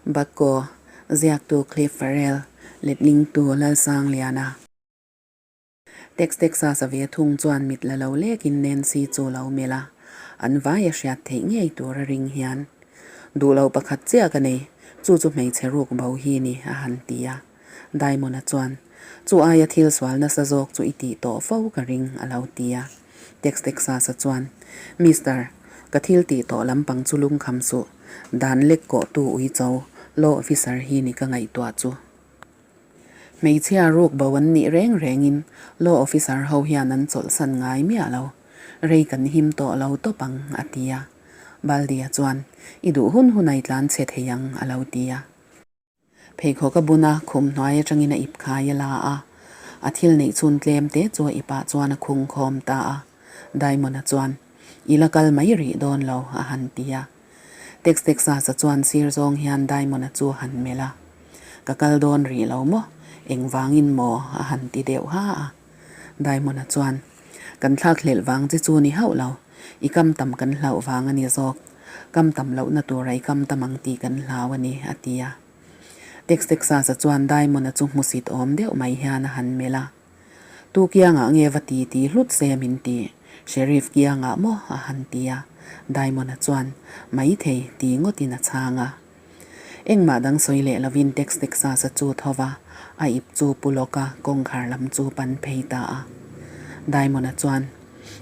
Bucko, ziaktu Cliff Farrell, letlingtu Lalsangliana. Tex Texas a ve thung chuan mit la lo lekin Nancy chu lo melh a, an vai a hriat theih ngei tur a ring hian. Duh lo pakhat chiah ka nei, chu chu hmeichhe ruk bo hi ni, a han ti a. Diamond-a chuan, Chu aia thil sual nasa zawk chu i tih tawh fo ka ring, a lo ti a. Tex Texas-a chuan, Mister, ka thil tih tawh lampang chu lungkham suh. Dan lek kawhtu uicho, law officer hi ni ka ngaihtuah chu. Hmeichhia ruk bo an nih reng rengin law officer ho hian an chawlhsan ngai miah lo. Rei kan him tawh lo tawp ang, a ti a. Baldia chuan, I duh hun hun a i tlan chhe thei ang, a lo ti a. Pheikhawk a bun a, khum hnuai atangin a ip khai a la a. A thil neih chhun tlem te chu a ipah chuan a khung khawm ta a. Diamond-a chuan, I la kal mai rih dawn lo, a han ti a. Tex Texas-a chuan sir zawng hian Diamond-a chu a han melh a. Ka kal dawn rih lo maw? Engvangin maw? a han ti deuh ha a. Diamond-a chuan, Kan thlak hlelh vang che chu ni hauh lo. I kam tam kan hlauh vang a ni zawk. Kam tam lohna tura i kam tam ang tih kan hlau a ni, a ti a. Tex Texas-a chuan Diamond-a chu hmusit awm deuh mai hian a han melh a. Tu kiangah nge va ti ti hlut se min ti? Sheriff kiangah maw? a han ti a. Diamond-a chuan, Maithei, ti ngawtin a chhang a. Engmah dang sawi leh lovin Tex Texas-a chu tho va, a ip chu pu lawka kawngkhar lam chu pan phei ta a. Diamond-a chuan,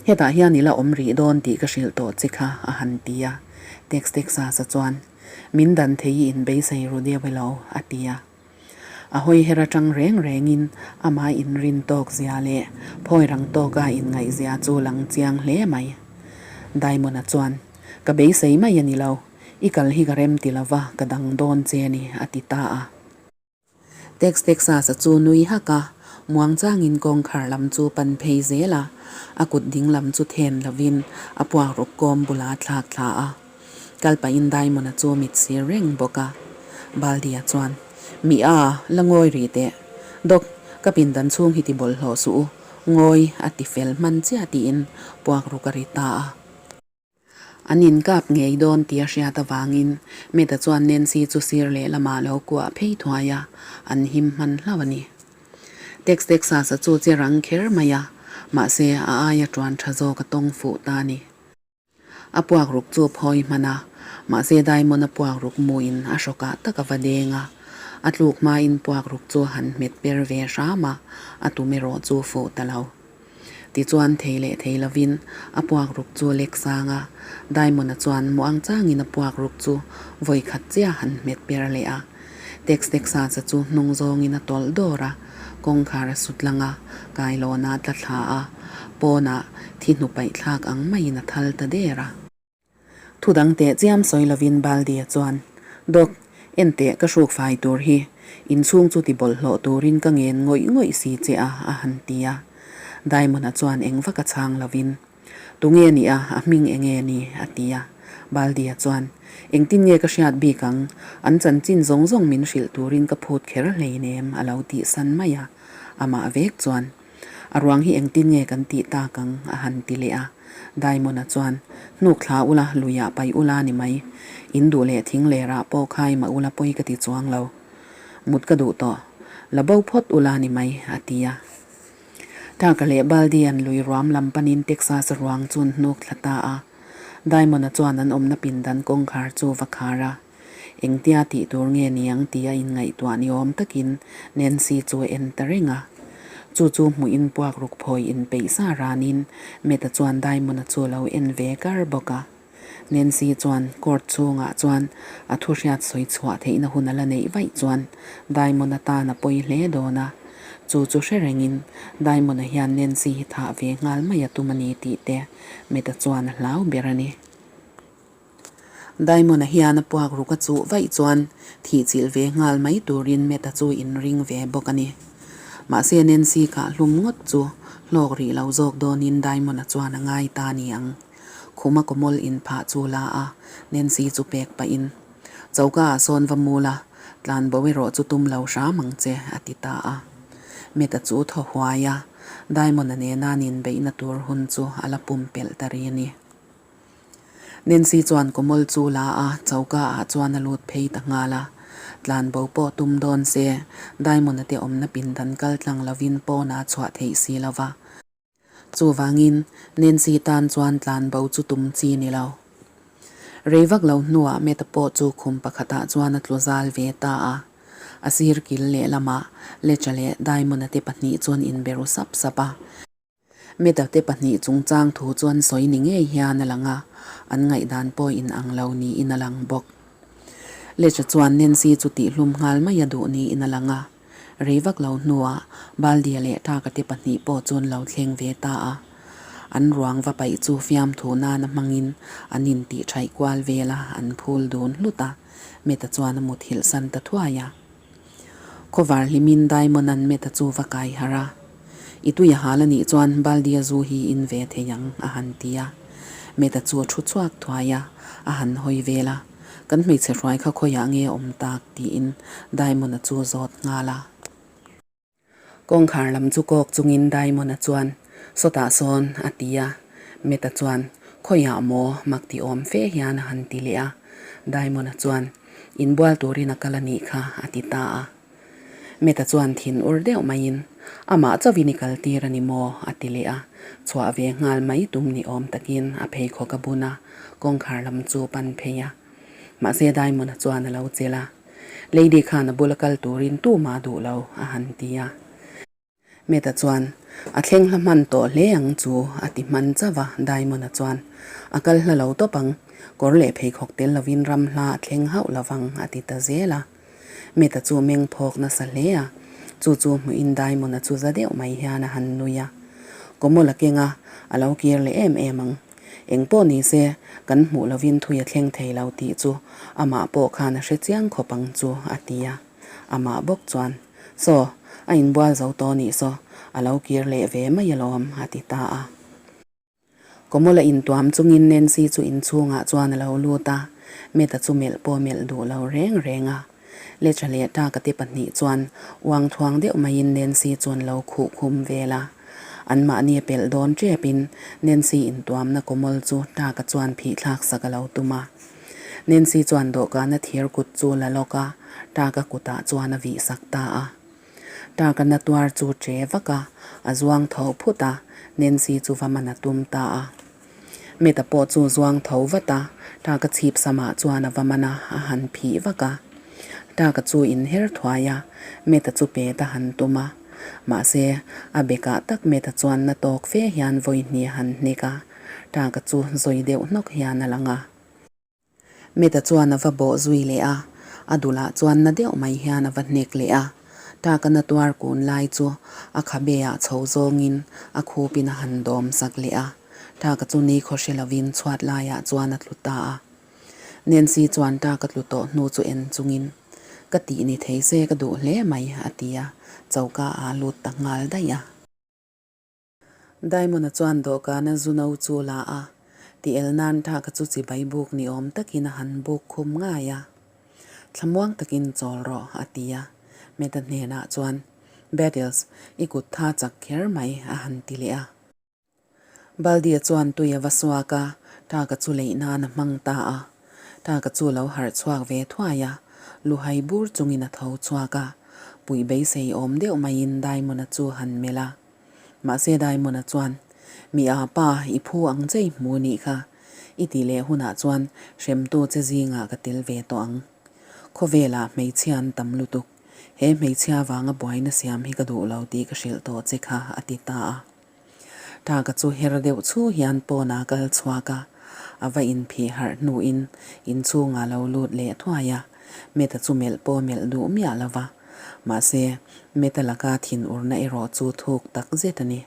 Hetah hian i la awm rih dawn tih ka hrilh tawh che kha, a han ti a. Tex Texas-a chuan, Min dan thei i inbeisei ru deuh elo, a ti a. A hawi her atang reng rengin amah inrin tawk zia leh phawi rang tawka inngaih zia chu lang chiang hle mai. Diamond-a chuan, Ka beisei mai a ni lo. I kal hi ka rem ti lova, ka dang dawn che ni, a ti ta a. Tex Texas-a chu nui hak a, muangchangin kawngkhar lam chu pan phei zel a, a kut ding lam chu then lovin a puakruk kawm bula thlak thla a. Kal pahin Diamond-a chu mit sir reng bawk a. Baldi-a chuan, Mi a, la ngawi rih teh. Doc, ka pindan chhung hi ti bawlhhlawh suh u, ngawi, a ti fel hman chiah tiin puakruk a ri ta a. An inkap ngei dawn tih a hriat avangin Meta chuan Nancy chu sir lehlamah lo kuah phei thuai a, an him hman hlauh a ni. Tex Texas-a chu che rang kher mai a, mahse a aia tuan tha zawk a tawng fuh ta a ni. A puak ruk chu phawi hman a, mahse Diamond-a puak ruk muin a hrawkah tak a va deng a, a tluk hmain puak ruk chu han hmet per ve hram a, a tum erawh chu fuh ta lo. Tichuan thei leh thei lovin a puak ruk chu lek sang a, Diamond-a chuan muang changin a puak ruk chu vawi khat chiah han hmet per leh a. Tex Texas-a chu hnung zawngin a tawlh dawr a, kawngkhar a sut lang a, kailawnah tla thla a, pawnah thi hnu paih thlak ang maiin a thal ta der a. Thu dang teh chiam sawi lovin Baldi-a chuan, Doc, en teh ka hruk fai tur hi, inchhung chu ti bawlhhlawh turin ka ngen ngawih ngawih si che a, a han ti a. Diamond-a chuan eng vak a chhang lovin, Tunge ni a, a hming enge ni? a ti a. Baldi-a chuan, Engtin nge ka hriat bik ang, an chanchin zawng zawng min hrilh turin ka phut kher hleinem, a lo tihsan mai a. Amah vek chuan, A ruang hi engtin nge kan tih tak ang? a han ti leh a. Diamond-a chuan, Hnuk thla ula, luiah paih ula ni mai. In duh leh thing lerah pawh khai mah ula pawi ka ti chuang lo. Mut ka duh tawh. La bo phawt ula ni mai, a ti a. Tucker leh Baldi an lui ruam lam panin Texas ruang chu an hnuk thla ta a. Diamond-a chuan an awmna pindan kawngkhar chu va khar a. Engtia tih tur nge ni ang tia inngaihtuah ni awm takin Nancy chu a en ta reng a. Chu chu hmuhin puak ruk phawi inpeih sa ranin Matt-a chuan Diamond-a chu a lo en ve kar bawk a. Nancy chuan court chhungah chuan a thu hriat sawi chhuah theihna hun a la neih vaih chuan Diamond-a tan a pawi hle dawn a. Chu chu hre rengin Diamond-a hian Nancy hi thah ve nghal mai a tum a ni tih te Matt-a chuan a hlau ber a ni. Diamond-a hian a puak ruk a chuh vaih chuan thih chilh ve nghal mai turin Matt-a chu inring ve bawk a ni. Mahse Nancy kah hlum ngawt chu hlawk rih lo zawk dawnin Diamond-a chuan a ngai ta ni ang. Khuma kawmawl inphah chu la a, Nancy chu pek pahin, Choka ah sawn va mul a, tlan bo erawh chu tum lo hram ang che, a ti ta a. Matt-a chu thaw huai a, Diamond-a nena an inbeihna tur hun chu a la pumpelh ta ri a ni. Nancy chuan kawmawl chu la a, choka ah chuan a lut phei ta nghal a. Tlanbo pawh tum dawn se, Diamond-a te awmna pindan kal tlang lovin pawnah a chhuah theih si lo va. Chuvangin, Nancy tan chuan tlanbo chu tum chi ni lo. Rei vak lo hnuah Meta pawh chu khum pakhatah chuan a tlu zal ve ta a. A sir kil lehlamah Lecha leh Diamond-a te pahnih chuan inbe ru sap sap a. Meta te pahnih chungchang thu chuan sawi ni ngei hian a lang a, an ngaihdan pawh in ang lo niin a lang bawk. Lecha chuan Nancy chu tihhlum nghal mai a duh niin a lang a. Rei vak lo hnuah Baldia leh Taka te pahnih pawh chuan lo thleng ve ta a. An ruang va paih chu fiamthu nana hmangin an intih thaih kual vel a, an phul dun hlut a. Meta chuan a muthilh san ta thuai a. Khawvar hlimin Diamond-a'n Meta chu va kai harh a. I tui a hal a nih chuan Baldia zu hi in ve thei ang, a han ti a. Meta chu a thu chhuak thuai a, a han hawi vel a. Kan hmeichhe hruai kha khawiah nge a awm tak? tiin Diamond-a chu a zawt nghal a. Kawngkhar lam chu kawk chungin Diamond-a chuan, Sawtah sawn, a ti a. Meta chuan, Khawiah maw? mak ti awm fe hian a han ti leh a. Diamond-a chuan, Inbual turin a kal a nih kha, a ti ta a. Meta chuan thin ur deuh maiin, Amah chauhin i kal tir a ni maw? a ti leh a. Chhuah ve nghal mai tum ni awm takin a pheikhawk a bun a, kawngkhar lam chu pan phei a. Mahse Diamond-a chuan a lo chelh a. Lady khan a bula kal turin tumah duh lo, a han ti a. Meta chuan, A thleng hla hman tawh hle ang chu, a ti hman chauh a, Diamond-a chuan, A kal hla lo tawp ang, kawr leh pheikhawk tel lovin ram hla a thleng hauh lo vang, a ti ta zel a. Meta chu meng phawk nasa hle a, chu chu hmuhin Diamond-a chu za deuh mai hian a han nui a. Kawmawla kenga a lo kir leh em em ang. Eng pawh ni se, kan hmuh lovin thui a thleng thei lo tih chu amah pawh khan a hre chiang khawp ang chu, a ti a. Amah bawk chuan, Saw, a inbual zo tawh nih saw, a lo kir leh ve mai alawm, a ti ta a. Kawmawla intuam chungin Nancy chu inchhungah chuan a lo lut a, Meta chu melh pawh melh duh lo reng reng a. Lecha leh Taka te pahnih chuan uang thuang deuh maiin Nancy chu an lo khuh khum vel a. Anmahni a pelh dawn tepin Nancy intuamna kawmawl chu Taka chuan phihthlak sak a lo tum a. Nancy chuan dawhkana thir kut chu la lawk a, Taka kutah chuan a vih sak ta a. Taka na tuar chu che vak a, a zuang tho phut a, Nancy chu va man a tum ta a. Meta pawh chu zuang tho vat a, Taka chhip samah chuan a va man a, a han phih vak a. Taka chu inher thuai a, Meta chu pet a han tum a. Mahse, a bekah tak Meta chuan na tawk fe hian vawi hnih a han hnek a, Taka chu zawi deuh hnawk hian a lang a. Meta chuan a va bawh zui leh a, a dulah chuan na deuh mai hian a va hnek leh a. Taka na tuar kun lai chu a khabe ah chho zawngin a khupin a han dawm sak leh a. Taka chu ni khaw hre lovin chhuat laiah chuan a tlu ta a. Nancy chuan Taka tlu tawh hnu chu en chungin, Ka tih ni thei se ka duh hle mai, a ti a, choka ah lut ta nghal daih a. Diamond-a chuan dawhkana zu no chu la a, ti el nan Thaka chu chibai buk ni awm takin a han buk khum ngai a. Thlamuang takin chawl rawh, a ti a. Meta hnenah chuan, Battles, i kut tha chak kher mai, a han ti leh a. Baldia chuan tui a va suak a, Thaka chu leih nan a hmang ta a. Thaka chu lo harh chhuak ve thuai a, luhai bur chungin a tho chhuak a. Puih beisei awm deuh maiin Diamond-a chu han melh a. Mahse Diamond-a chuan, Mi a pa, i phu ang che i hmu nih kha. I tih leh hunah chuan hremtu che zingah ka tel ve tawh ang. Khawvelah hmeichhia an tam lutuk. He hmeichhia vanga buaina siam hi ka duh lo tih ka hrilh tawh che kha, a ti ta a. Taka chu her deuh chhu hian pawnah kal chhuak a, a va inphih harh hnuin inchhungah lo lut leh thuai a, Meta chu melh pawh melh duh miah lo va. Mahse, Meta laka thinurna erawh chu thuk tak zet a ni.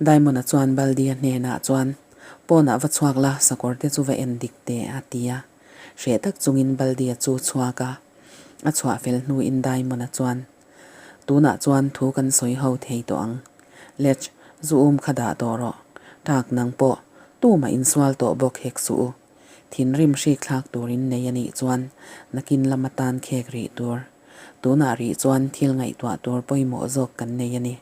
Diamond-a chuan Baldi-a hnenah chuan, Pawnah va chhuak la, sakawr te chu va en dik teh, a ti a. Hreh tak chungin Baldi-a chu chhuak a, a chhuah fel hnuin Diamond-a chuan, Tunah chuan thu kan sawi ho thei tawh ang. Lech, zu um kha dah tawh rawh. Tak nang pawh, tumah insual tawh bawk hek suh u. Thinrim hrik thlak turin nei a nih chuan nakin lam atan khek rih tur. Tunah rih chuan thil ngaihtuah tur pawimawh zawk kan nei a ni.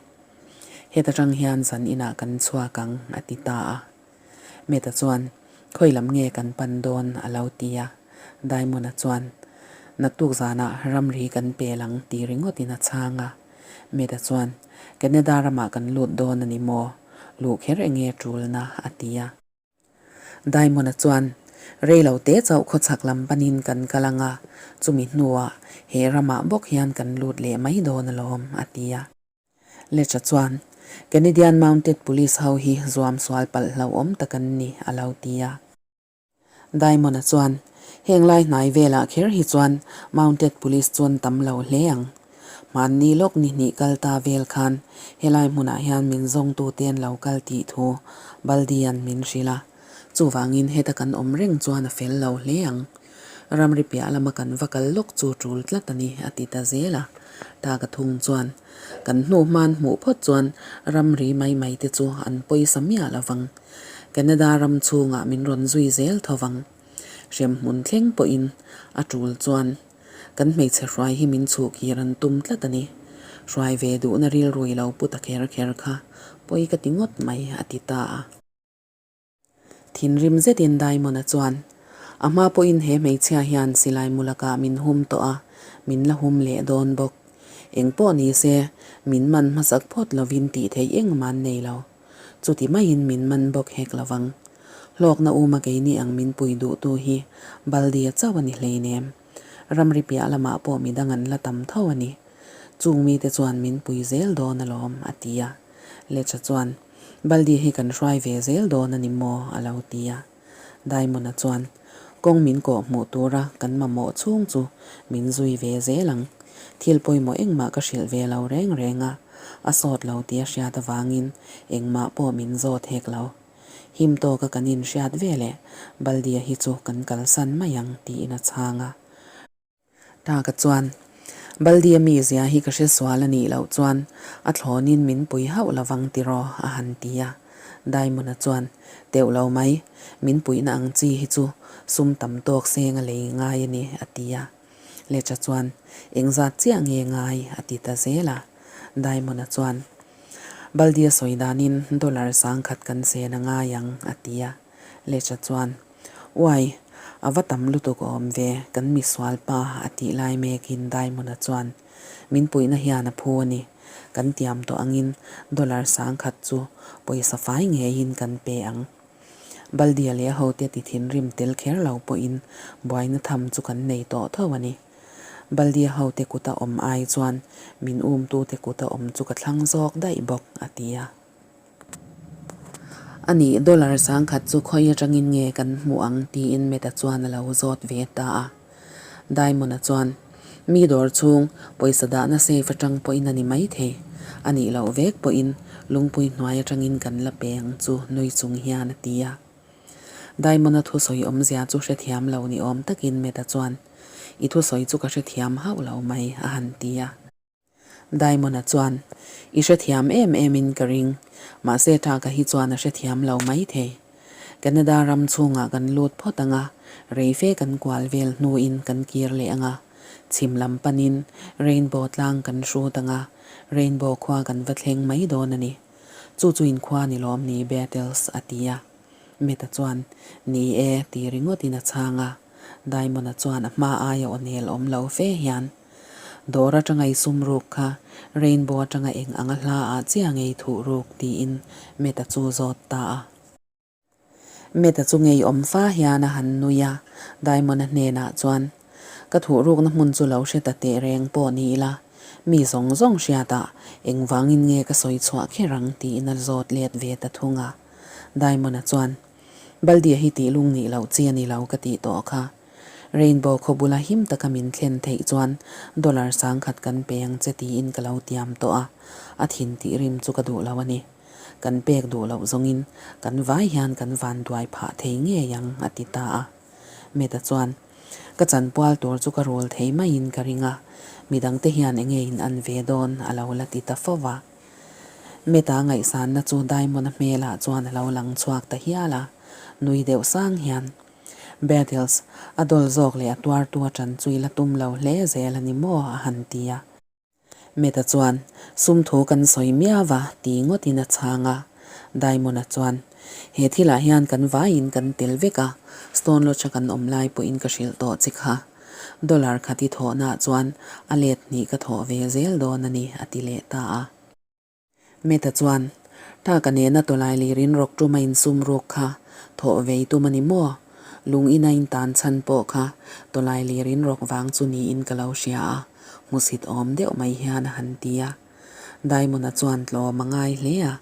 Heta tang hian zan inah kan chhuak ang, a ti ta a. Meta chuan, Khawi lam nge kan pan dawn? a lo ti a. Diamond-a chuan, Naktuk zanah ramri kan pel ang ti ringawtin a chhang a. Meta chuan, Canada ramah kan lut dawn a ni maw? Luh kher enge tulna? a ti a. Diamond-a chuan, Rei lo te chauh khawchhak lam panin kan kal ang a, chumi hnuah he ramah bawk hian kan lut leh mai dawn alawm, a ti a. Lecha chuan, Canadian Mounted Police ho hi zuam sual palh hlauhawm tak an ni, a lo ti a. Diamond-a chuan, Heng lai hnai velah kher hi chuan Mounted Police chu an tam lo hle ang. Hmanni lawk ni hnih kal ta vel khan helai hmunah hian min zawngtute an lo kal tih thu Baldi-a'n min hrilh a. Chuvangin heta kan awm reng chuan a fel lo hle ang. Ramri piah lama kan va kal lawk chu tul tlat a ni, a ti ta zel a. Taka thung chuan, Kan hnu hman hmuh phawt chuan ramri mai mai te chu an pawisa miah lo vang. Canada ram chhungah min rawn zui zel tho vang. Hremhmun thleng pawhin a tul chuan kan hmeichhe hruai hi min chhuh kir an tum tlat a ni. Hruai ve duhna rilrui lo pu ta kher kher kha pawi ka ti ngawt mai, a ti ta a. Thinrim zetin Diamond-a chuan, A hma pawhin he hmeichhia hian silai mu lakah min hum tawh a, min la hum leh dawn bawk. Eng pawh ni se, min man hmasak phawt lovin tih theih engmah an nei lo. Chuti maiin min man bawk hek lo vang. Hlawkna uma keini ang min pui duhtu hi Baldia chauh a ni hleinem. Ramri piah lamah pawh midang an la tam tho a ni. Chung mite chuan min pui zel dawn alawm, a ti a. Lecha chuan, Baldi hi kan hruai ve zel dawn a ni maw? a lo ti a. Diamond-a chuan, Kawng min kawh hmuh tura kan mamawh chhung chu min zui ve zel ang. Thil pawimawh engmah ka hrilh ve lo reng reng a, a sawt lo tih a hriat avangin engmah pawh min zawt hek lo. Him tawka kan inhriat ve leh Baldi-a hi chu kan kalsan mai ang tiin a chhang a. Taka chuan, Baldi-a mizia hi ka hre sual a nih loh chuan a thlawnin min pui hauh lovang tiraw? a han ti a. Diamond-a chuan, Teuh lo mai, min puihna ang chi hi chu sum tam tawk seng a lei ngai a ni, a ti a. Lecha chuan, Engzat chiah nge ngai? a ti ta zel a. Diamond-a chuan, Baldi-a sawi danin dollar 10,000 kan sen a ngai ang, a ti a. Lecha chuan, Uai, a va tam lutuk awm ve, kan misual pa a tih lai mekin Diamond-a chuan, Min puihna hian a phu a ni, kan tiam tawh angin dollar 10,000 chu pawisa fai ngeiin kan pe ang. Baldia leh a hote ti thinrim tel kher lo pawhin buaina tham chu kan nei tawh tho a ni. Baldia hote kuta awm ai chuan min umtute kuta awm chu ka thlang zawk daih bawk, a ti a. A nih, dollar 10,000 chu khawi atangin nge kan hmuh ang tiin Meta chuan a lo zawt ve ta a. Diamond-a chuan, Mi dawr chhung, pawisa dahna safe atang pawhin a ni maithei. A nih loh vek pawhin lungpui hnuai atangin kan la pe ang chu nui chung hian a ti a. Diamond-a thusawi awmzia chu hrethiam lo ni awm takin Meta chuan, I thusawi chu ka hrethiam hauh lo mai, a han ti a. Diamond-a chuan, I hrethiam em em in ka ring, mahse Taka hi chuan a hrethiam lo mai thei. Canada ram chhungah kan lut phawt ang a, rei fe kan kual vel hnuin kan kir leh ang a, chhim lam panin Rainbow tlang kan hrut ang a, Rainbow khua kan va thleng mai dawn a ni. Chu chu in khua ni lawm ni Beatles a ti a. Meta chuan, Ni e, ti ringawtin a chhang a. Diamond-a chuan a hma aia aw nel awm lo fe hian, Dawr atanga i sum ruk kha Rainbow atanga eng anga hla ah chiah ngei thuh ruk tiin Meta chu zawt ta a. Meta chu ngei awm fa hian a han nui a, Diamond-a hnenah chuan, Ka thuh rukna hmun chu lo hre ta teh reng pawh ni ila, mi zawng zawng hriatah engvangin nge ka sawi chhuah kher ang tiin a zawt let ve ta thung a. Diamond-a chuan, Baldi-a hi tih lung nih loh chi a ni lo ka tih tawh kha. Rainbow khaw bula him taka min thlen theih chuan dollar 10,000 kan pe ang che tiin ka lo tiam tawh a, a thin tih rim chu ka duh lo a ni. Kan pek duh loh zawngin kan vai hian kan van duai phah thei ngei ang a ti ta a. Meta chuan, Ka chanpual tur chu ka rul thei maiin ka ring a, midangte hian enge in an ve dawn a lo la ti ta fo va. Meta ngaihsanna chu Diamond-a hmelah chuan a lo lang chhuak ta hial a, nui deuh sang hian, Beatles, a dawl zawk leh a tuartu a ṭan chu i la tum lo hle zel a ni maw? a han ti a. Meta chuan, Sum thu kan sawi miau va ti ngawtin a chhang a. Diamond-a chuan, He thilah hian kan vaiin kan tel vek a, Stone Lodge-a kan awm lai pawhin ka hrilh tawh che kha. Dollar khat i thawhnaah chuan a let hnih ka thawh ve zel dawn a ni, a ti leh ta a. Meta chuan, Taka nena tawlai lirin rawk tum a insum ruk kha thawh vei tum a ni maw? Lung ina intan chhan pawh kha tawlai lirin rawk vang chu niin ka lo hria a, hmusit awm deuh mai hian a han ti a. Diamond-a chuan tlawm a ngai hle a,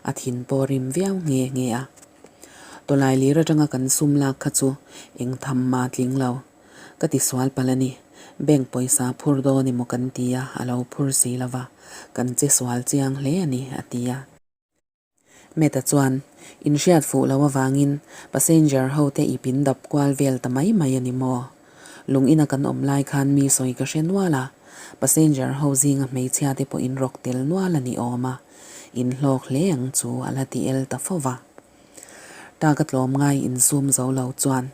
a thin pawh rim viau nghe nghe a. Tawlai lir atanga kan sum lak kha chu eng tham mah tling lo. Ka ti sual palh a ni. Bank pawisa phur dawn emaw kan ti a, a lo phur si lo va, kan che sual chiang hle a ni, a ti a. Meta chuan, Inhriat fuh lo avangin passenger ho te i pin dap kual vel ta mai mai a ni maw? Lung ina kan awm lai khan mi sawi ka hre nual a, passenger ho zinga hmeichhia te pawh in rawk tel nual a ni awm a, in hlawk hle ang chu a la ti el ta fo va. Taka tlawm ngai insum zo lo chuan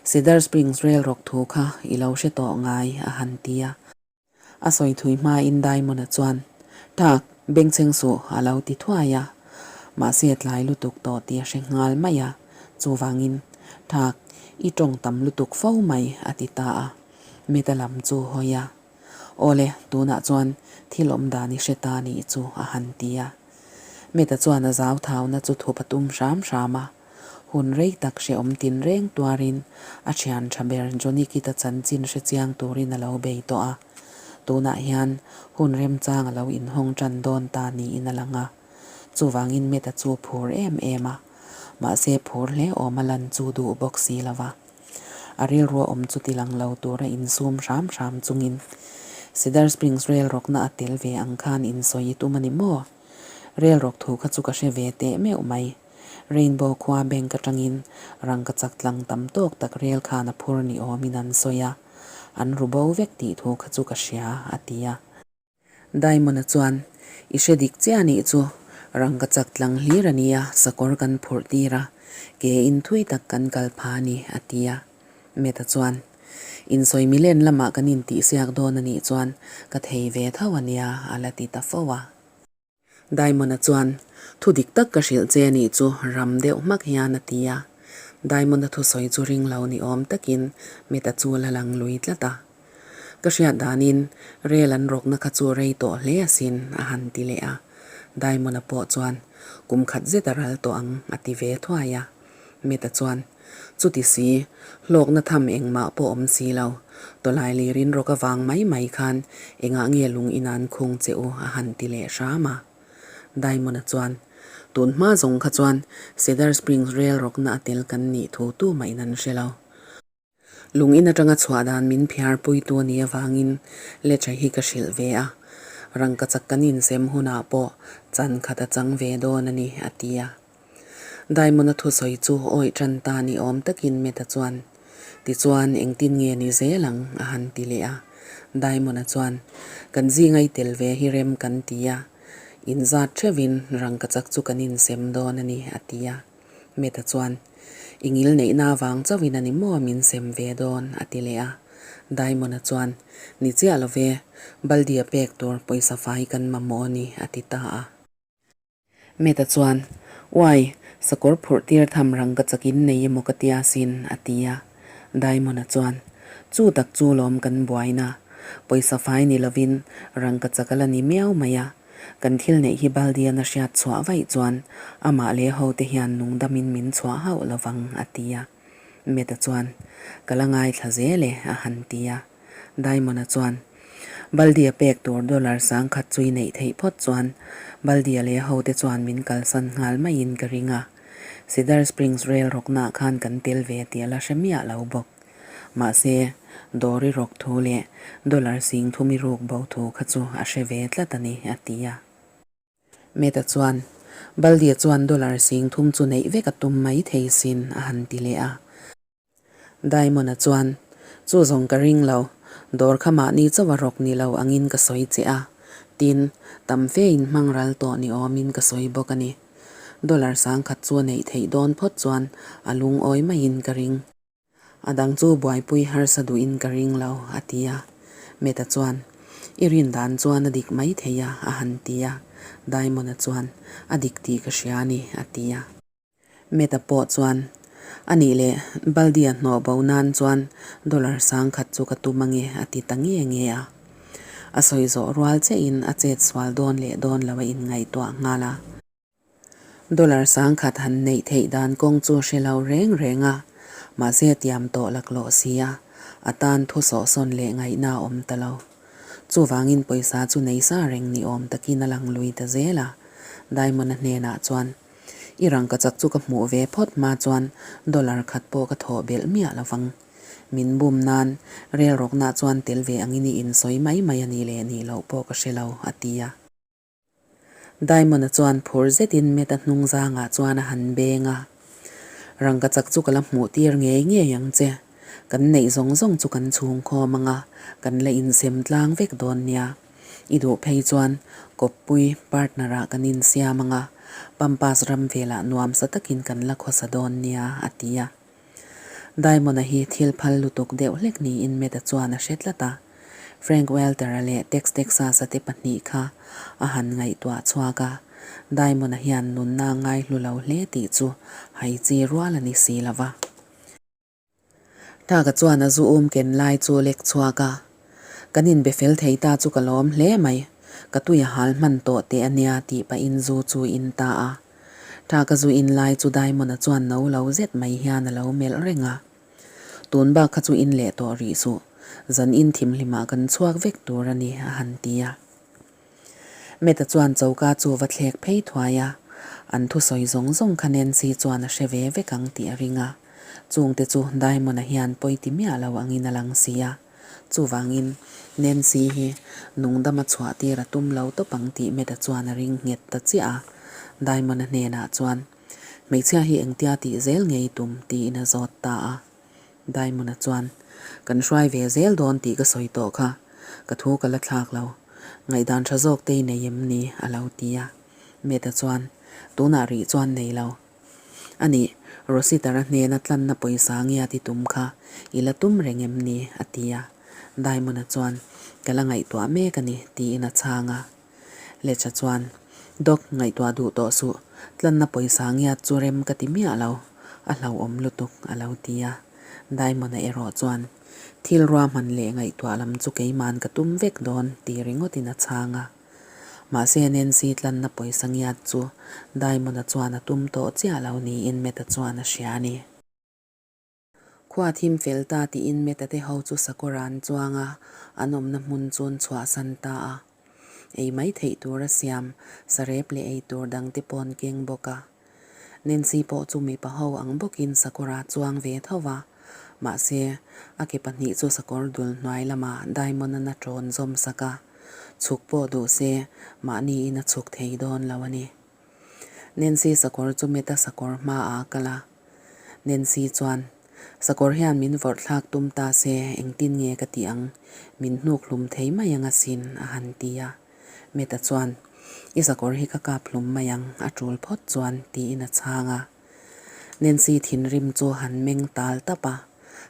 Cedar Springs rel rawk thu kha i lo hre tawh ngai a han ti a. A sawi thui hmain Diamond-a chuan, Tak, bengchheng suh, a lo ti thuai a. Mahse tlai lutuk tawh tih a hre nghal mai a. Chuvangin, Tak, i tawng tam lutuk fo mai, a ti ta a. Meta lam chu hawi a. Awle, tunah chuan thil awm dan i hre ta nih chu, a han ti a. Meta chuan a zau thauna chu thup a tum hram hram a. Hun rei tak hrehawm tinreng tuarin a thian tha ber Johnny Kit-a chanchin hre chiang turin a lo bei tawh a. Tunah hian hun remchang a lo inhawng tan dawn ta niin a lang a. Chuvangin Meta chu phur em em a. Mahse phur hle awm a lan chu duh bawk si lo va. A rilru a awm chu ti lang lo tura insum hram hram chungin Cedar Springs rel rawkna a tel ve ang khan insawi i tum a ni maw? Rel rawk thu kha chu ka hre ve teh meuh mai. Rainbow khua bank atangin rangkachak tlang tam tawk tak rel khan a phur ni awmin an sawi a, an ru bo vek tih thu kha chu ka hria, a ti a. Diamond-a chuan, I hre dik chiah nih chu, rangkachak tlang hlir a nia, sakawr kan phurh tir a, ke in thui tak kan kal pha a ni, a ti a. Meta chuan, Insawi milen lamah kan intihsiak dawn a nih chuan ka thei ve tho a nia, a la ti ta fo a. Diamond-a chuan, Thu dik tak ka hrilh che nih chu ram deuh hmak hian a ti a. Diamond-a thusawi chu ring lo ni awm takin Meta chu la lang lui tlat a. Ka hriat danin rel an rawkna kha chu rei tawh hle asin a han ti leh a. Diamond-a pawh chuan, Kum khat zet a ral tawh ang a ti ve thuai a. Meta chuan, Chuti si, hlawkna tham engmah pawh awm si lo. Tawlai lirin rawk avang mai mai khan engah nge lung in an khung che u a han ti leh hram a. Diamond-a chuan, Tun hma zawng kha chuan Cedar Springs rel rawkna a tel kan nih thu tumah in an hre lo. Lung in atanga chhuah dan min phiar puitu a nih avangin Lecha hi ka hrilh ve a, rangkachak kan insem hunah pawh chan khat a chang ve dawn a ni, a ti a. Diamond-a thusawi chu awih tan ta ni awm takin Meta chuan, Tichuan engtin nge ni zel ang? a han ti leh a. Diamond-a chuan, Kan zingai tel ve hi rem kan ti a, inzat theuhin rangkachak chu kan insem dawn a ni, a ti a. Meta chuan, I ngil neihna avang chauhin a ni maw min sem ve dawn? a ti leh a. Diamond-a chuan, Ni chiah lo ve, Baldi-a pek tur pawisa fai kan mamawh a ni, a ti ta a. Meta chuan, Uai, sakawr phurh tir tham rang ka chakin nei emaw ka tia sin, a ti a. Diamond-a chuan, Chu tak chu lawm kan buaina. Pawisa fai ni lovin rang ka chak a la ni miau mai a. Kan thil neih hi Baldian a hriat chhuah vaih chuan amah leh hote hian nungdamin min chhuah hauh lo vang, a ti a. Meta chuan, Ka la ngaithla zel e, a han ti a. Diamond-a chuan, Baldia pek tur dollar 10,000 chu i neih theih phawt chuan Baldia leh hote chuan min kalsan nghal maiin ka ring a. Cedar Springs rel rawknaah khan kan tel ve tih a la hre miah lo bawk. Mahse, Dory rawk thu leh dollar 30,000 i ruk bo thu kha chu a hre ve tlat a ni, a ti a. Meta chuan, Baldia chuan dollar 30,000 chu neih vek a tum mai thei sin, a han ti leh a. Diamond-a chuan, Chu zawng ka ring lo, dawr kha mahni chauh a rawk ni lo angin ka sawi che a, tin, tam fe in hmang ral tawh ni awmin ka sawi bawk a ni. Dollar 10,000 chu a neih theih dawn phawt chuan a lungawi maiin ka ring. A dang chu buaipui harsa duhin ka ring lo, a ti a. Meta chuan, I rin dan chuan a dik mai thei a, a han ti a. Diamond-a chuan, A dik tih ka hria a ni, a ti a. Meta pawh chuan, A nih leh, Baldi-a hnawh bo nan chuan dollar 10,000 chu ka tum ange a ti ta nge nge a. A sawi zawh rual chiahin a chet sual dawn leh dawn lo a inngaihtuah nghal a. Dollar 10,000 han neih theih dan kawng chu hre lo reng reng a, mahse a tiam tawh laklawh si a, a tan thu sawhsawn leh ngaihna a awm ta lo. Chuvangin pawisa chu nei sa reng ni awm takin a lang lui ta zel a, Diamond-a hnenah chuan, I rangkachak chu ka hmuh ve phawt hma chuan dollar khat pawh ka thawh belh miah lo vang. Min bum nan rel rawkna chuan tel ve angin i insawi mai mai a nih leh nih loh pawh ka hre lo, a ti a. Diamond-a chuan phur zetin Matt-a hnung zangah chuan a han beng a. Rangkachak chu ka la hmuh tir ngei ngei ang che. Kan neih zawng zawng chu kan chhungkhawm ang a, kan la insem tlang vek dawn nia. I duh phei chuan kawppui, partner-ah kan insiam ang a, Pampas ram velah nuamsa takin kan la khawsa dawn nia, a ti a. Diamond-a hi thil phal lutuk deuh hlek niin Matt-a chuan a hre tlat a. Frank Welter-a leh Tex Texas-a te pahnih kha a han ngaihtuah chhuak a, Diamond-a hian nunna a ngaihlu lo hle tih chu hai chi rual a ni si lo va. Thaka chuan a zu um ken lai chu lek chhuak a, Kan inbe fel thei ta chu ka lawm hle mai, ka tui a hal hman tawh teh a nia tih pahin zu chu in ta a. Thaka zu in lai chu Diamond-a chuan no lo zet mai hian a lo melh reng a. Tun bak kha chu in leh tawh rih suh, zan in thimhlimah kan chhuak vek tur a ni, a han ti a. Matt-a chuan choka chu va thlek phei thuai a, an thusawi zawng zawng kha Nancy chuan a hre ve vek ang tih a ring a. Chungte chu Diamond-a hian pawi ti miah lo angin a lang si a. Chuvangin, Nancy hi nungdama chhuah tir a tum lo tawp ang tih Matt-a chuan a ring nghet ta chiah a. Diamond-a hnenah chuan, Hmeichhia hi engtia tih zel ngei tum? tiin a zawt ta a. Diamond-a chuan, Kan hruai ve zel dawn tih ka sawi tawh kha, ka thu ka la thlak lo. Ngaihdan tha zawk te i nei em ni? a lo ti a. Matt-a chuan, Tunah rih chuan nei lo. A nih, Rositer-a hnena tlanna pawisa ngia ti tum kha i la tum reng em ni? a ti a. Diamond-a chuan, Ka la ngaihtuah mek a ni, tiin a chhang a. Lecha chuan, Doc, ngaihtuah duh tawh suh, tlanna pawisa ngiat chu rem ka ti miah lo, a hlauhawm lutuk, a lo ti a. Diamond-a erawh chuan, Thil ruahman leh ngaihtuah lam chu keiman ka tum vek dawn, ti ringawtin a chhang a. Mahse, Nancy tlanna pawisa ngiat chu Diamond-a chuan a tum tawh chiah lo niin Matt-a chuan a hria a ni. Khua thim fel ta tiin Meta te ho chu sakawr an chuang a, an awmna hmun chu an chhuahsan ta a. Ei mai theih tur a siam, sarep leh ei tur dang te pawh an keng bawk a. Nancy pawh chu mipa ho ang bawkin sakawr a chuang ve tho va, mahse, a ke pahnih chu sakawr dul hnuai lamah Diamond-a na ṭawn zawm sak a, chhuk pawh duh se mahniin a chhuk thei dawn lo a ni. Nancy sakawr chu Meta sakawr hmaah a kal a. Nancy chuan, Sakawr hian min vawrh thlak tum ta se, engtin nge ka tih ang? Min hnuk hlum thei mai ang asin, a han ti a. Meta chuan, I sakawr hi ka kap hlum mai ang, a tul phawt chuan, tiin a chhang a. Nancy thinrim chu han meng tal tap a,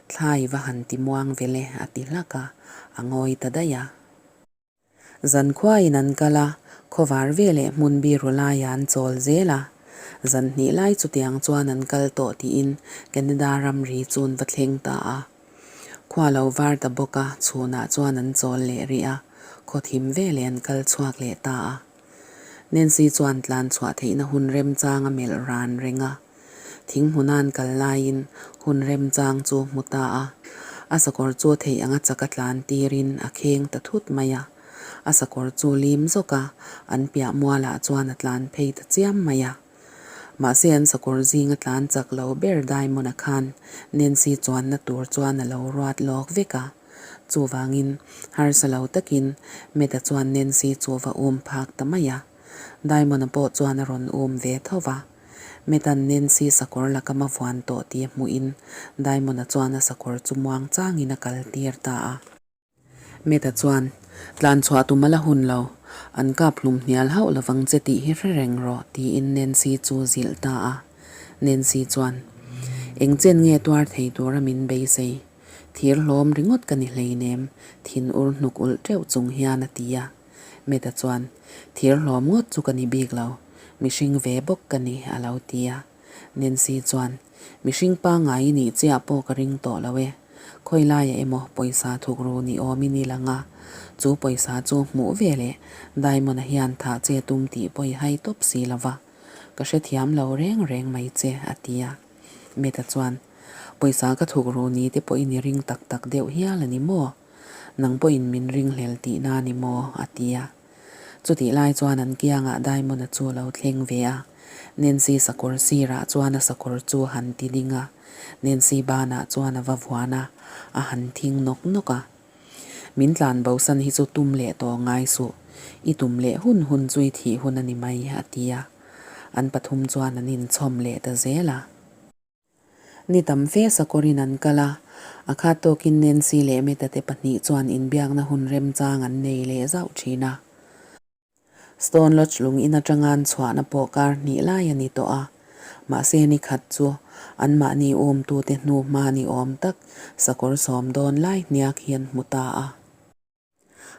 Thlai va han ti muang vel e, a ti hlak a, a ngawi ta daih a. Zankhuain an kal a, khawvar veleh hmun biru laiah an chawl zel a. Zan hnih lai chutiang chuan an kal tawh tiin Canada ramri chu an va thleng ta a. Khua lo var ta bawk a, chhunah chuan an chawl leh rih a, khaw thim veleh an kal chhuak leh ta a. Nancy chuan tlan chhuah theihna hun remchang a melh ran reng a. Thing hmuna an kal laiin hun remchang chu hmu ta a, a sakawr chu theih anga chak a tlan tirin a kheng ta thut mai a. A sakawr chu lim zawk a, an piah mualah chuan a tlan phei ta chiam mai a. Mahse an sakawr zinga tlan chak lo ber Diamond-a khan Nancy chuanna tur chuan a lo ruat lawk vek a. Chuvangin harsa lo takin Matt-a chuan Nancy chu va um phak ta mai a. Diamond-a pawh chuan a rawn um ve tho va. Metan Nancy sakawr lakam a vuan tawh tih a hmuhin Diamond-a chuan a sakawr chu muang changin a kal tir ta a. Meta chuan, Tlan chhuah tum a la hun lo, an kap hlum hnial hauh lovang che tih hi hre reng rawh, tiin Nancy chu zilh ta a. Nancy chuan, Eng chen nge tuar thei tura min beisei? Thir hlawm ringawt ka ni hleinem, thin ur hnuk ulh teuh chung hian a ti a. Meta chuan, Thir hlawm ngawt chu ka ni bik lo, mihring ve bawk ka ni, a lo ti a. Nancy chuan, Mihring pangngai i nih chiah pawh ka ring tawh lo e. Khawi laiah emaw pawisa thuk ru ni awmin i lang a, chu pawisa chu hmuh ve leh Diamond-a hian thah che tum tih pawh i hai tawp si lo va, ka hrethiam lo reng reng mai che, a ti a. Meta chuan, Pawisa ka thuk ru ni te pawhin i ring tak tak deuh hial a ni maw? Nang pawhin min ringhlel tihna a ni maw? a ti a. Chutih lai chuan an kiangah Diamond-a chu a lo thleng ve a. Nancy sakawr sirah chuan a sakawr chu a han ti ding a, Nancy banah chuan a va vuan a, a han thing nawk nawk a. Min tlan bosan hi chu tum leh tawh ngai suh, i tum leh hun hun chu i thih hun a ni mai, a ti a. An pathum chuan an inchhawm leh ta zel a. Ni tam fe sakawrin an kal a, a khat tawkin Nancy leh Meta te pahnih chuan inbiakna hun remchang an nei leh zauh thin a. Stone Lodge lung in atanga an chhuahna pawh kar hnih lai a ni tawh a, mahse ni khat chu anmahni umtute hnu hma ni awm tak sakawr sawm dawn lai hniak hi an hmu ta a.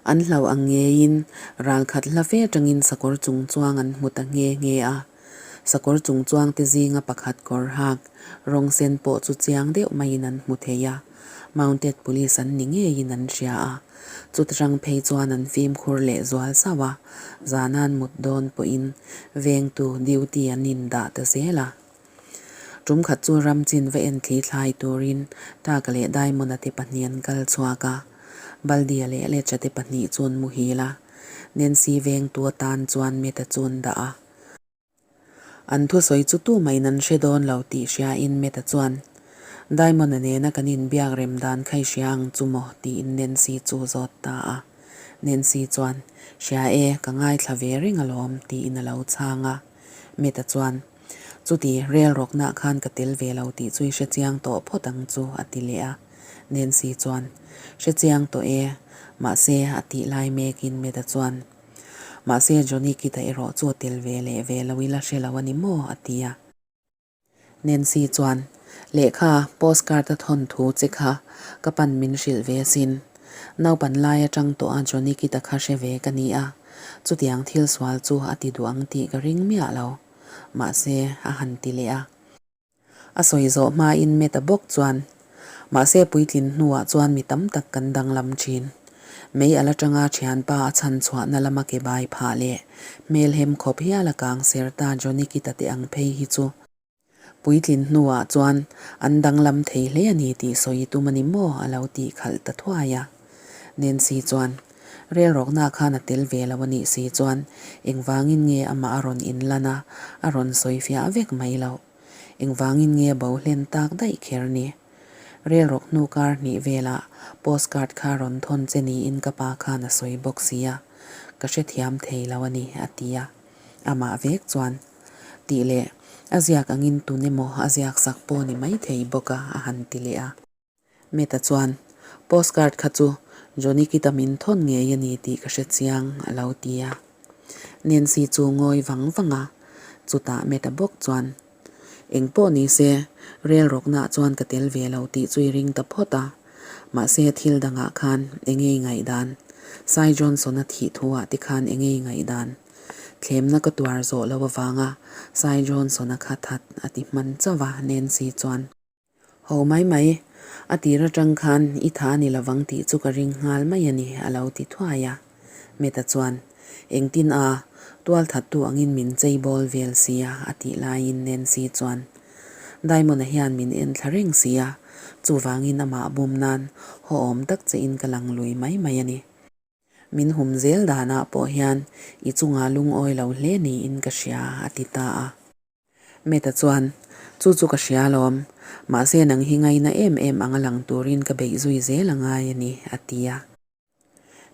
An hlauh ang ngeiin ral khat hla fe atangin sakawr chung chuang an hmu ta nghe nghe a. Sakawr chung chuangte zinga pakhat kawr hak rawng sen pawh chu chiang deuh maiin an hmu thei a. Mounted Police an ni ngeiin an hria a. Chuta tang phei chuan an fimkhur leh zual sauh a, zan an mut dawn pawhin vengtu duty an indah ta zel a. Tum khat chu ram chin va en thli thlai turin Taka leh Diamond-a te pahnih an kal chhuak a, Baldia leh Lecha te pahnih chu an muhil a, Nancy vengtu atan chuan Meta chu an dah a. An thusawi chu tumahin an hre dawn lo tih hriain Meta chuan, Diamond-a nena kan inbiak rem dan kha i hria ang chu maw? tiin Nancy chu zawt ta a. Nancy chuan, Hria e, ka ngaithla ve reng alawm, tiin a lo chhang a. Meta chuan, Chuti, rel rawknaah khan ka tel ve lo tih chu i hre chiang tawh phawt ang chu, a ti leh a. Nancy chuan, Hre chiang tawh e, mahse, a tih lai mekin Meda chuan, Mahse, Johnny Kid-a erawh chu a tel ve leh ve lo ila hre lo a ni maw? a ti a. Nancy chuan, Lehkha, postcard a thawn thu che kha ka pan min hrilh ve asin. Naupan lai atang tawh a Johnny Kid-a kha hre ve ka ni a, chutiang thil sual chu a ti duh ang tih ka ring miah lo. Mahse, a han ti leh a. A sawi zawh hmain Meta bawk chuan, Mahse puitlin hnuah chuan mi tam tak kan danglam thin. Mei ala tanga thianpa a chhan chhuahna lama ke bai phah leh hmelhem khawp hial a kang ser ta Johnny Kita te ang phei hi chu puitlin hnuah chuan an danglam thei hle a ni tih sawi tum a ni maw a lo tih khalh ta thuai a. Nancy chuan, Rel rawkna khan a tel ve lo a nih si chuan engvangin nge amah a rawn inlan a, a rawn sawi fiah vek mai loh. Engvangin nge bo hlen tak daih kher ni? Rel rawk hnu kar hnih velah postcard kha rawn thawn che niin ka pa khan a sawi bawk si a, ka hrethiam thei lo a ni, a ti a. Amah vek chuan, Tih leh, a ziak angin tun emaw a ziak sak pawh ni maithei bawk a, a han ti leh a. Meta chuan, Postcard kha chu Johnny Kid-a min thawn ngei a ni tih ka hre chiang, a lo ti a. Nancy chu ngawi vang vang a, chutah Meta bawk chuan, Eng pawh ni se, rel rawknaah chuan ka tel ve lo tih chu i ring ta phawt a. Mahse, thil dangah khan eng nge i ngaihdan? Cy Johnson-a thih thuah te khan eng nge i ngaihdan? Thlemna ka tuar zawh lo avanga Cy Johnson-a kha that a ti hman chauh a, Nancy chuan. Ho mai mai, a tir atang khan i tha ni lovang tih chu ka ring nghal mai a ni, a lo ti thuai a. Meta chuan, Engtin a, tualthattu angin min chei bawl vel sia, a tih laiin Nancy chuan, Diamond-a hian min en thla reng sia, chuvangin amah bum nan haw awm tak che in ka lang lui mai mai a ni. Min hum zel danah pawh hian i chungah lungawi lo hle niin ka hria, a ti ta a. Meta chuan, Chu chu ka hria alawm, mahse nang hi ngaina em em anga lang turin ka beih zui zel a ngai a ni, a ti a.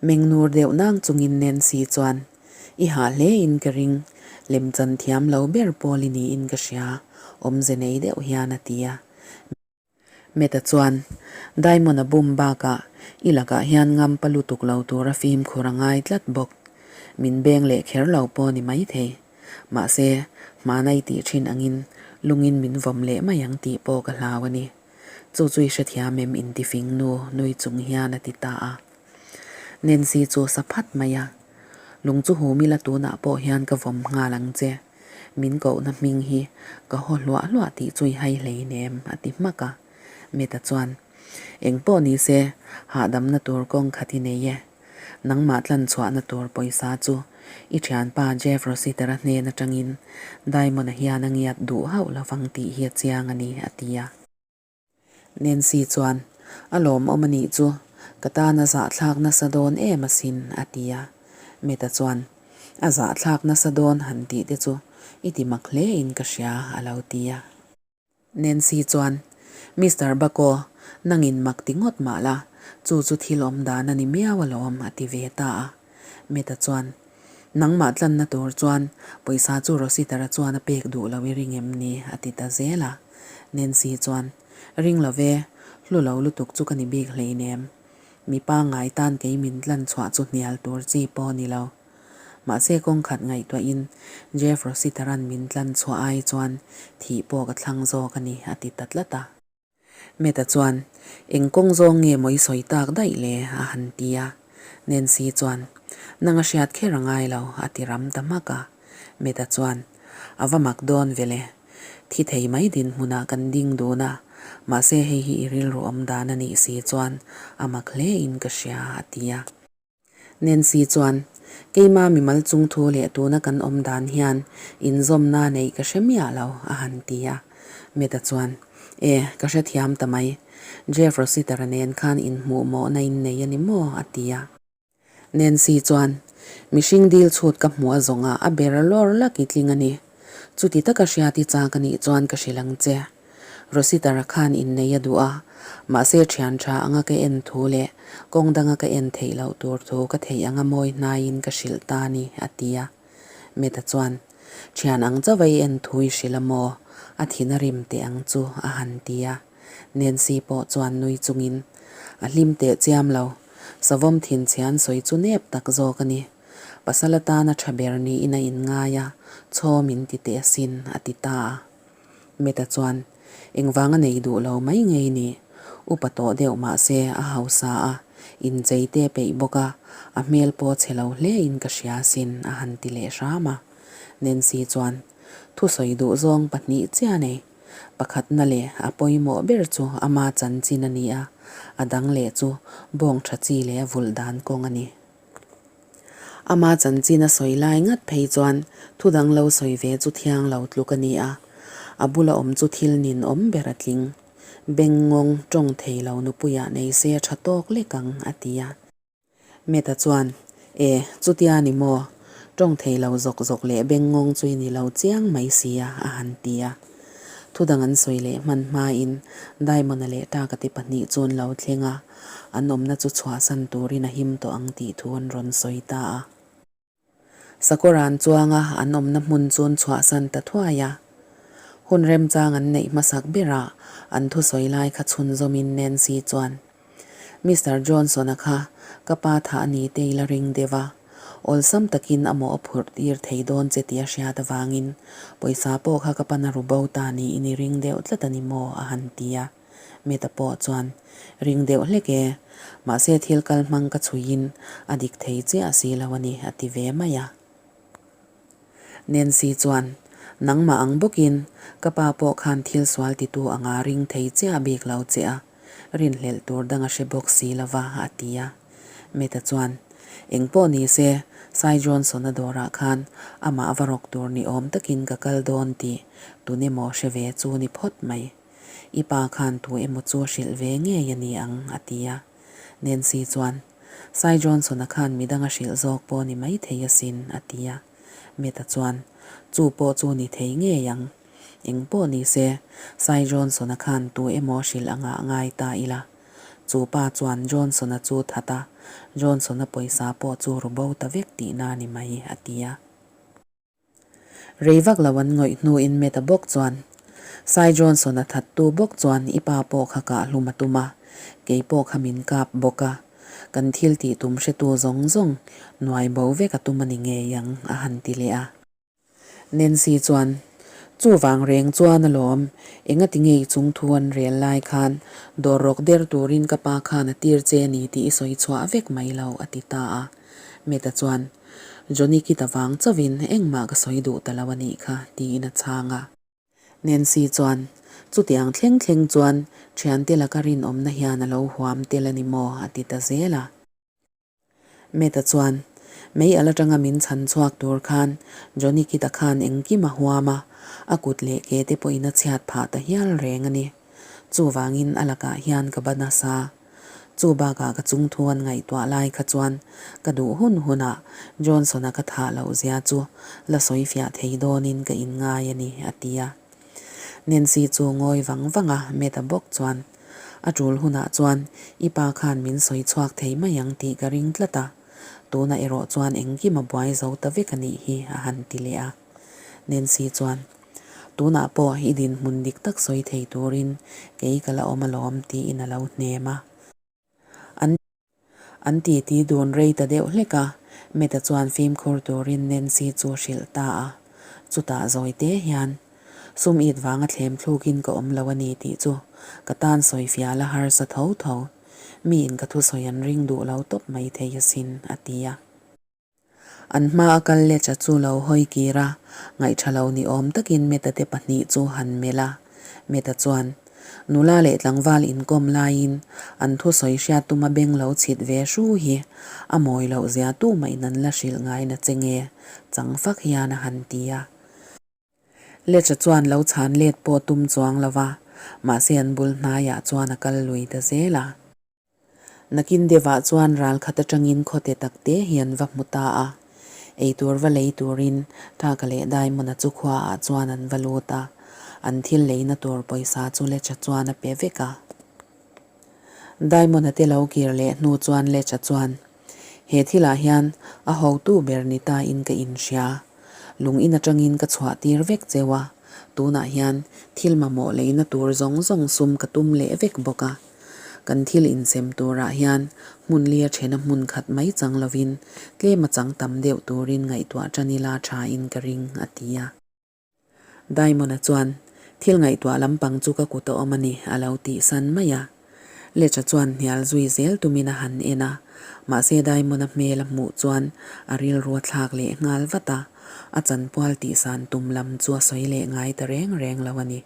Meng nur deuh nang chungin Nancy chuan, I hah hle in ka ring, lemchan thiam lo ber pawl i niin ka hria, awmze nei deuh hian a ti a. Meta chuan, Diamond a bum bakah i lakah hian ngampa lutuk lo tura fimkhur a ngai tlat bawk. Min beng leh kher lo pawh ni maithei. Mahse, hmana i tih thin angin lungin min vawm leh mai ang tih pawh ka hlau a ni. Chu chu i hrethiam em intifing nu nui chung hian a ti ta a. Nancy chu sa phat mai a. Lung chu hum ila tunah pawh hian ka vawm nghal ang che. Min kohna hming hi ka haw hluah hluah tih chu i hai hleinem, a ti hmak a. Meta chuan, Eng pawh ni se, hahdamna tur kawng khat i nei e. Nangmah tlan chhuahna tur pawisa chu i thianpa Jeff Rossiter-a hnen atangin Diamond-a hian a ngiat duh hauh lovang tih hi a chiang a ni, a ti a. Nancy chuan, A lawmawm a nih chu, ka tan a zahthlak nasa dawn em asin, a ti a. Meta chuan, A zahthlak nasa dawn han tih te chu i ti mak hle in ka hria, a lo ti a. Nancy chuan, Mister Bako, nangin mak ti ngawt mah la, chu chu thil awm dan a ni miau alawm, a ti ve ta a. Meta chuan, Nangmah tlanna tur chuan pawisa chu Rositara chuan a pek duh lo i ring em ni? a ti ta zel a. Nancy chuan, Ring lo ve, hlu lo lutuk chu ka ni bik hleinem. Mi pangngai tan kei min tlan chhuah chu hnial tur chi pawh a ni lo. Mahse kawngkhat ngaihtuahin Jeff Rositara'n min tlan chhuah ai chuan thih pawh ka thlang zawk a ni, a ti ta tlat a. Meta chuan, Eng kawng zawng nge maw i sawi tak daih le? a han ti a. Nancy chuan, Nang a hriat kher a ngai lo, a ti ram ta hmak a. Meta chuan, A va mak dawn ve le. Thi thei mai dinhmunah kan ding dun a, mahse hei hi i rilru awm dan a nih si chuan a mak hle in ka hria, a ti a. Nancy chuan, Keima mimal chung thu leh tuna kan awm dan hian inzawmna neih ka hre miah lo, a han ti a. Meta chuan, E, ka hrethiam ta mai. Jeff Rossiter-a nen khan inhmuh mawhna in nei a ni maw? a ti a. Nancy chuan, Mihring dil chhut ka hmuh a zawngah a ber lawr lak i tling a ni. Chuti taka hriat i chak a nih chuan ka hrilh ang che. Rositara khan innei a duh a, mahse thian tha anga ka en thu leh kawng danga ka en theih loh tur thu ka theih anga mawi hnaiin ka hrilh ta a ni, a ti a. Meta chuan, Thian ang chauh a i en thu i hrilh a maw? A thin a rim teh ang chu, a han ti a. Nancy pawh chuan nui chungin, A hlim teh chiam lo, savawm thinchhian sawi chu nep tak zawk a ni. Pasal atana tha ber niin a inngai a, chhawm in ti teh asin, a ti ta a. Meta chuan, Engvang a nei duh lo mai ngei ni? Upa tawh deuh mah se a hausa a, inchei te peih bawk a, a hmel pawh chhe lo hle in ka hria asin, a han ti leh hram a. Nancy chuan, Thusawi duh zawng pahnih chiah nei. Pakhatna leh a pawimawh ber chu ama chanchin a ni a, a dang leh chu bawng tha chi leh a vulh dan kawng a ni. Ama chanchin a sawi lai ngat phei chuan thu dang lo sawi ve chu thiang lo tluk a ni a, a bula awm chu thil nin awm ber a tling. Bengngawng tawng thei lo nupuiah nei se a tha tawk lek ang, a ti a. Meta chuan, E, chutia ni maw? Tawng thei lo zawk zawk leh bengngawng chu i ni lo chiang mai si a, a han ti a. Thu dang an sawi leh hman hmain Diamond-a leh Taka te pahnih chu an lo thleng a, an awmna chu chhuahsan turin a him tawh ang tih thu an rawn sawi ta a. Sakawran chuanga an awmna hmun chu an chhuahsan ta thuai a. Hun remchang an neih hmasak berah an thusawi lai kha chhunzawmin Nancy chuan, Mister Johnson-a kha ka pa thah a ni te i la ring deuh a, awlsam takin a mawh a phurh tir thei dawn che tih a hriat avangin pawisa pawh kha ka pan a ru bo ta niin i ring deuh tlat a ni maw? a han ti a. Meta pawh chuan, Ring deuh hlek e, mahse thil kal hmang ka chhuiin a dik thei chiah si lo a ni, a ti ve mai a. Nancy chuan, Nangmah ang bawkin ka pa pawh khan thil sual titu anga ring thei chiah bik lo che a, rinhlelh tur dang a hre bawk si lo va, a ti a. Meta chuan, Eng pawh ni se, Cy Johnson-a dawrah khan amah va rawk tur ni awm takin ka kal dawn tih tun emaw hre ve chu ni phawt mai. I pa khan tu emaw chu a hrilh ve ngei a ni ang, a ti a. Nancy chuan, Cy Johnson-a khan midang a hrilh zawk pawh ni maithei asin, a ti a. Meta chuan, Chu pawh chu ni thei ngei ang. Eng pawh ni se, Cy Johnson-a khan tu emaw hrilh anga a ngai ta ila. Chu pa chuan Johnson-a chu that a, Johnson-a pawisa pawh chu ru bo ta vek tihna a ni mai, a ti a. Rei vak lo an ngawih hnuin Meta bawk chuan, Cy Johnson-a thattu bawk chuan i pa pawh kha kah hlum a tum a, kei pawh kha min kap bawk a, kan thil tih tum hretu zawng zawng nuai bo vek a tum a ni ngei ang, a han ti leh a. Nancy chuan, Chuvang reng chuan alawm, engati nge i chung thu an rel lai khan dawr rawk der turin ka pa khan a tir che a ni tih i sawi chhuah vek mai lo, a ti ta a. Meta chuan, Johnny Kid-a vang chauhin engmah ka sawi duh ta lo a nih kha, tiin a chhang a. Nancy chuan, Chutiang thleng thleng chuan thiante laka rinawmna hian a lo huam tel a ni maw? a ti ta zel a. Matt-a chuan, Mei al atanga min chhan chhuak tur khan Johnny Kid-a khan engkim a huam a, a kut leh ke te pawhin a chhiat phah ta hial reng a ni. Chuvangin a lakah hian ka ba nasa. Chu bakah ka chungthu an ngaihtuah lai kha chuan ka duh hun hunah Johnson-a ka thah loh zia chu la sawi fiah thei dawnin ka inngai a ni, a ti a. Nancy chu ngawi vang vang a, Matt-a bawk chuan, A tul hunah chuan i pa khan min sawi chhuak thei mai ang tih ka ring tlat a, tunah erawh chuan engkim a buai zo ta vek a nih hi, a han ti leh a. Nancy chuan, Tunah pawh i dinhmun dik tak sawi thei turin kei ka la awm alawm tiin a lo hnem a. An an titi dun rei ta deuh hlek a, Meta chuan fimkhur turin Nancy chu a hrilh ta a. Chutah zawi te hian, Sum it vanga thlem thlukin ka awm lo a ni tih chu ka tan sawi fiah la harsa tho tho. Miin ka thusawi an ring duh lo tawp mai thei asin, a ti a. An hma a kal Lecha chu lo hawi kir a, ngaihṭha lo ni awm takin Meta te pahnih chu han melh a. Meta chuan, Nula leh tlangval inkawm laiin an thusawi hriat tuma beng lo chhit ve hru hi a mawi loh zia tumahin an la hrilh ngai na che nge, chang fak hian a han ti a. Lecha chuan lo chhan let pawh tum chuang lo va, mahse an bul hnaiah chuan a kal lui ta zel a. Nakin deuhah chuan ral khat atangin khawte takte hi an va hmu ta a. Eitur va lei turin Thaka leh Diamond-a chu khuaah chuan an va lut a, an thil leina tur pawisa chu Lecha chuan a pe vek a. Diamond-a te lo kir leh hnu chuan Lecha chuan, He thilah hian a hotu ber ni ta in ka inhria. Lung in atangin ka chhuah tir vek cheu a, tunah hian thil mamawh leina tur zawng zawng sum ka tum leh vek bawk a. Kan thil insem turah hian hmun lia thena hmun khat mai chang lovin tlem a chang tam deuh turin ngaihtuah tan ila thain ka ring, a ti a. Diamond-a chuan, Thil ngaihtuah lampang chu ka kut a awm a ni, a lo tih san mai a. Lecha chuan hnial zui zel tumin a han en a, mahse Diamond-a hmel a hmuh chuan a rilru a thlak leh nghal vat a, a chanpual tihsan tum lam chu a sawi leh ngai ta reng reng lo a ni.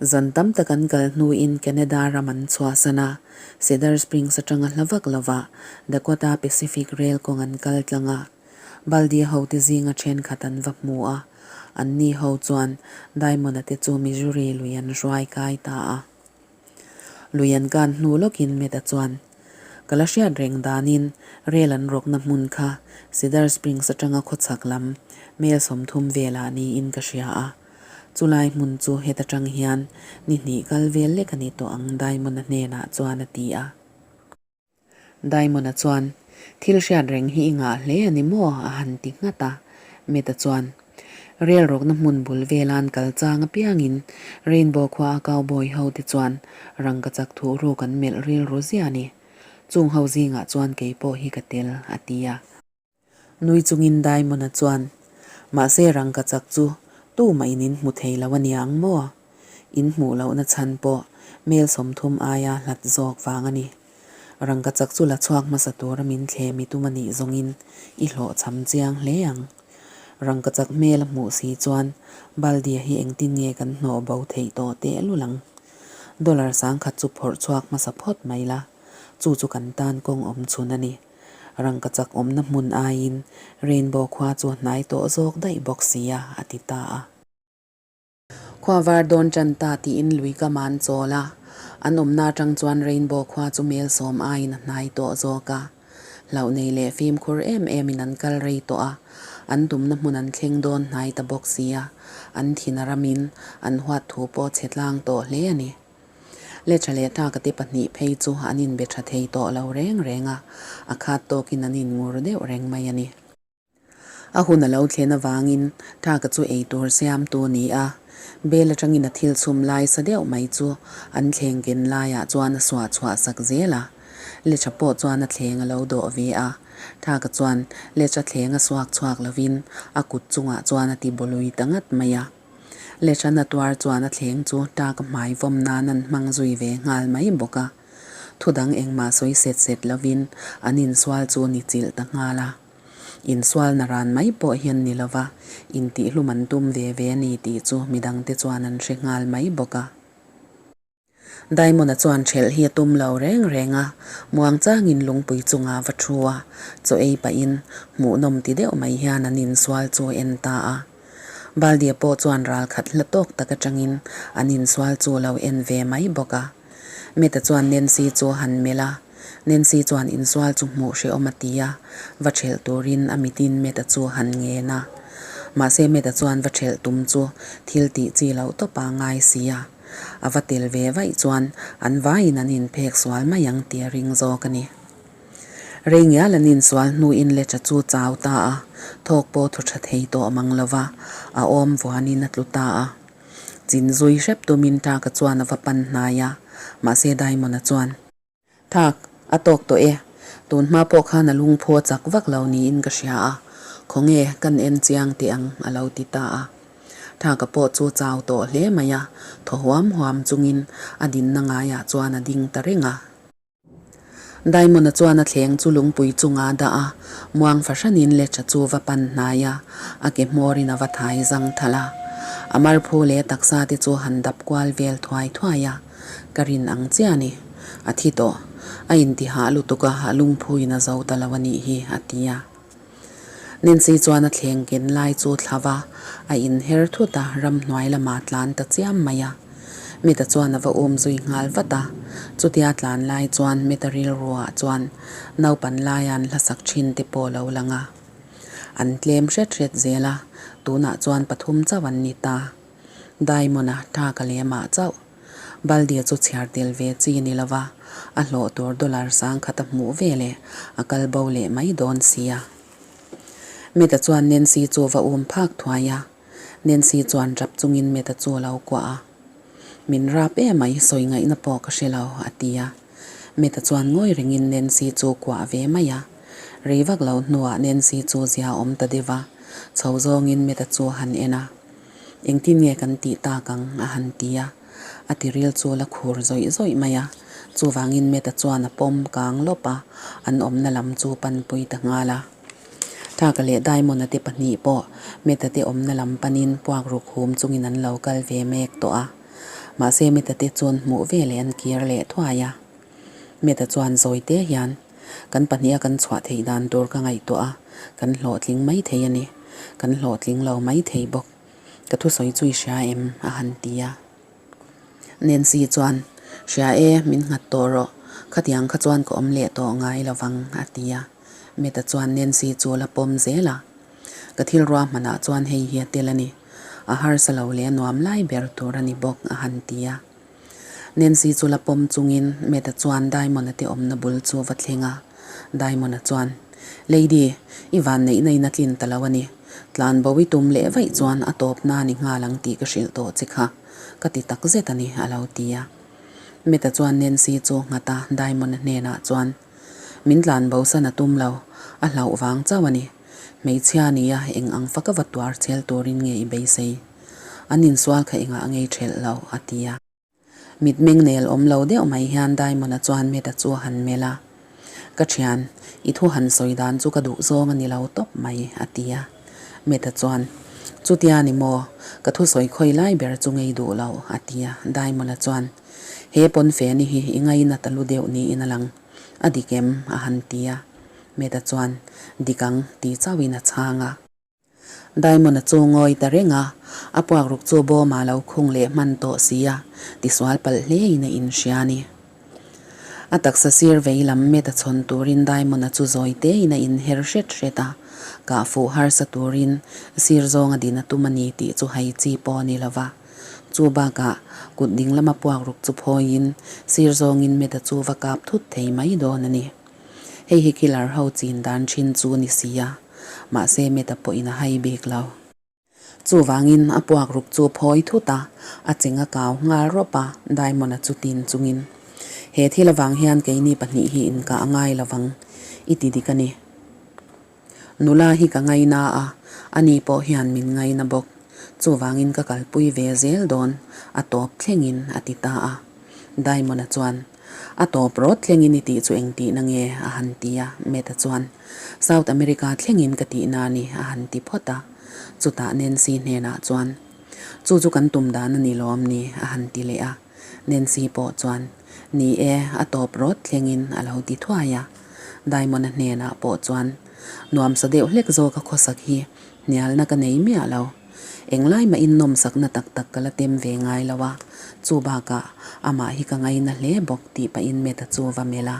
Zan tam tak an kal hnuin Canada ram an chhuahsan a, Cedar Springs atanga hla vak lovah Dakota Pacific Rail kawng an kal tlang a. Baldi hote zinga thenkhat an va hmu a, anni ho chuan Diamond-a te chu Missouri lui an hruai kai ta a. Lui an kan hnu lawkin Matt-a chuan, Ka la hriat reng danin rail an rawkna hmun kha Cedar Springs atanga khawchhak lam mel 30 velah niin ka hria a. Chulai hmun chu heta tang hian ni hnih kal vel lek a ni tawh ang Diamond-a hnenah chuan a ti a. Diamond-a chuan, Thil hriat reng hi i ngah hle a ni maw? a han ti nghat a. Matt-a chuan, Rel rawkna hmun bul vela'n kal chang apiangin Rainbow khua a cowboy ho te chuan rangkachak thuhruk an melh rilru ziah a ni. Chung ho zingah chuan kei pawh hi ka tel, a ti a. Nui chungin Diamond-a chuan, Mahse rangkachak chu tumah in in hmu thei lo a niang maw? In hmuh lohna chhan pawh mel 30 aia hlat zawk vang a ni. Rangkachak chu la chhuak hmasa tura min thlem i tum a nih zawngin i hlawhchham chiang hle ang. Rangkachak hmel a hmuh si chuan Baldia hi engtin nge kan hnawh bo theih tawh tehlul ang? Dollar 10,000 chu phawrh chhuak hmasa phawt mai la, chu chu kan tan kawng awm chhun a ni. Rangkachak awmna hmun aiin Rainbow khua chu a hnai tawh zawk daih bawk sia, a ti ta a. Khua var dawn tan ta tiin lui kam an chawl a, an awmna atang chuan Rainbow khua chu mel 10 aiin a hnai tawh zawk a. Hlauh nei leh fimkhur em emin an kal rei tawh a, an tumna hmun an thleng dawn hnai ta bawk sia, an thin a ramin an huat thu pawh chhe tlang tawh hle a ni. Lecha leh Taka te pahnih phei chu an inbe tha thei tawh lo reng reng a, a khat tawkin an inngur deuh reng mai a ni. A hun a lo thlen avangin Taka chu eitur siamtu a ni a, bel atangin a thil chhum lai sa deuh mai chu an thleng ken laiah chuan a suah chhuah sak zel a. Lecha pawh chuan a thleng a lo dawh ve a, Taka chuan Lecha thleng a suak chhuak lovin a kut chungah chuan a ti bawlui ta ngat mai a. Lehran a tuar chuan a thleng chu ṭak hmai vawm nan an hmang zui ve nghal mai bawk a. Thu dang engmah sawi set set lovin an insual chu ni chilh ta nghal a. Insualna ran mai pawh hian ni lova, intihhlum an tum ve ve a ni tih chu midangte chuan an hre nghal mai bawk a. Diamond-a chuan ṭhelh hi a tum lo reng reng a, muangchangin lungpui chungah va thu a, chaw ei pahin hmuhnawm ti deuh mai hian an insual chu a en ta a. Baldia pawh chuan ral khat hla tawk tak atangin an insual chu a lo en ve mai bawk a. Meta chuan Nancy chu a han melh a, Nancy chuan insual chu hmuh hrehawm a ti a, va ṭhelh turin a mitin Meta chu a han ngen a. Mahse Meta chuan va ṭhelh tum chu thil tih chi loh tawp a ngai si a. A va tel ve vaih chuan an vaiin an inphek sual mai ang tih a ring zawk a ni. Rei ngial an insual hnuin Lecha chu chau ta a, thawk pawh thu tha thei tawh mang lo va, a awm vuanin a tlu ta a. Chin zui hrep tumin Thaka chuan a va pan hnai a, mahse Diamond-a chuan. Thak, a tawk tawh e. Tun hma pawh khan a lungphu a chak vak lo niin ka hria a, khawnge kan en chiang teh ang a lo ti ta a. Thaka pawh chu chau tawh hle mai a, thaw huam huam chungin a dinna ngaiah chuan a ding ta reng a. Diamond-a chuan a thleng chu lungpui chungah a dah a, muang fahranin Lecha chu va pan hnai a, a ke hmawrin a va thai zang thalh a. A marphu leh a taksa te chu han dap kual vel thuai thuai a, Ka rin ang chiah a ni. A thi tawh. A intihah lutuk a, a lungphuin a zo ta lo a nih hi, a ti a. Nancy chuan a thleng ken lai chu thla va, a inher thut a, ramhnuai lamah tlan ta chiam mai a. Mita chuan a va um zui nghal vat a. Chutia tlan lai chuan Mita rilruah chuan naupan laia an hlasak thin te pawh lo lang a. An tlem hret hret zel a, tunah chuan pathum chauh an ni ta. Diamond-a tha ka lem ah chauh. Baldia chu chhiar tel ve chi ni lova, a hlawh tur dollar sangkhat a hmuh ve leh a kal bo leh mai dawn sia. Meta chuan Nancy chu va um phak thuai a, Nancy chuan rap chungin Meta chu a lo kuah a. Min rap em mai sawi ngaihna pawh ka hre lo, a ti a. Meta chuan ngawi rengin Nancy chu kuah ve mai a. Rei vak lo hnuah Nancy chu zia awm ta deuh a, chho zawngin Meta chu a han en a. Engtin nge kan tih tak ang? a han ti a. A tiril chu la khur zawih zawih mai a. Chuvangin Meta chuan a pawm kang lawp a, an awmna lam chu panpui ta nghal a. Thaka leh Diamond-a te pahnih pawh Meta te awmna lam panin puak ruk hum chungin an lo kal ve mek tawh a. Mahse Meta te chuan hmuh veleh an kir leh thuai a. Meta chuan zawi te hian, Kan pahniha kan chhuah theih dan tur ka ngaihtuah a, kan hlawhtling mai thei a ni. Kan hlawhtling lo mai thei bawk. Ka thusawi chu i hria em? a han ti a. Nancy chuan, Hria e, min nghat tawh rawh. Khatiang kha chuan ka awm leh tawh ngai lo vang, a ti a. Meta chuan Nancy chu la pawm zel a. Ka thil ruahmanah chuan hei hi a tel a ni. A harsa lo leh a nuam lai ber tur a ni bawk, a han ti a. Nancy chu la pawm chungin Meta chuan Diamond-a te awmna bul chu va thleng a. Diamond-a chuan, Lady, i vanneihna in a tlin ta lo a ni. Tlan bo i tum leh vaih chuan a tawpna a ni nghal ang tih ka hrilh tawh che kha. Ka ti tak zet a ni, a lo ti a. Meta chuan Nancy chu nghat a, Diamond-a hnenah chuan, Min tlan bo san a tum lo, a hlauh vang chauh a ni. Hmeichhia nia eng ang faka va tuar chel turin nge i beisei? An insual kha engah ngei ṭhelh lo, a ti a. Mitmeng nel awm lo deuh mai hian Diamond-a chuan Meta chu a han melh a. Ka ṭhian, i thu han sawi dan chu ka duh zawng a ni lo tawp mai, a ti a. Meta chuan, Chutia ni maw, ka thu sawi khawi lai ber chu ngei duh lo, a ti a. Diamond-a chuan, He pawnfeni hi i ngaina ta lu deuh niin a lang. A dik em? a han ti a. Meta chuan, Dik ang, ti chauhin a chhang a. Diamond-a chu ngawi ta reng a, a puakruk chu bawmah lo khung leh hman tawh si a, tisual palh hlein a inhria a ni. A taksa sir vei lam met a chhawn turin Diamond-a chu zawi tein a inher hret hret a, kah fuh harsa turin sir zawnga din a tum a ni tih chu hai chi pawh a ni lo va. Chu bakah kut ding lama puakruk chu phawiin sir zawngin met a chu va kap thut thei mai dawn a ni. Hei hi killer ho chin dan thin chu ni si a. Mahse Meta pawhin a hai bik lo. Chuvangin a puak ruk chu phawi thut a, a cheng a kau nghal rawp a, Diamond-a chu tin chungin, He thil avang hian keini pahnih hi inkah a ngai lovang, i ti dik a ni. Nula hi ka ngaina a, ani pawh hian min ngaina bawk. Chuvangin ka kalpui ve zel dawn, a tawp thlengin a ti ta a. Diamond-a chuan. A tawp rawt thlengin i tih chu eng tihna nge? a han ti a, Matt-a chuan, South America thlengin ka tihna a ni, a han ti phawt a. Chutah Nancy hnenah chuan, Chu chu kan tum dan a ni lawm ni? a han ti leh a. Nancy pawh chuan, Ni e, a tawp rawt thlengin a lo ti thuai a. Diamond-a hnenah pawh chuan, Nuamsa deuh hlek zawka khawsak hi hnialna ka nei miah lo. Englai mahin nawmsakna tak tak ka la tem ve ngai lo a, chu bakah amah hi ka ngaina hle bawk tih pahin Meta chu va melh a.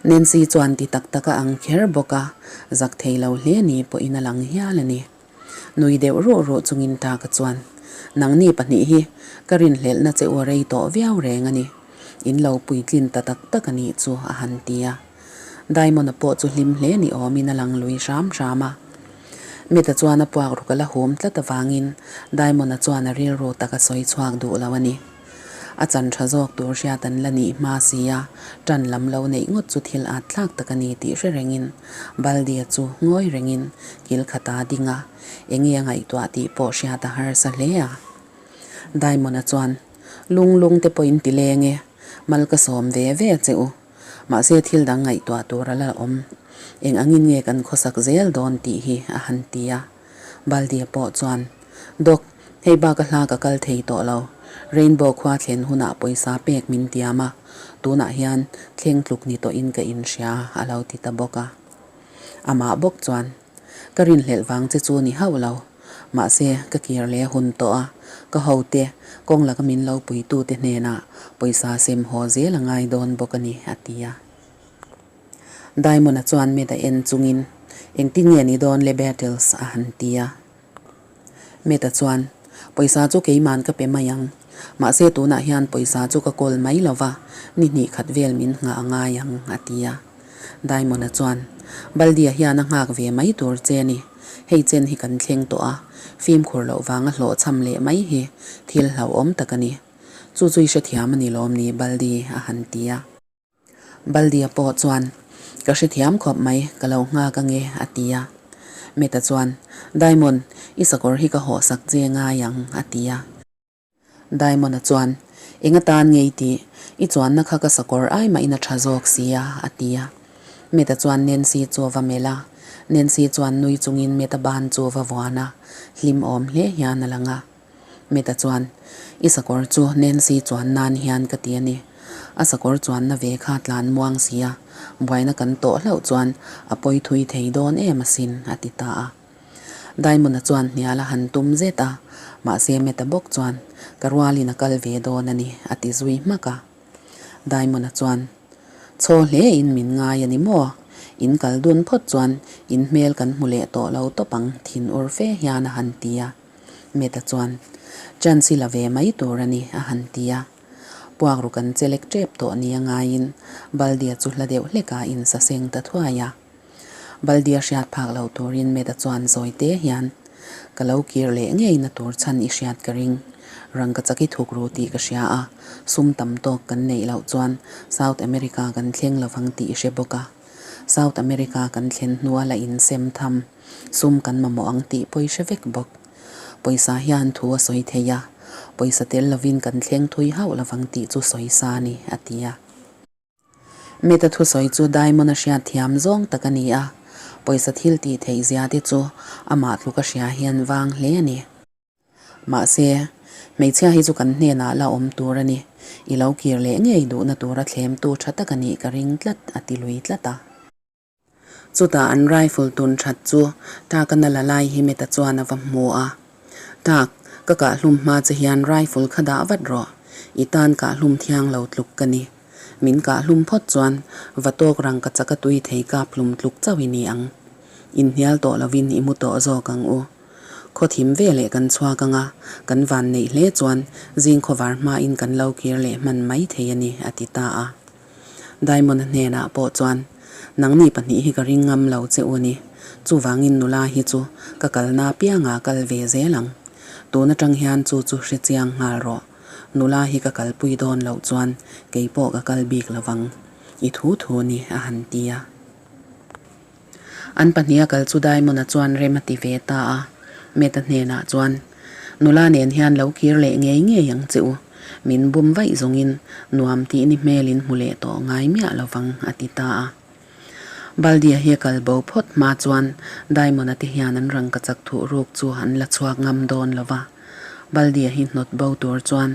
Nancy chuan ti tak tak a ang kher bawk a, zak thei lo hle ni pawhin a lang hial a ni. Nui deuh ruh ruh chungin Taka chuan, Nangni pahnih hi ka rinhlelhna che u a rei tawh viau reng a ni. In lo puitlin ta tak tak a nih chu a han ti a. Diamond-a pawh chu hlim hle ni awmin a lang lui hram hram a. Mita chuan a puak ruk a la hum tlat avangin Diamond-a chuan a rilru tak a sawi chhuak duh lo a ni. A chan tha zawk tur hriat an la nih hma si a, tan lam lo neih ngawt chu thil at thlak tak a ni tih hre rengin Baldia chu ngawi rengin kil khata ding a, enge a ngaihtuah tih pawh hriat a harsa hle a. Diamond-a chuan, Lung lung te pawhin ti leng e, mal ka sawm ve ve a che u. Mahse thil dang ngaihtuah tur a la awm. Eng angin nge kan khawsak zel dawn tih hi a han ti a. Baldia pawh chuan, Doc, hei bak a hla ka kal thei tawh lo. Rainbow khua thlen hunah pawisa pek min tiam a, tunah hian thleng tluk ni tawhin ka inhria a lo ti ta bawk a. Amah bawk chuan, Ka rinhlelh vang che chu ni hauh lo. Mahse, ka kir leh hun tawh a, ka hote, kawng laka min lo puitute hnenah pawisa sem haw zel a ngai dawn bawk a ni, a ti a. Diamond-a chuan mit a en chungin, Engtin nge ni dawn le Beatles? a han ti a. Meta chuan, Pawisa chu keiman ka pe mai ang. Mahse tunah hian pawisa chu ka kawl mai lo va, ni hnih khat vel min nghah a ngai ang, a ti a. Diamond-a chuan, Baldia hian a nghak ve mai tur che a ni. Hei chen hi kan thleng tawh a, fimkhur loh vanga hlawhchham leh mai hi thil hlauhawm tak a ni. Chu chu i hrethiam a ni lawm ni, Baldi, a han ti a. Baldia pawh chuan, Ka hrethiam khawp mai, ka lo nghak ange, a ti a. Meta chuan, Diamond, i sakawr hi ka hawhsak che ngai ang, a ti a. Diamond-a chuan, Eng atan ngei tih, i chuanna kha ka sakawr ai mahin a tha zawk si a, a ti a. Meta chuan Nancy chu a va melh a. Nancy chuan nui chungin Meta ban chu a va vuan a, hlim awm hle hian a lang a. Meta chuan, I sakawr chu Nancy chuan nan hian ka ti a ni. A sakawr chuanna ve kha tlan muang si a, buaina kan tawh hlauh chuan a pawi thui thei dawn em asin, a ti ta a. Diamond-a chuan hnial a han tum zet a, mahse Meta bawk chuan, Ka rualin a kal ve dawn a ni, a ti zui hmak a. Diamond-a chuan, Chaw hle in min ngai a ni maw? In kal dun phawt chuan in hmel kan hmu leh tawh lo tawp ang, thin ur fe hian a han ti a. Meta chuan, Chance i la ve mai tur a ni, a han ti a. Puak ru kan chelek tep tawh ni a ngaiin Baldia chu hla deuh hlekah in saseng ta thuai a. Baldia hriat phak lo turin Meta chuan zawi te hian, Ka lo kir leh ngei na tur chhan i hriat ka ring. Rangkachak i thuk ru tih ka hria a, sum tam tawk kan neih loh chuan South America kan thleng lovang tih i hre bawk a. South America kan thlen hnua la insem tham sum kan mamawh ang tih pawh i hre vek bawk. Pawisa hian thu a sawi thei a, pawisa tel lovin kan thleng thui hauh lovang tih chu sawi sa a ni, a ti a. Meta thusawi chu Diamond a hriat thiam zawng tak a ni a, pawisa thil tih theih zia te chu amah tluk a hria hian vang hle a ni. Mahse, hmeichhia hi chu kan hnenah la awm tur a ni, i lo kir leh ngei duhna tura thlemtu tha tak a nih ka ring tlat, a ti lui tlat a. Chutah an rifle tun that chu Tak a na la lai hi Meta chuan a va hmu a. Tak, ka kahhlum hma che hian rifle kha dah vat rawh. I tan kahhlum thiang lo tluk ka ni. Min kahhlum phawt chuan va tawk rang ka chak a tui thei kap hlum tluk chauh i ni ang. Inhnial tawh lovin i mu tawh zawk ang u. Khaw thim ve leh kan chhuak ang a, kan van neih hle chuan zing khawvar hmain kan lo kir leh hman mai thei a ni, a ti ta a. Diamond-a hnenah pawh chuan, Nangni pahnih hi ka ring ngam lo che u ni. Chuvangin nula hi chu ka kalna apiangah kal ve zel ang. Tun atang hian chu chu hre chiang nghal rawh. Nula hi ka kalpui dawn loh chuan kei pawh ka kal bik lo vang. I thu thu ni, a han ti a. An pahniha kal chu Diamond-a chuan rem a ti ve ta a. Matt-a hnenah chuan, Nula nen hian lo kir leh ngei ngei ang che u. Min bum vaih zawngin nuam tih ni hmelin hmu leh tawh ngai miah lo vang, a ti ta a. Baldia hi a kal bo phawt hma chuan Diamond-a te hian an rangkachak thuh ruk chu an la chhuak ngam dawn lo va. Baldia hi hnawt bo tur chuan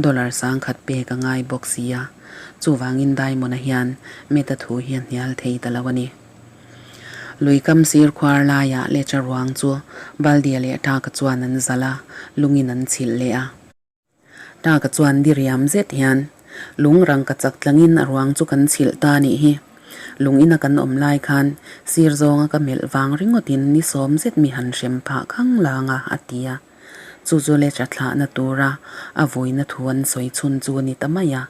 dollar sangkhat pek a ngai bawk si a, chuvangin Diamond-a hian Meta thu hi a hnial thei ta lo a ni. Lui kam sir khuar laiah Lecha ruang chu Baldia leh Taka chuan an zalh a, lungin an chhilh leh a. Taka chuan diriam zet hian lung rangka chak tlangin a ruang chu kan chhilh ta nih hi. Lung ina kan awm lai khan sir zawnga ka melh vang ringawtin ni sawm zet mi han hrem phah khang lang a, a ti a. Chu chu Lecha thlahna tura a vuina thu an sawi chhun chu a ni ta mai a.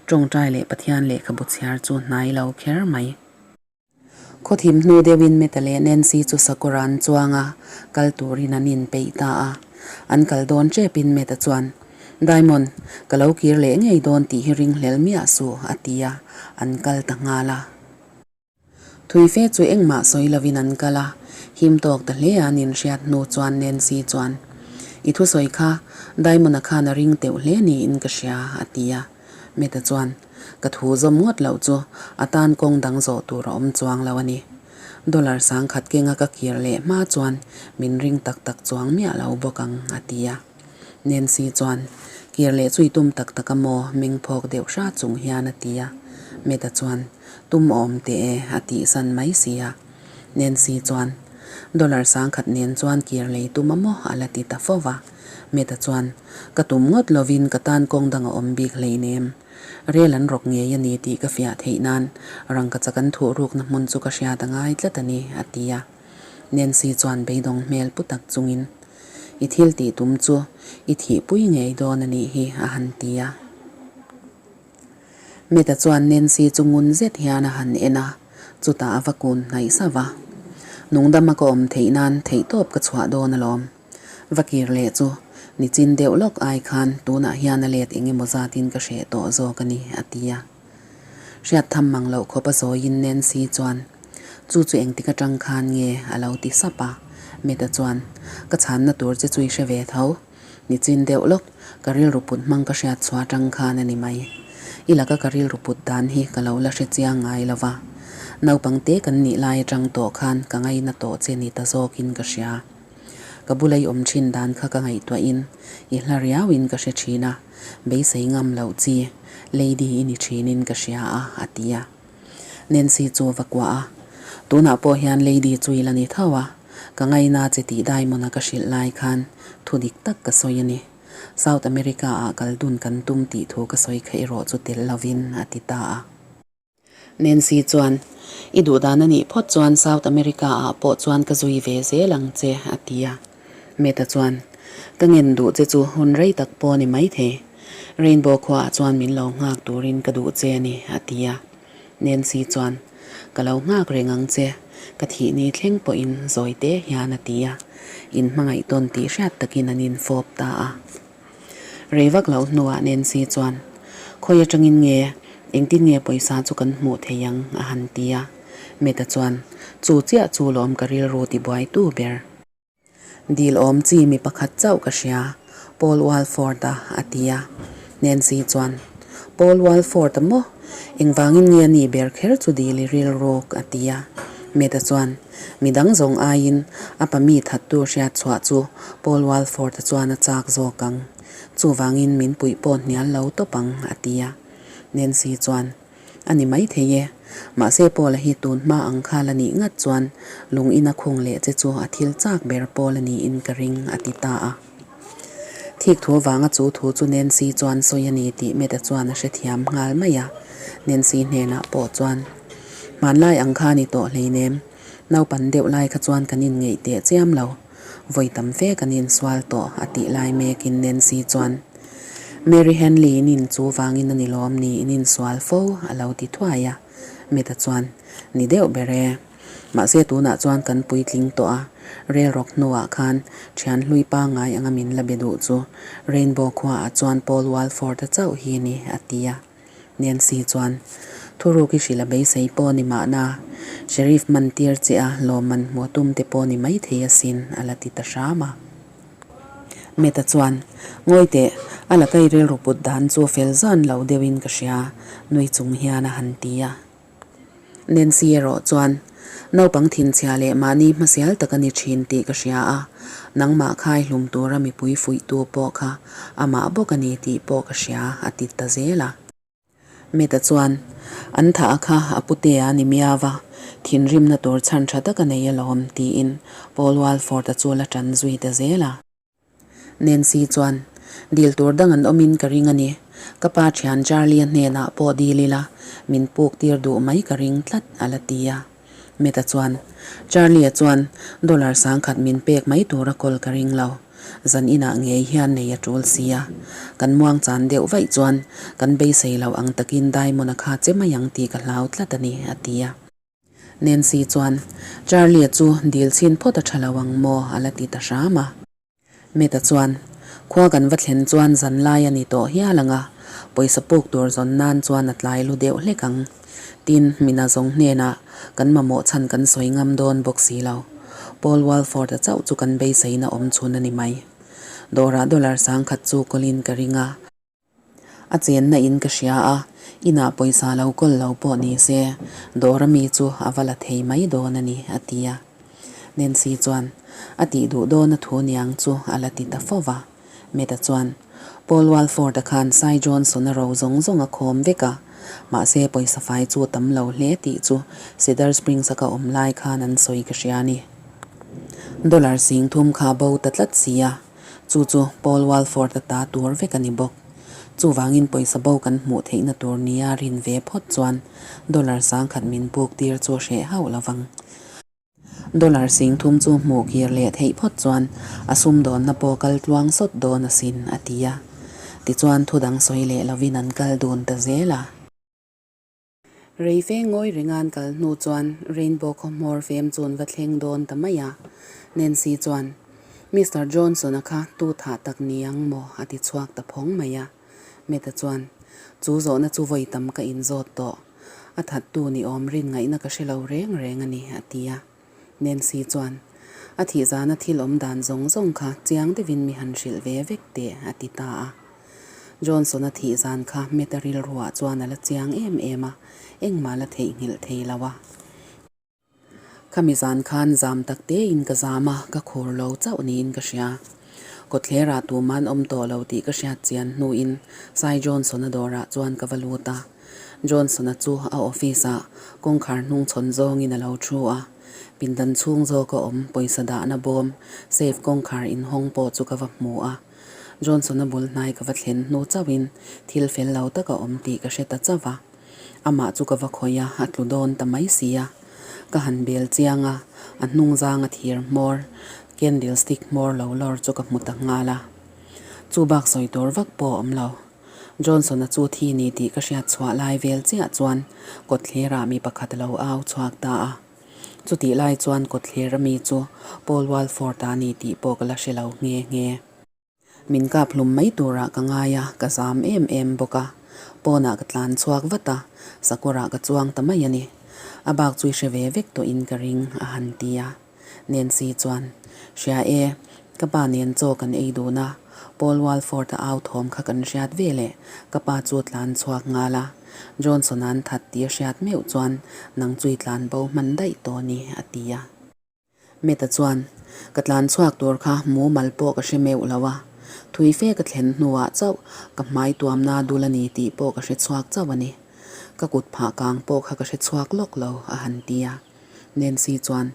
Tawngtai leh Pathian lehkhabu chhiar chu hnai lo kher mai. Khawthim hnu deuhin Meta leh Nancy chu sakawr an chuang a, kal turin an inpeih ta a. An kal dawn tepin Meta chuan, Diamond, ka lo kir leh ngei dawn tih hi ringhlel miah suh, a ti a, an kal ta nghal a. Thui fe chu engmah sawi lovin an kal a, him tawk ta hle a an inhriat hnu chuan Nancy chuan, I thusawi kha Diamond-a khan a ring teuh hle niin ka hria, a ti a. Meta chuan, Ka thu zawm ngawt loh chu a tan kawng dang zawh tur a awm chuang lo a ni. Dollar sangkhat kenga ka kir leh hma chuan min ring tak tak chuang miah lo bawk ang, a ti a. Nancy chuan, Kir leh chu i tum tak tak a maw? meng phawk deuh hra chung hian a ti a. Meta chuan, Tum awm teh e, a tihsan mai si a. Nancy chuan, Dollar sangkhat nen chuan kir lei tum a maw? a la ti ta fo va. Meta chuan, Ka tum ngawt lovin ka tan kawng dang a awm bik hleinem. Rel an rawk ngei a ni tih ka fiah theih nan rangkachak an thuh rukna hmun chu ka hriat a ngai tlat a ni, a ti a. Nancy chuan beidawng hmel pu tak chungin, I thil tih tum chu i thihpui ngei dawn a nih hi, a han ti a. Meta chuan Nancy chu ngun zet hian a han en a, chutah a va kun hnaih sauh a. Nungdama ka awm theih nan theihtawp ka chhuah dawn alawm. Va kir leh chu nichin deuh lawk ai khan tunah hian a let eng emaw zatin ka hreh tawh zawk a ni, a ti a. Hriat tham mang loh khawp a zawiin Nancy chuan, Chu chu engtik atang khan nge? a lo ti sap a. Meta chuan, Ka chhanna tur che chu i hre ve tho. Nichin deuh lawk, ka rilru put hmang ka hriat chhuah atang khan a ni mai. I laka ka rilru put dan hi ka lo la hre chiang ngai lo va. Naupang te kan nih lai atang tawh khan ka ngaina tawh che ni ta zawkin ka hria. Ka bula i awm thin dan kha ka ngaihtuahin i hla riauin ka hre thin a, beisei ngam loh chi lady i ni thinin ka hria a, a ti a. Nancy chu va kuah a, Tunah pawh hian lady chu i la ni tho a, ka ngaina che tih Diamond-a ka hrilh lai khan thu dik tak ka sawi a ni. South America-ah kal dun kan tum tih thu ka sawi kha erawh chu tel lovin, a ti ta a. Nancy chuan, I duh dan a nih phawt chuan South America-ah pawh chuan ka zui ve zel ang che, a ti a. Meta chuan, Ka ngen duh che chu hun rei tak pawh a ni maithei. Rainbow khuaah chuan min lo nghak turin ka duh che a ni, a ti a. Nancy chuan, Ka lo nghak reng ang che, ka thih ni thleng pawhin zawi te hian a ti a. In hmangaih tawn tih hriat takin an infawp ta a. Rei vak loh hnuah Nancy chuan, Khawi atangin nge, engtin nge pawisa chu kan hmuh thei ang? a han ti a. Meta chuan, Chu chiah chu lawm ka rilru tibuaitu ber. Dil awm chi mi pakhat chauh ka hria, Paul Walford-a a ti a. Nancy chuan, Paul Walford-a maw? Engvangin nge a nih ber kher chu dil i rilruk? a ti a. Meta chuan, Mi dang zawng aiin a pa mi thattu hriat chhuah chu Paul Walford-a chuan a chak zawk ang. Chuvangin min puih pawh hnial lo tawp ang, a ti a. Nancy chuan, A ni maithei e. Mahse Paul-a hi tun hma ang kha la nih ngat chuan lung ina khung leh che chu a thil chak ber Paul a niin ka ring, a ti ta a. Thik thu avanga chu thu chu Nancy chuan sawi a ni tih Meta chuan a hrethiam nghal mai a. Nancy hnenah pawh chuan, Hmanlai ang kha ni tawh hleinem, naupan deuh lai kha chuan kan inngeih teh chiam lo. Vawi tam fe kan insual tawh, a tih lai mekin Nancy chuan, Mary Henley in in chu vangin a ni lawm ni in insual fo, a lo ti thuai a. Meta chuan, Ni deuh ber e. Mahse tunah chuan kan puitling tawh a, rel rawk hnuah khan thian hlui pangngai anga min la be duh chu Rainbow khuaah chuan Paul Walford-a chauh hi ni, a ti a. Nancy chuan, Thuruk i hrilh a beisei pawh ni mahna, Sheriff man tir che a lawmman hmuh tum te pawh ni maithei asin, a la ti ta hram a. Matt-a chuan, Ngawi teh, a laka i rilru put dan chu fel zan lo deuhin ka hria, nui chung hian a han ti a. Nancy erawh chuan, Naupang thinchhia leh mahni hmasial tak a ni thin tih ka hria a, nangmah khai hlum tura mipui fuihtu pawh kha amah bawk a ni tih pawh ka hria, a ti ta zel a. Meta chuan, An thah a kha a putea a ni miau va, thinrimna tur chhan tha tak a nei alawm, tiin Paul Walford-a chu la tan zui ta zel a. Nancy chuan, Dil tur dang an awmin ka ring a ni. Ka pa thian Charlie-a hnenah pawh dil ila, min puk tir duh mai ka ring tlat, a la ti a. Meta chuan, Charlie-a chuan dollar 10,000 min pek mai tura kawl ka ring lo. Zan inah ngei hian nei a tul si a. Kan muang chan deuh vaih chuan kan beisei loh ang takin Diamond-a kha che mai ang tih ka hlau tlat a ni, a ti a. Nancy chuan, Charlie-a chu dil chhin phawt a tha lo ang maw? a la ti ta hram a. Matt-a chuan, Khua kan va thlen chuan zan lai a ni tawh hial ang a, pawisa puk tur zawn nan chuan a tlai lu deuh hlek ang. Tin, mina zawng hnenah kan mamawh chhan kan sawi ngam dawn bawk si lo. Paul Walford-a chauh chu kan beiseina awm chhun a ni mai. Dawrah dollar 10,000 chu kawlin ka ring a. A chenna in ka hria a, inah pawisa lo kawl lo pawh ni se, dawra mi chu a va la thei mai dawn a ni, a ti a. Nancy chuan, A tih duh dawn a thu niang chu a la ti ta fo va. Meta chuan, Paul Walford-a khan Cy Johnson-a ro zawng zawng a khawm vek a, mahse pawisa fai chu tam lo hle tih chu Cedar Springs-a ka awm lai khan an sawi ka hria a ni. Dollar 30,000 kha bo ta tlat si a. Chu chu Paul Walford-a ta tur vek a ni bawk. Chuvangin pawisa bo kan hmuh theihna tur nia rin ve phawt chuan dollar 10,000 min buk tir chu hreh hauh lo vang. Dollar 30,000 chu hmuh kir leh theih phawt chuan a sumdawnna pawh kal tluang sawt dawn asin, a ti a. Tichuan thu dang sawi leh lovin an kal dun ta zel a. Rei fe ngawi renga'n kal hnu chuan Rainbow khaw hmawr fem chu an va thleng dawn ta mai a. Nancy chuan, Mister Johnson-a kha tu thah tak ni ang maw? a ti chhuak ta phawng mai a. Meta chuan, Chu zawhna chu vawi tam ka inzawt tawh. A thattu ni awm rin ngaihna ka hre lo reng reng a ni, a ti a. Nancy chuan, A thih zana thil awm dan zawng zawng kha chiang deuhin mi han hrilh ve vek teh, a ti ta a. Johnson-a thih zan kha Meta rilruah chuan a la chiang em em a, engmah la theihnghilh thei lo a. Khami zan khan zam tak tein ka zam a, ka khur lo chauh niin ka hria. Kawtthlerah tuman awm tawh lo tih ka hriat chian hnuin Cy Johnson-a dawrah chuan ka va lut a. Johnson-a chu a office-ah kawngkhar hnung chhawn zawngin a lo thu a. Pindan chhung zawka awm pawisa dahna bawm, safe kawngkhar inhawng pawh chu ka va hmu a. Johnson-a bul hnai ka va thlen hnu chauhin thil fel lo tak a awm tih ka hre ta chauh va. Amah chu ka va khawih a, a tlu dawn ta mai si a. Ka han bel chiang a, a hnung zanga thir hmawr, candle stick hmawr lo lawr chu ka hmu ta nghal a. Chu bak sawi tur vak pawh a awm lo. Johnson-a chu thi ni tih ka hriat chhuah lai vel chiah chuan kawtthlerah mi pakhat a lo au chhuak ta a. Chutih lai chuan kawtthler ami chu Paul Walford-a a ni tih pawh ka la hre lo nghe nghe. Min kap hlum mai turah ka ngai a, ka zam em em bawk a. Pawnah ka tlan chhuak vat a, sakawrah ka chuang ta mai a ni. A bak chu i hre ve vek tawhin ka ring, a han ti a. Nancy chuan, Hria e, ka pa nen chaw kan ei dun a, Paul Walford-a au thawm kha kan hriat ve leh ka pa chu tlan chhuak nghal a. Johnson-a'n that tih a hriat meuh chuan nang chu i tlan bo hman daih tawh a ni, a ti a. Meta chuan, Ka tlan chhuak tur kha mumal pawh ka hre meuh lo a, thui fe ka thlen hnuah chauh ka hmai tuamna dul a ni tih pawh ka hre chhuak chauh a ni. Ka kut phah kang pawh kha ka hre chhuak lawk lo, a han ti a. Nancy chuan,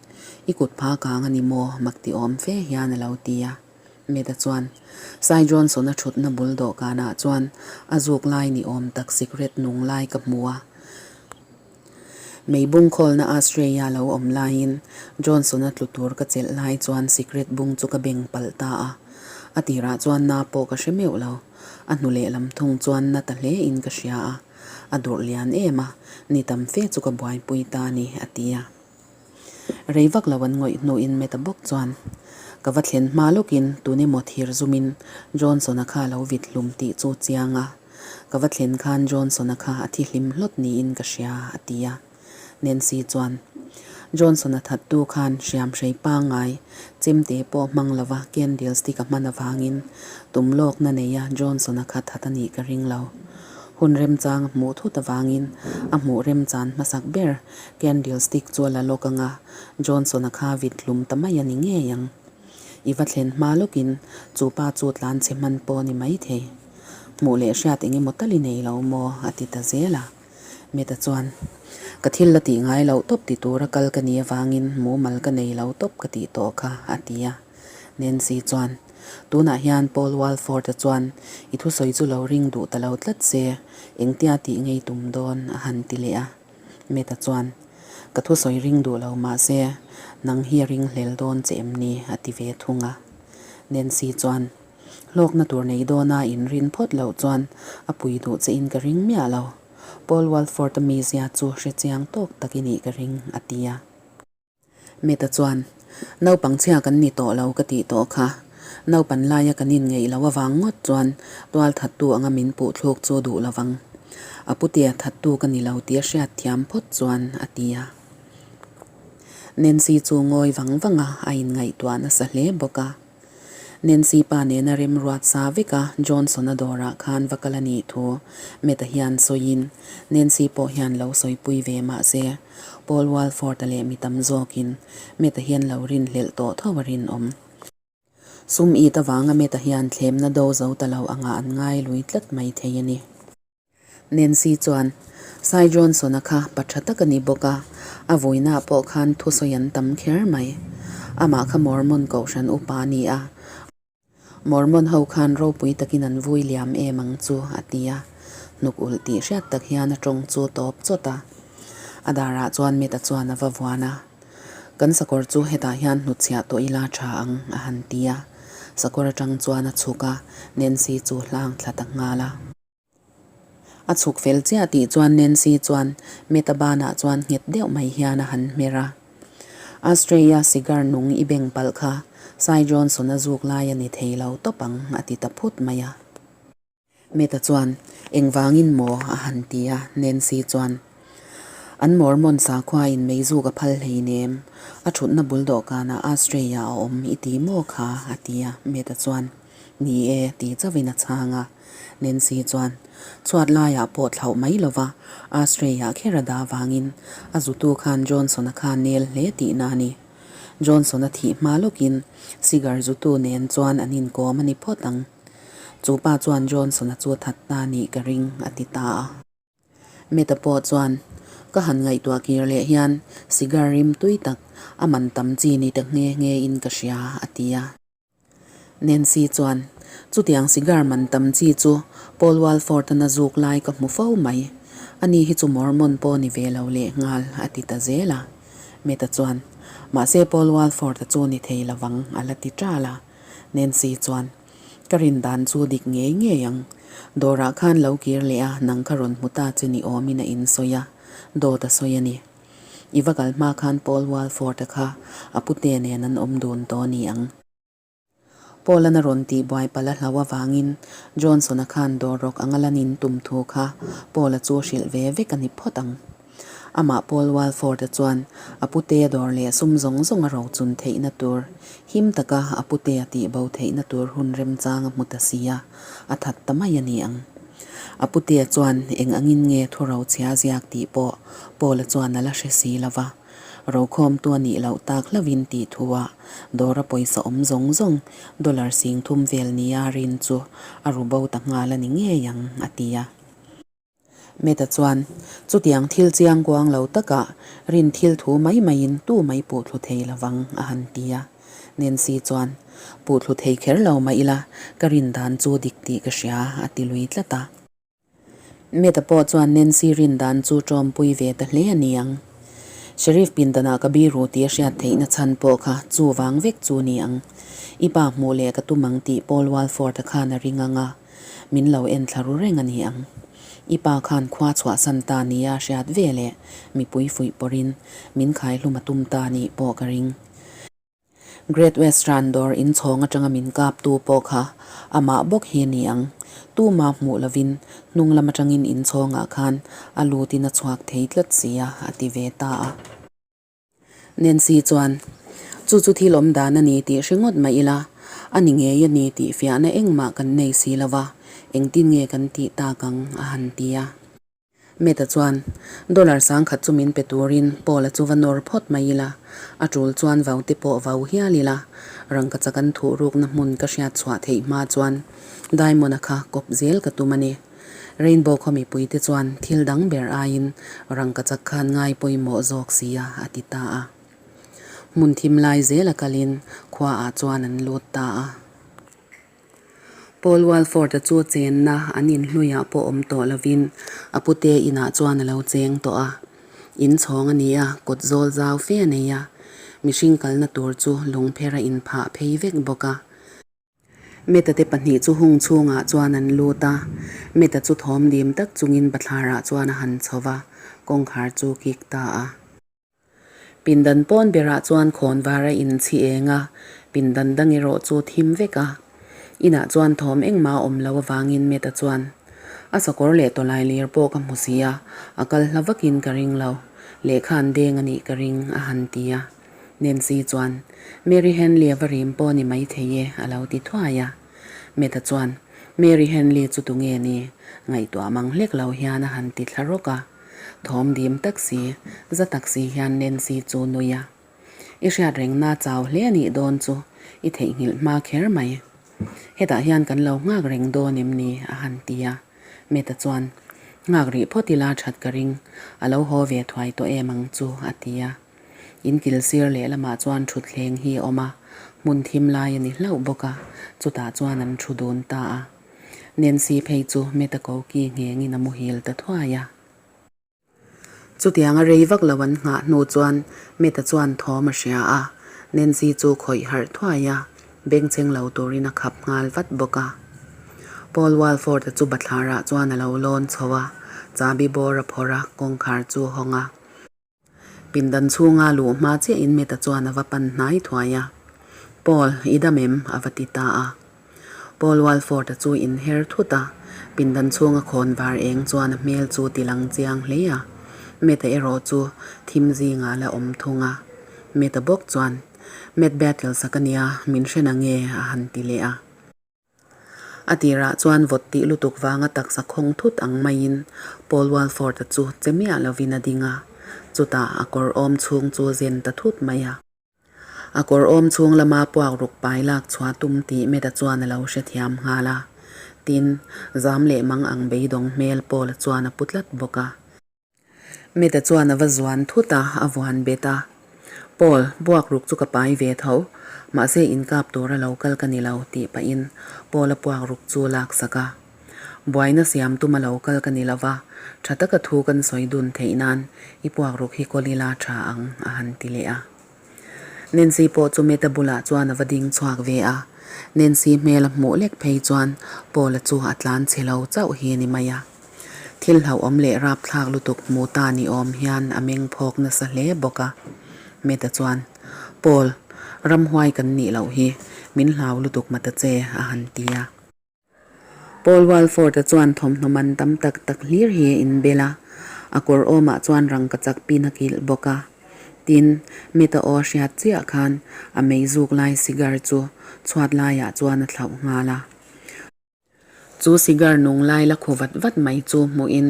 I kut phah kang a ni maw? mak ti awm fe hian a lo ti a. Meta chuan, Cy Johnson-a thutna bul dawhkanah chuan a zuk lai ni awm tak sikret nung lai ka hmu a. Mei bung khawlna Australia lo awm laiin Johnson-a tlu tur ka chelh lai chuan sikret bung chu ka beng palh ta a. A tirah chuan na pawh ka hre meuh lo. A hnu lehlam thung chuan na ta hlein ka hria a. A durh lian em a, ni tam fe chu ka buaipui ta a ni, a ti a. Rei vak lo an ngawih hnuin Meta bawk chuan, Ka va thlen hma lawkin tun emaw thir zumin Johnson-a kha a lo vit hlum tih chu chiang a. Ka va thlen khan Johnson-a kha a thi hlim hlawt niin ka hria, a ti a. Nancy chuan, Johnson-a thattu khan hriamhrei pangngai chemte pawh hmang lova candle stick a hman avangin tum lawkna neia Johnson-a kha that a nih ka ring lo. Hun remchang a hmuh thut avangin a hmuh remchan hmasak ber candle stick chu a la lawk anga Johnson-a kha vit hlum ta mai a ni ngei ang. I va thlen hma lawkin chu pa chu tlan chhe hman pawh a ni maithei. Hmuh leh hriat eng emaw tal i nei lo maw? a ti ta zel a. Meta chuan, Ka thil la tih ngai loh tawp ti tura kal ka nih avangin mumal ka nei lo tawp ka tih tawh kha, a ti a. Nancy chuan, Tunah hian Paul Walford-a chuan i thusawi chu lo ring duh ta lo tlat se, engtia tih ngei tum dawn? a han ti leh a. Meta chuan, Ka thusawi ring duh lo mahse, nang hi a ring hlel dawn che em ni? a ti ve thung a. Nancy chuan, Hlawkna tur nei dawna inrin phawt loh chuan a pui duh che in ka ring miah lo. Paul Walford-a mizia chu hre chiang tawk tak i nih ka ring, a ti a. Meta chuan, Naupang chhia kan ni tawh lo ka tih tawh kha. Naupan laia kan inngeih loh avang ngawt chuan tual thattu anga min puh thluk chu duh lo vang. A putea thattu ka ni lo tih a hriat thiam phawt chuan, a ti a. Nancy chu ngawi vang vang a, a inngaihtuah nasa hle bawk a. Nancy pa nena remruat sa veka Johnson-a dawrah khan va kal a nih thu Meta hian sawiin Nancy pawh hian lo sawipui ve mah se Paul Walford-a leh mi tam zawkin Meta hian lo rinhlelh tawh tho a rinawm. Sum it avanga Meta hian thlemna do zo ta lo angah an ngai lui tlat mai thei a ni. Nancy chuan, Cy Johnson-a kha pa tha tak a ni bawk a, a vawiinah pawh khan thusawi an tam kher mai. Amah kha Mormon kohhran upa a ni a, Mormon ho khan ropui takin an vui liam em ang chu, a ti a. Hnuk ulh tih hriat tak hian a tawng chu tawp chawt a. A darah chuan Mita chuan a va vuan a. Kan sakawr chu hetah hian hnutchhiah tawh ila tha ang, a han ti a. Sakawr atang chuan a chhuk a, Nancy chu hlang thla ta nghal a. A chhuk fel chiah tih chuan Nancy chuan Meta banah chuan nghet deuh mai hian a han hmer a. Australia cigar nung i beng palh kha Cy Johnson a zuk lai a ni thei lo tawp ang a ti ta phut mai a. Meta chuan, Engvangin maw? a han ti a, Nancy chuan, An Mormon sakhuain meizuk a phal hleinem, a thutna bul dawhkanah Australia a awm i ti maw kha? a ti a, Meta chuan, Ni e, ti chauhin a chhang a. Nancy chuan, Chhuat laiah pawh thlauh mai lova, Australia kher a dah vangin a zutu khan Johnson-a kha nel hle tihna a ni. Johnson-a thih hma lawkin cigar zutu nen chuan an inkawm a ni phawt ang. Chu pa chuan Johnson-a chu a that ta nih ka ring, a ti ta a. Meta pawh chuan, Ka han ngaihtuah kir leh hian cigar rim tui tak a man tam chi ni ta nghe nghe in ka hria, a ti a. Nancy chuan, Chutiang cigar man tam chi chu Paul Walford-an a zuk lai ka hmu fo mai. Ani hi chu Mormon pawh ni ve lo leh nghal, a ti ta zel a. Meta chuan, Mahse Paul Walford-a chu ni thei lovang, a la ti ṭal a. Nancy chuan, Ka rin dan chu dik ngei ngei ang. Dawrah khan lo kir leh a, nang kha rawn hmu ta che ni awmin a insawi a, dawt a sawi a ni. I va kal hma khan Paul Walford-a kha a pute nen an awm dun tawh a ni ang. Paul-an a rawn tih buai palh a hlau avangin Johnson-a khan dawr rawk anga lanin tum thu kha Paul-a chu hrilh ve vek a ni phawt ang. Amah Paul Walford-a chuan a pute dawr leh sum zawng zawng a rochun theihna tur, him taka a pute a tihbo theihna tur hun remchang a hmu ta si a, a that ta mai a ni ang. A putea chuan eng angin nge thu rochhia ziak tih pawh Paula chuan a la hre si lo va. Rokhawmtu a nih loh tak hlauhin tih thuah dawra pawisa awm zawng zawng dollar 3000 vel nia rin chu a ru bo ta nghal a ni ngei ang, a ti a. Meta chuan, Chutiang thil chiang kuang lo takah rin thil thu mai maiin tu mai puh thlu thei lo vang, a han ti a. Nancy chuan, Puh thlu thei kher lo mah ila, ka rin dan chu dik tih ka hria, a ti lui tlat a. Meta pawh chuan Nancy rin dan chu ṭawmpui ve ta hle a ni ang. Sheriff pindanah ka biru tih a hriat theihna chhan pawh kha chu vang vek chu ni ang. I pa hmuh leh ka tum ang tih Paul Walford-a khan a ring ang a. Min lo en thla ru reng a ni ang. I pa khan khua chhuahsan ta nia hriat ve leh mipui fuih pawrhin min khaihlum a tum ta nih pawh ka ring. Great Western dawr inchhawng atanga min kaptu pawh kha amah bawk hi a ni ang. Tuma hmuh lovin hnung lam atangin inchhawngah khan a lutin a chhuak thei tlat si a, a ti ve ta a. Nancy chuan, Chu chu thil awm dan a ni tih hre ngawt mai ila, a ni ngei a ni tih fiahna engmah kan nei si lo va, engtin nge kan tih tak ang? a han ti a. Meta chuan, Dollar sangkhat chu min pe turin Paula chu va nawr phawt mai ila, a tul chuan vau te pawh vau hial ila, rangkachak an thuh rukna hmun ka hriat chhuah theih hma chuan Diamond-a kha kawp zel ka tum a ni. Rainbow khaw mipuite chuan thil dang ber aiin rangkachak khan ngai pawimawh zawk sia a ti ta a. Hmun thim lai zela kalin khuaah chuan an lut ta a. Paul Walford-a chu chenna an inhluiah pawh awm tawh lovin a pute inah chuan a lo cheng tawh a. In chhawng a ni a, kawt zawl zau fe a nei a. Mihring kalna tur chu lungpher a inphah phei vek bawk a. Meta te pahnih chu hung chhungah chuan an lut a, Meta chu thawm dim tak chungin bathlarah chuan a han chho va, kawngkhar chu kik ta a. Pindan pawn berah chuan khawn var a inchhi eng a, pindan dang erawh chu thim vek a. Inah chuan thawm engmah a awm lo avangin Meta chuan, A sakawr leh tawlai lir pawh ka hmu si a, a kal hla vakin ka ring lo, lehkha an deng a nih ka ring, a han ti a. Nancy chuan, Mary Henley a va rim pawh ni maithei e, a lo ti thuai a. Meta chuan, Mary Henley chu tunge ni? Ngaihtuah mang hlek lo hian a han ti thla rawk a. Thawm dim tak si, za tak si hian Nancy chu nui a. I hriat rengna chau hle a nih dawn chu i theihnghilh hma kher mai. Hetah hian kan lo nghak reng dawn em ni? a han ti a. Meta chuan, Nghak rih phawt ila that ka ring, a lo haw ve thuai tawh em ang chu, a ti a. In kil sir lehlamah chuan thutthleng hi a awm a, hmun thim lai a ni hlauh bawk a, chutah chuan an thu dun ta a. Nancy phei chu Meta koki nghengin a muhil ta thuai a. Chutianga rei vak lo an nghah hnu chuan Meta chuan thawm a hria a, Nancy chu khawih harh thuai a, bengchheng lo turin a khap nghal vat bawk a. Paul Walford-a chu bathlarah chuan a lo lawn chho a, chabi bawr a phawrh a, kawngkhar chu a hawng a. Pindan chhunga luh hma chiahin Meta chuan a va pan hnai thuai a. Paul, i dam em? a va ti ta a. Paul Walford-a chu inher thut a, pindan chhunga khawn var eng chuan a hmel chu ti lang chiang hle a. Meta erawh chu thim zingah la awm thung a. Meta bawk chuan, Matt Battles-a ka nia, min hre na nge? a han ti leh a. A tirah chuan vawt tih lutuk vanga taksa khawng thut ang maiin Paul Walford-a chu che miah lovin a ding a, chutah a kawr awm chhung chu zen ta thut mai a. A kawr awm chhung lama puak ruk pai lak chhuah tum tih Meta chuan a lo hrethiam nghal a. Tin, zam leh mang ang beidawng hmel Paul-a chuan a pu tlat bawk a. Meta chuan a va zuan thut a, a vuan bet a. Paul, buak ruk chu ka pai ve tho, mahse inkap tura lo kal ka ni lo, tih pahin Paul-a puak ruk chu lak sak a. Buaina siam tuma lo kal ka ni lo va, tha taka thu kan sawi dun theih nan i puak ruk hi kawl ila tha ang, a han ti leh a. Nancy pawh chu Meta bulah chuan a va ding chhuak ve a, Nancy hmel a hmuh lek phei chuan Paul-a chu a tlan chhe lo chauh hi a ni mai a. Thil hlauhawm leh rapthlak lutuk hmu ta ni awm hian a meng phawk nasa hle bawk a. Meta chuan, Paul, ramhuai kan nih loh hi, min hlau lutuk mata che, a han ti a. Paul Walford-a chuan thawmhnaw man tam tak tak hlir hi a inbel a, a kawr awmah chuan rangkachak pin a kilh bawk a. Tin, Meta aw a hriat chiah khan a mei zuk lai cigar chu chhuat laiah chuan a thlauh nghal a. Chu cigar nung lai la khu vat vat mai chu hmuhin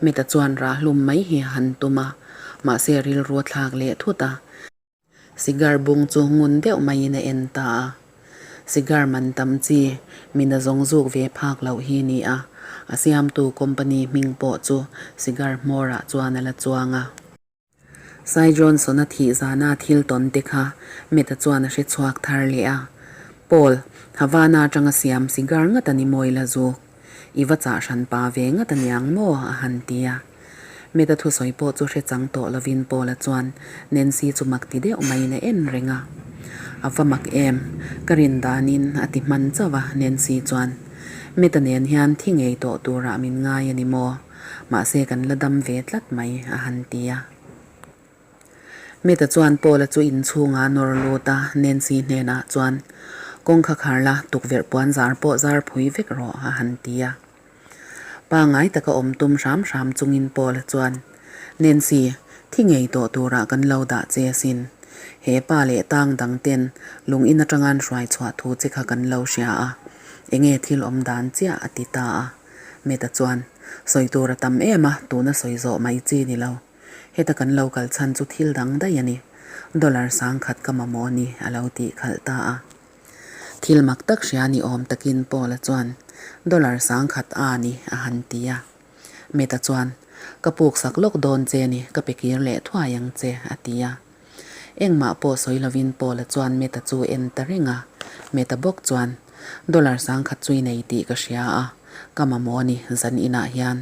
Meta chuan rah hlum mai hi a han tum a, mahse rilru a thlak leh thut a. Cigar bung chu ngun deuh maiin a en ta a. Cigar man tam chi mina zawng zuk ve phak loh hi ni a, a siamtu company hming pawh chu cigar hmawrah chuan a la chuang a. Cy Johnson-a thih zana thil tawn te kha Meta chuan a hre chhuak thar leh a. Paul, Havana atanga siam cigar ngat a ni mawi la zuk. I va chah hran pa ve ngat a niang maw? a han ti a. Meta thusawi pawh chu hre chang tawh lovin Paul-a chuan Nancy chu mak ti deuh maiin a en reng a. A va mak em? Ka rin danin a ti hman chauh a, Nancy chuan. Meta nen hian thi ngei tawh turah min ngai a ni maw? Mahse kan la dam ve tlat mai, a han ti a. Meta chuan Paul-a chu inchhungah a nawr lut a, Nancy hnenah chuan, Kawngkha khar la, tukverh puan zar pawh zar phui vek rawh, a han ti a. Pangngai taka awm tum hram hram chungin Paul-a chuan, Nancy, thi ngei tawh turah kan lo dah che asin. He pa leh tang dang ten lung in atanga an hruai chhuah thu che kha kan lo hria a, enge thil awm dan chiah a ti ta a. Meta chuan, Sawi tur a tam em a, tuna sawi zawh mai chi ni lo. Heta kan lo kal chhan chu thil dang daih a ni. Dollar 10,000 ka mamawh a ni, a lo tih khalh ta a. Thil mak tak hria ni awm takin Paula chuan, Dollar 10,000 a ni, a han ti a. Meta chuan, Ka puk sak lawk dawn che ni, ka pe kir leh thuai ang che, a ti a. Engmah pawh sawi lovin Paula chuan Meta chu en ta reng a. Meta bawk chuan, Dollar 10,000 chu i nei tih ka hria a, ka mamawh a ni zan inah hian.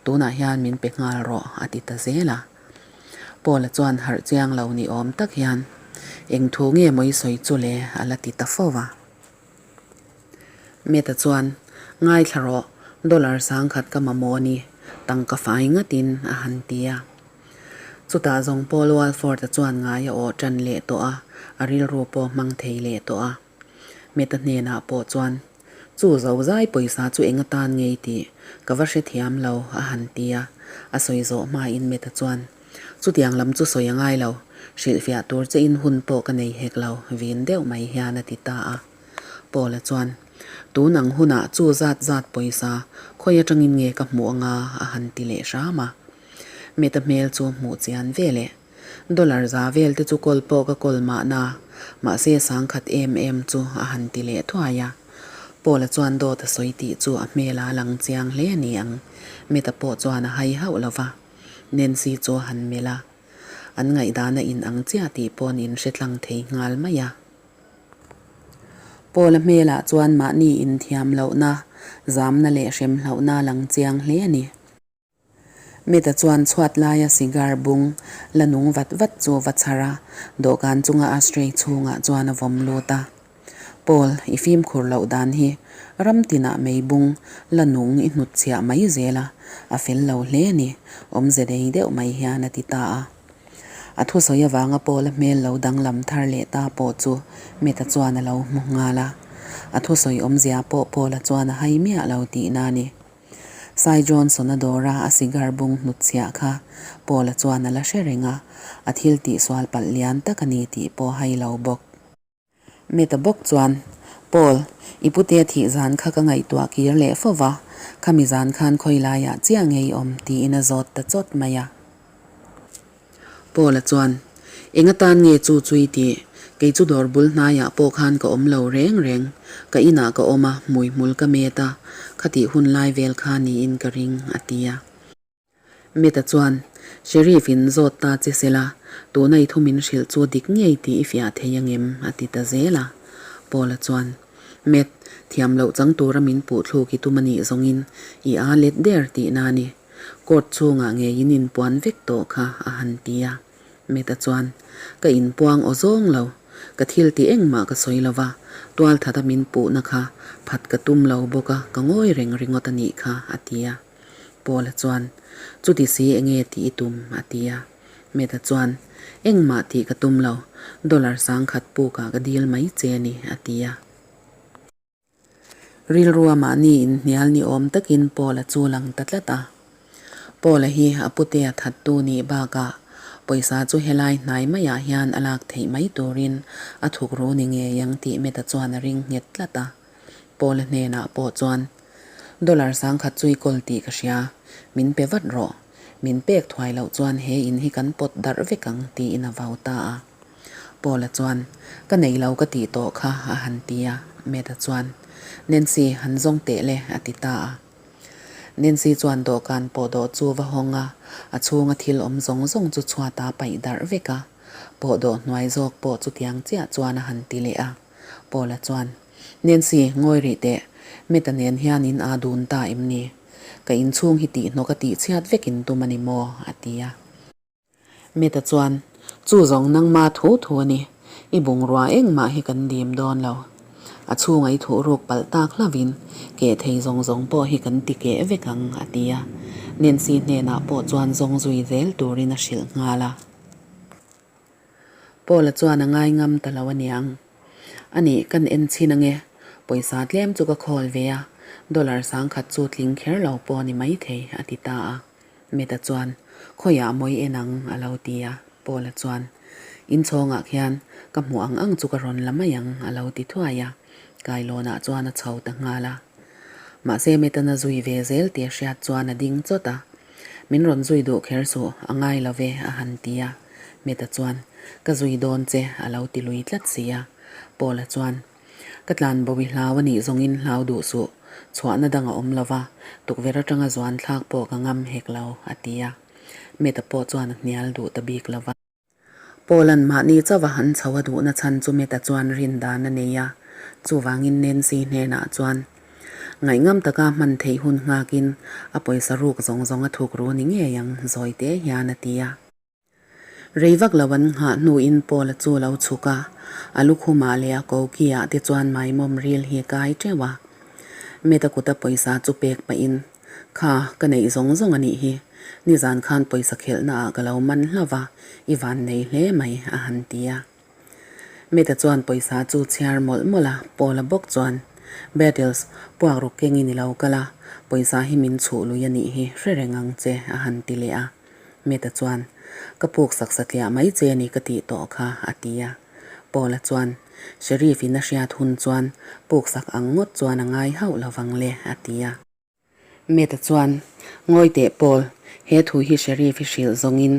Tunah hian min pe nghal rawh, a ti ta zel a. Paula chuan harh chiang lo ni awm tak hian, Eng thu nge maw i sawi chu le? a la ti ta fo va. Meta chuan, Ngaithla rawh, dollar 10,000 ka mamawh a ni, tangka fai ngatin a han ti a. Chutah zawng Paul Walford-a chuan ngai a awh tan leh tawh a, a rilru pawh hmang thei leh tawh a. Meta hnenah pawh chuan, Chu zozai pawisa chu eng atan ngei tih ka va hrethiam lo, a han ti a. A sawi zawh hmain Meta chuan, Chutiang lam chu sawi a ngai lo, hrilhfiah tur che in hun pawh ka nei hek lo, vin deuh mai hian a ti ta a. Paula chuan, Tun ang hunah chu zat zat pawisa khawi atangin nge ka hmuh anga? a han ti leh hram a. Meta hmel chu hmuh chian ve leh. Dollar za vel te chu kawl pawh ka kawl mahna, mahse 10,000 em em chu a han ti leh thuai a. Paula chuan dawt a sawi tih chu a hmel a lang chiang hle a ni ang. Meta pawh chuan a hai hauh lo va. Nancy chu a han melh a. An ngaihdan a in ang chiah tih pawn in hre tlang thei nghal mai a. Paula hmelah chuan mahni inthiam lohna, zamna leh hrem hlauhna a lang chiang hle a ni. Meta chuan chhuat laia cigar bung la nung vat vat chu va chhar a, dawhkan chunga ashtray chhungah chuan a vawm lut a. Paul, i fimkhur loh dan hi ram tinah mei bung la nung i hnutchhiah mai zel a, a fel lo hle a ni, awmze nei deuh mai hian a ti ta a. A thusawi avanga Paul-a hmel lo danglam thar leh ta pawh chu Meta chuan a lo hmu nghal a. A thusawi awmzia pawh Paul-a chuan a hai miah lo tihna a ni. Sai Johnson-a dawra a cigar bung hnutchhiah kha Paul-a chuan a la hre reng a, a thil tihsual palh lian tak a ni tih pawh hai lo bawk. Meta bawk chuan, Paul, i putea thih zan kha ka ngaihtuah kir leh fo va, khami zan khan khawi laiah chiah ngei awm tiin a zawt ta chawt mai a. Paul-a chuan, Eng atan nge chu chu i tih? Kei chu dawr bul hnaiah pawh khan ka awm lo reng reng. Ka inah ka awm a, hmuihmul ka met a, khatih hun lai vel kha niin ka ring, a ti a. Meta chuan, Sheriff in zawt ta che sela, tuna i thu min hrilh chu dik ngei tih i fiah thei angem? a ti ta zel a. Paul-a chuan, Met, thiam loh chang tura min puh thluk i tum a nih zawngin i aa let der tihna a ni. Court chhungah ngei in inpuan vek tawh kha a han ti a. Meta chuan, Ka inpuang aw zawng lo. Ka thil ti engmah ka sawi lo va, tualthata min puhna kha phat ka tum lo bawk a, ka ngawi reng ringawt a nih kha, a ti a. Paula chuan, Chuti si enge tih i tum? a ti a. Meta chuan, Engmah tih ka tum lo, dollar 10,000 pukah ka dil mai che a ni, a ti a. Rilrua mahni inhnial ni awm takin Paula chu lang ta tlat a. Paula hi a putea thattu nih bakah pawisa chu helai hnai maiah hian a lak theih mai turin a thuk ru ni ngei ang tih Meta chuan a ring nghet tlat a. Paula hnenah pawh chuan, Dollar 10,000 chu i kawl tih ka hria, min pe vat rawh. Min pek thuai loh chuan he in hi kan pawt darh vek ang tiin a vau ta a. Paula chuan, Ka nei lo ka tih tawh kha, a han ti a. Meta chuan, Nancy, han zawng teh le, a ti ta a. Nancy chuan dawhkan pawh dawh chu va hawng a, a chhunga thil awm zawng zawng chu chhuata paih darh vek a. Pawh dawh hnuai zawk pawh chutiang chiah chuan a han ti leh a. Paula chuan, Nancy, ngawi rih teh. Meta nen hian in aa dun ta em ni? Ka inchhung hi tihhnawk a tihchhiat vekin tum a ni maw? a ti a. Meta chuan, Chu zawng nangma thu thu a ni. I bungrua engmah hi kan dim dawn lo. A chhunga i thuh ruk palh tak hlavin keh thei zawng zawng pawh hi kan ti keh vek ang, a ti a. Nancy hnenah pawh chuan zawng zui zel turin a hrilh nghal a. Paula chuan a ngai ngam ta lo a niang. A nih, kan en chhin ange. Pawisa tlem chu ka khawl ve a, dollar 10,000 chu tling kher lo pawh a ni maithei, a ti ta a. Meta chuan, Khawiah mawi en ang? a lo ti a. Paula chuan, Inchhawngah khian ka hmuh ang ang chu ka rawn la mai ang, a lo ti thuai a. Kailawnah chuan a chho ta nghal a. Mahse Metana zui ve zel tih a hriat chuan a ding chawt a. Min rawn zui duh kher suh, a ngai lo ve, a han ti a. Meta chuan, Ka zui dawn che, a lo ti lui tlat si a. Paula chuan, Ka tlan bawi hlau a nih zawngin hlau duh suh, chhuahna dang a awm lo va, tukverh atanga zuan thlak pawh ka ngam hek lo, a ti a. Meta pawh chuan a hnial duh ta bik lo va. Paul-a'n mahni chauha han chho a duhna chhan chu Meta chuan rin dan a nei a, chuvangin Nancy hnenah chuan ngaihngam taka hman theih hun nghakin a pawisa ruk zawng zawng a thuk ru ni ngei ang, zawi te hian a ti a. Rei vak lo an nghah hnuin Paul-a chu lo chhuk a, a lukhumah leh a koki-ah te chuan maimawm ril hi kai teuh a. Meta kuta pawisa chu pek pahin, Kha, ka neih zawng zawng a nih hi. Nizan khan pawisa khelhna ah ka lo man hlauh va, i van nei hle mai, a han ti a. Meta chuan pawisa chu chhiar mawlh mawlh a, Paula bawk chuan, Beatles, puak ruk kengin i lo kal a, pawisa hi min chhuh lui a nih hi, hre reng ang che, a han ti leh a. Meta chuan, Ka puk sak satliah mai che a ni ka tih tawh kha, a ti a. Paula chuan, Sheriff in a hriat hun chuan puk sak ang ngawt chuan a ngai hauh lo vang le, a ti a. Meta chuan, Ngawi teh Paul, he thu hi Sheriff i hrilh zawngin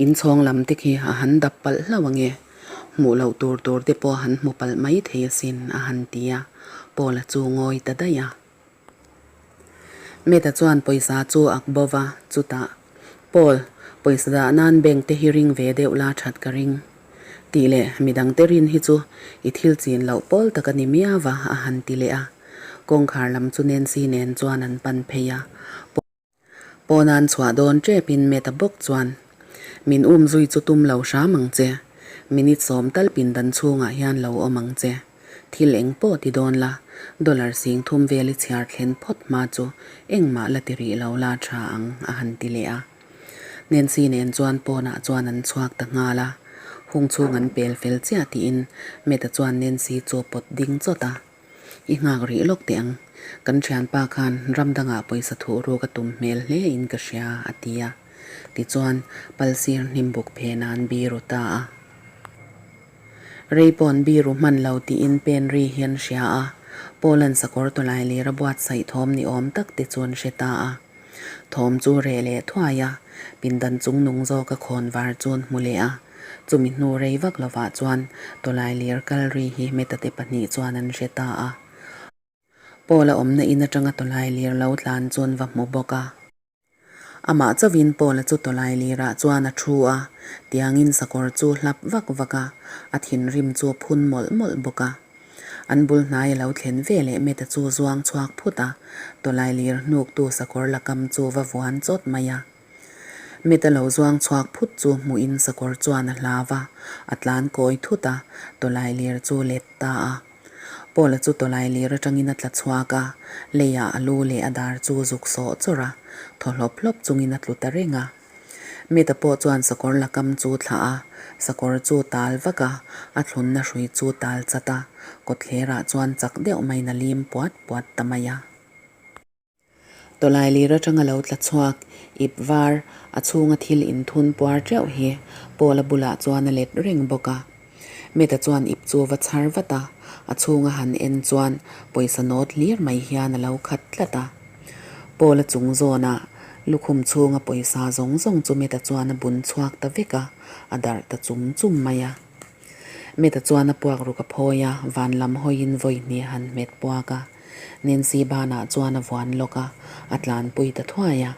in chhawng lam te khi a han dap palh hlauh ange. Hmuh loh tur tur te pawh han hmu palh mai thei asin, a han ti a. Paula chu ngawi ta daih a. Meta chuan pawisa chu ak bo va, chutah, Paul, pawisa dah nan bank te hi ring ve deuh la that ka ring. Tih leh midangte rin hi chu i thil chin loh pawl tak a ni miau va, a han ti leh a. Kawngkhar lam chu Nancy nen chuan an pan phei a. Pawnan chhuah dawn tepin Meta bawk chuan, Min um zui chu tum lo hram ang che. Minute 10 tal pindan chhungah hian lo awm ang che. Thil eng pawh ti dawn la, dollar 3000 vel i chhiar thlen phawt hma chu engmah la ti rih lo la tha ang, a han ti leh a. Nancy nen chuan pawnah chuan an chhuak ta nghal a. Hung chhung an pel fel chiah tiin Meta chuan Nancy chu a pawt ding chawt a. I nghak rih lawk teh ang. Kan thianpa khan ram dangah pawisa thuh ruk a tum hmel hle in ka hria, a ti a. Tichuan, palsir hnim buk phen an biru ta a. Rei pawh an biru hman lo tiin pen ri hi an hria a. Paul-a'n sakawr tawlai lir a buatsaih thawm ni awm tak te chu an hre ta a. Thawm chu reh leh thuai a, pindan chung nung zawka khawn var chu an hmu leh a. Chumi hnu rei vak lovah chuan tawlai lir kal ri hi Meta-te pahnih chuan an hre ta a. Paul-a awmna in atanga tawlai lir lo tlan chu an va hmu bawk a. Amah chauhin Paul-a chu tawlai lirah chuan a thu a, tiangin sakawr chu hlap vak vak a, a thinrim chu a phun mawlh mawlh bawk a. An bul hnai a lo thlen ve leh Meta chu zuang chhuak phut a, tawlai lir hnuktu sakawr la kam chu va vuan chawt mai a. Meta lo zuang chhuak phut chu hmuhin sakawr chuan a hlau a, a tlan kawi thut a, tawlai lir chu let ta a. Paula chu tawlai lir atangin a tla chhuak a, leiah a lu leh a dar chu zuk sawh chawrh a, thaw hlawp hlawp chungin a tlu ta reng a. Mita pawh chuan sakawr la kam chu thlah a, sakawr chu tal vak a, a thlunna hrui chu tal chat a, kawtthlerah chuan chak deuh maiin a lim puat puat ta mai a. Tawlai lir atanga lo tla chhuak, ip var, a chhunga thil inthun puar teuh hi Paula bulah chuan a let reng bawk a. Meta chuan ip chu va chhar vat a, a chhunga han en chuan pawisa nawt hlir mai hian a lo khat tlat a. Paula chung zawnah lukhum chhunga pawisa zawng zawng chu Meta chuan a bun chhuak ta vek a, a darh ta chum chum mai a. Meta chuan a puak ruk a phawi a, van lam hawiin vawi hnih a han hmet puak a. Nancy banah chuan a vuan lawk a, a tlanpui ta thuai a.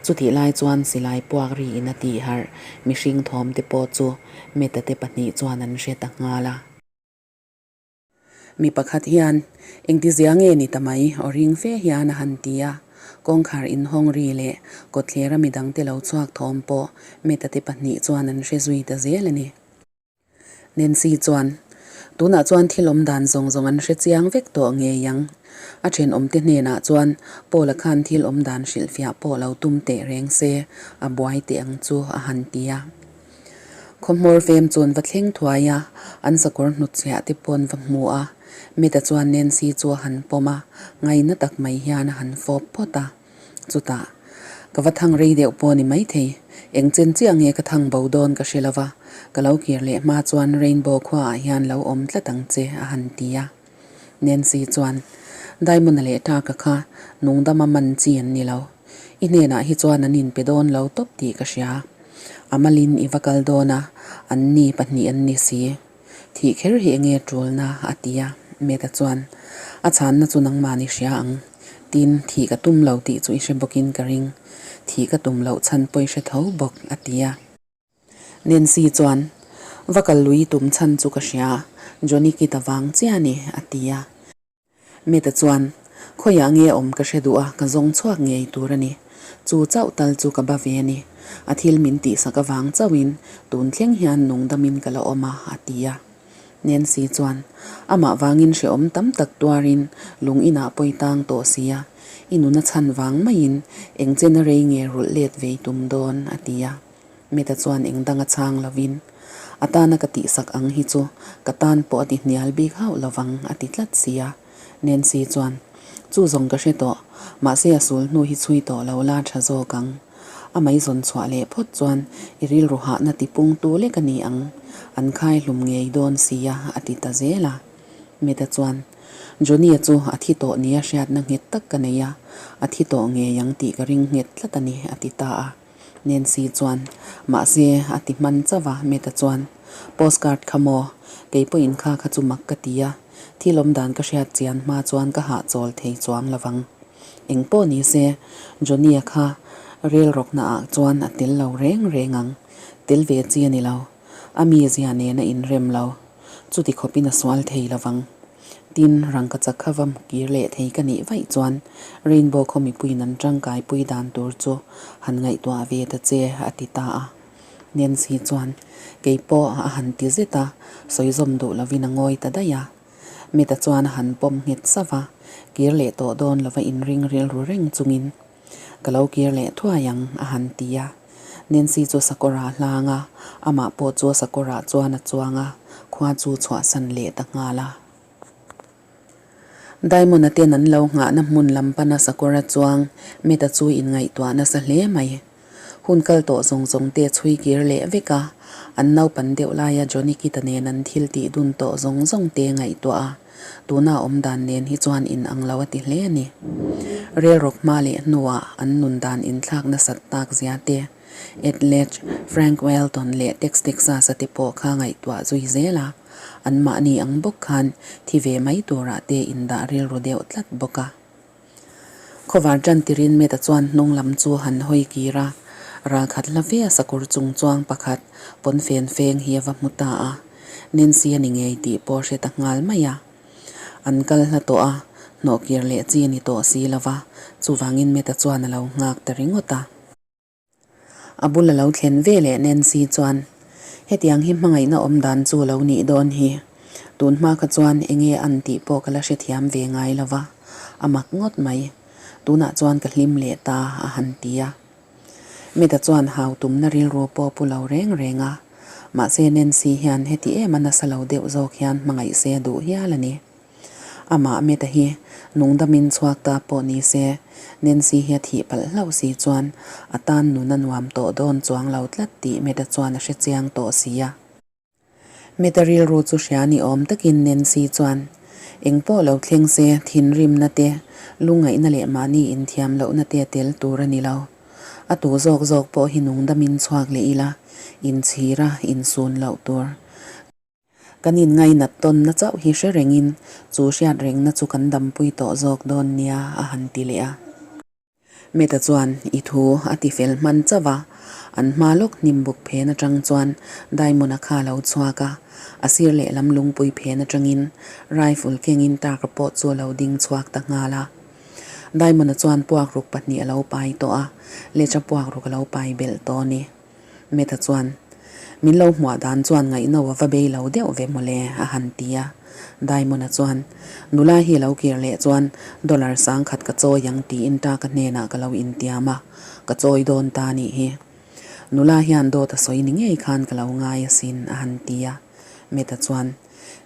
Chutih lai chuan silai puak riin a tih harh, mihring thawm te pawh chu Meta te pahnih chuan an hre ta nghal a. Mi pakhat hian, Engtizia nge ni ta mai? aw ring fe hian a han ti a. Kawngkhar inhawng ri leh kawtthlera midangte lo chhuak thawm pawh Meta te pahnih chuan an hre zui ta zel a ni. Nancy chuan, Tunah chuan thil awm dan zawng zawng an hre chiang vek tawh ngei ang. A thenawmte hnenah chuan Paula khan thil awm dan hrilhfiah pawh lo tum teh reng se, a buai teh ang chu a han ti a. Khawhmawr fem chuan va thleng thuai a, an sakawr hnutchhiah te pawn va hmu a. Mita chuan Nancy chu a han pawm a, ngaina tak mai hian a han fawp phawt a. Chutah, ka va thang rei deuh pawh ni maithei. Eng chen chiah nge ka thang bo dawn ka hre lo va, ka lo kir leh hma chuan Rainbow khuaah hian lo awm tlat ang che a han ti a. Nancy chuan, Diamond-a leh Tark-a kha nungdama man chi an ni lo. I hnenah hi chuan an inpe dawn lo tawp tih ka hria. A malin i va kal dawn a, an ni pahnih an ni si. Thih kher hi enge tulna? a ti a. Meta chuan, A chhanna chu nangmahni hria ang. Tin, thih ka tum lo tih chu i hre bawkin ka ring. Thih ka tum loh chhan pawh i hre tho bawk, a ti a. Nancy chuan, Va kal lui tum chhan chu ka hria, Johnny Kid avang chiah a ni, a ti a. Meta chuan, Khawiah nge awm ka hre duh a, ka zawng chhuak ngei tur a ni. Chu chauh tal chu ka ba ve a ni. A thil min tihsak avang chauhin tun thleng hian nungdamin ka la awm a, a ti a. Nancy chuan, Amah vangin hrehawm tam tak tuarin lung inah pawi tang tawh si a, i nuna chhan vang maiin eng chena rei nge rulh let vei tum dawn, a ti a. Meta chuan eng dang a chhang lovin, A tana ka tihsak ang hi chu ka tan pawh a ti hnial bik hauh lovang a ti tlat si a. Nancy chuan, Chu zawng ka hre tawh, mahse a sul hnu hi chhui tawh lo la tha zawk ang. A mai zawn chhuah leh phawt chuan i rilru hahna ti pungtu lek a ni ang, an khai hlum ngei dawn si a a ti ta zel a. Meta chuan, Johnny-a chu a thi tawh nia hriatna nghet tak ka nei a, a thi tawh ngei ang tih ka ring nghet tlat a ni a ti ta a. Nancy chuan, Mahse, a ti hman chauh a, Meta chuan, Postcard kha maw? Kei pawhin kha kha chu mak ka ti a, thil awm dan ka hriat chian hma chuan ka hahchawl thei chuang lo vang. Eng pawh ni se, Johnny-a kha rel rawkna ah chuan a tel lo reng reng ang. Tel ve chi a ni lo. A mizia nen a inrem lo. Chuti khawpin a sual thei lo vang. Tin, rangkachak kha va kir leh thei ka nih vaih chuan Rainbow khaw mipuiin an tangkaipui dan tur chu han ngaihtuah ve ta che, a ti ta a. Nancy chuan, Kei pawh a han ti zet a, sawi zawm duh lovin a ngawi ta daih a. Mita chuan a han pawm nghet sauh a, kir leh tawh dawn lova inring rilru reng chungin, Ka lo kir leh thuai ang, a han ti a. Nancy chu sakawr ah hlang a, amah pawh chu sakawr ah chuan a chuang a, khua chu chhuahsan leh ta nghal a. Diamond-a ten an lo nghahna hmun lam pana sakawr a chuang, Meta chu inngaihtuah nasa hle mai. Hun kal tawh zawng zawng te chhui kir leh vek a, an naupan deuh laia Johnny Kita nen an thil tih dun tawh zawng zawng te ngaihtuah a, tuna awm dan nen hi chuan in ang lo a ti hle a ni. Rel rawk hma leh hnuah an nun dan inthlak nasat tak zia te, Ed Lech, Frank Welton leh Tex Texas-a te pawh kha ngaihtuah zui zel a, anmahni ang bawk khan thi ve mai turah te indah rilru deuh tlat bawk a. Khawvar tan tirin Meta chuan hnung lam chu han hawi kir a, ralkhat hla fe a sakawr chung chuang pakhat pawn fen feng hi a va hmu ta a, Nancy a ni ngei tih pawh a hre ta nghal mai a. An kal hla tawh a, hnawh kir leh chi a ni tawh si lo va, chuvangin Meta chuan a lo nghak ta ringawt a. A bul a lo thlen ve leh Nancy chuan, Hetiang hi hmangaihna awm dan chu lo nih dawn hi. Tun hma kha chuan enge an tih pawh ka la hrethiam ve ngai lo va, a mak ngawt mai. Tunah chuan ka hlim leh ta, a han ti a. Meta chuan hau tumna rilru pawh pu lo reng reng a. Mahse Nancy hian heti em a nasa lo deuh zawk hian hmangaih se a duh hial a ni. Amah Meta hi nungdamin chhuak ta pawh ni se, Nancy hi a thih palh hlauh si chuan a tan nun a nuam tawh dawn chuang lo tlat tih Meta chuan a hre chiang tawh si a. Meta rilru chu hria ni awm takin Nancy chuan, Eng pawh lo thleng se, thinrimna te, lungngaihna leh mahni inthiam lohna te a tel tur a ni lo. A tu zawk zawk pawh hi nungdamin chhuak leh ila, inchhira insun loh tur. Kan inngainat tawnna chauh hi hre rengin chu hriat rengna chu kan dampui tawh zawk dawn nia a han ti leh a. Meta chuan i thu a ti fel hman chauh a, an hma lawk hnim buk phen atang chuan Diamond-a kha a lo chhuak a, a sir lehlam lungpui phen atangin rifle kengin Tarka pawh chu a lo ding chhuak ta nghal a. Diamond-a chuan puakruk pahnih a lo pai tawh a, Lecha puakruk a lo pai belh tawh a ni. Meta chuan, Min lo hmuah dan chuan ngaihno a va bei lo deuh ve mawle, a han ti a. Diamond-a chuan, Nula hi lo kir leh chuan dollar sangkhat ka chawi ang tiin ta ka hnenah ka lo intiam a, ka chawi dawn ta nih hi. Nula hian dawt a sawi ni ngei khan ka lo ngai asin, a han ti a. Meta chuan,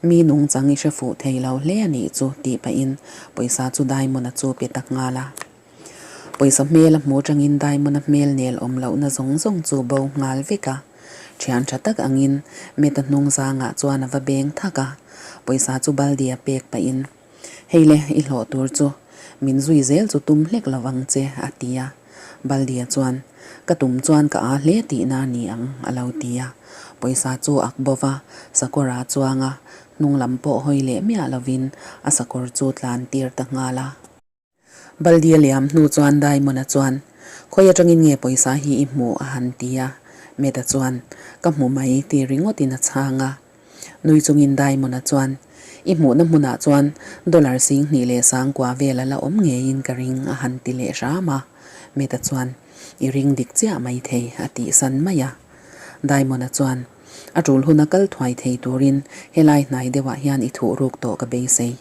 Mi nungchang i hre fuh thei lo hle a nih chu, tih pahin pawisa chu Diamond-a chu pe ta nghal a. Pawisa hmel a hmu atangin Diamond-a hmel nel awm lohna zawng zawng chu bo nghal vek a. Thian tha tak angin Matt-a hnung zangah chuan a va beng thak a, pawisa chu Baldi-a pek pahin, Hei le, i hlawh tur chu min zui zel chu tum hlek lo vang che, a ti a. Baldi-a chuan, Ka tum chuan ka aa hle tihna a ni ang, a lo ti a. Pawisa chu ak bo va, sakawr a chuang a, hnung lam pawh hawi leh miah lovin a sakawr chu tlan tir ta nghal a. Baldi a liam hnu chuan Diamond-a chuan, Khawi atangin nge pawisa hi i hmuh? a han ti a. Matt-a chuan, Ka hmu mai, ti ringawtin a chhang a. Nui chungin Diamond-a chuan, I hmuhna hmunah chuan dollar 2000 leh 9000 vel a la awm ngeiin ka ring, a han ti leh hram a. Matt-a chuan, I ring dik chiah mai thei, a tihsan mai a. Diamond-a chuan, A tul huna kal thuai thei turin helai hnai deuhah hian i thuh ruk tawh ka beisei.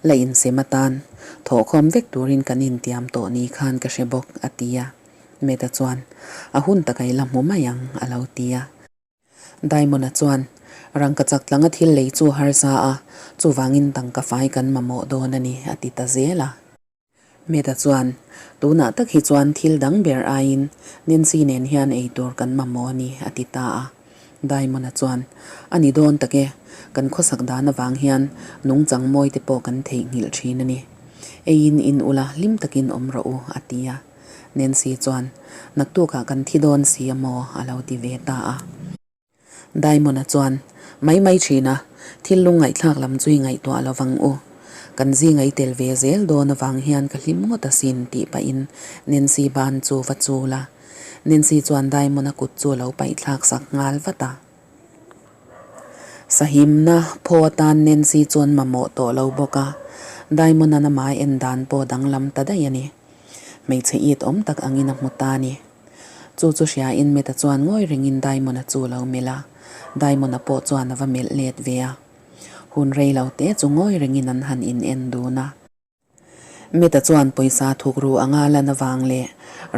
La insem atan thawhkhawm vek turin kan intiam tawh ni khan ka hre bawk, a ti a. Meta chuan, A hun tak a i la hmu mai ang, a lo ti a. Diamond-a chuan, Rangka chak tlanga thil lei chu harsa a, chuvangin tangka fai kan mamawh dawn a ni, a ti ta zel a. Meta chuan, Tunah tak hi chuan thil dang ber aiin Nancy nen hian ei tur kan mamawh a ni, a ti ta a. Diamond-a chuan, A ni dawn tak e, kan khawsak dan avang hian nungchang mawi te pawh kan theihnghilh thin a ni. Eiin in ula hlim takin awm rawh u, a ti a. Nancy chuan, Naktukah kan thi dawn si a maw? a lo ti ve ta a. Diamond-a chuan, Mai mai thin a, thil lungngaihthlak lam chu i ngaihtuah lo vang u. Kan zinga i tel ve zel dawn avang hian ka hlim ngawt asin, tih pahin Nancy ban chu va chul a. Nancy chuan Diamond-a kut chu a lo paihthlak sak nghal vat a. Sahimna phaw atan Nancy chuan mamawh tawh lo bawk a, Diamond-a'n amah a en dan pawh danglam ta daih a ni. Hmeichhe it awm tak angin a hmu ta a ni. Chu chu hriain Meta chuan ngawi rengin Diamond-a chu lo melh a, Diamond-a pawh chuan a va melh let ve a. Hun rei lo te chu ngawi rengin an han in en dun a. Meta chuan pawisa thukru anga lan avang leh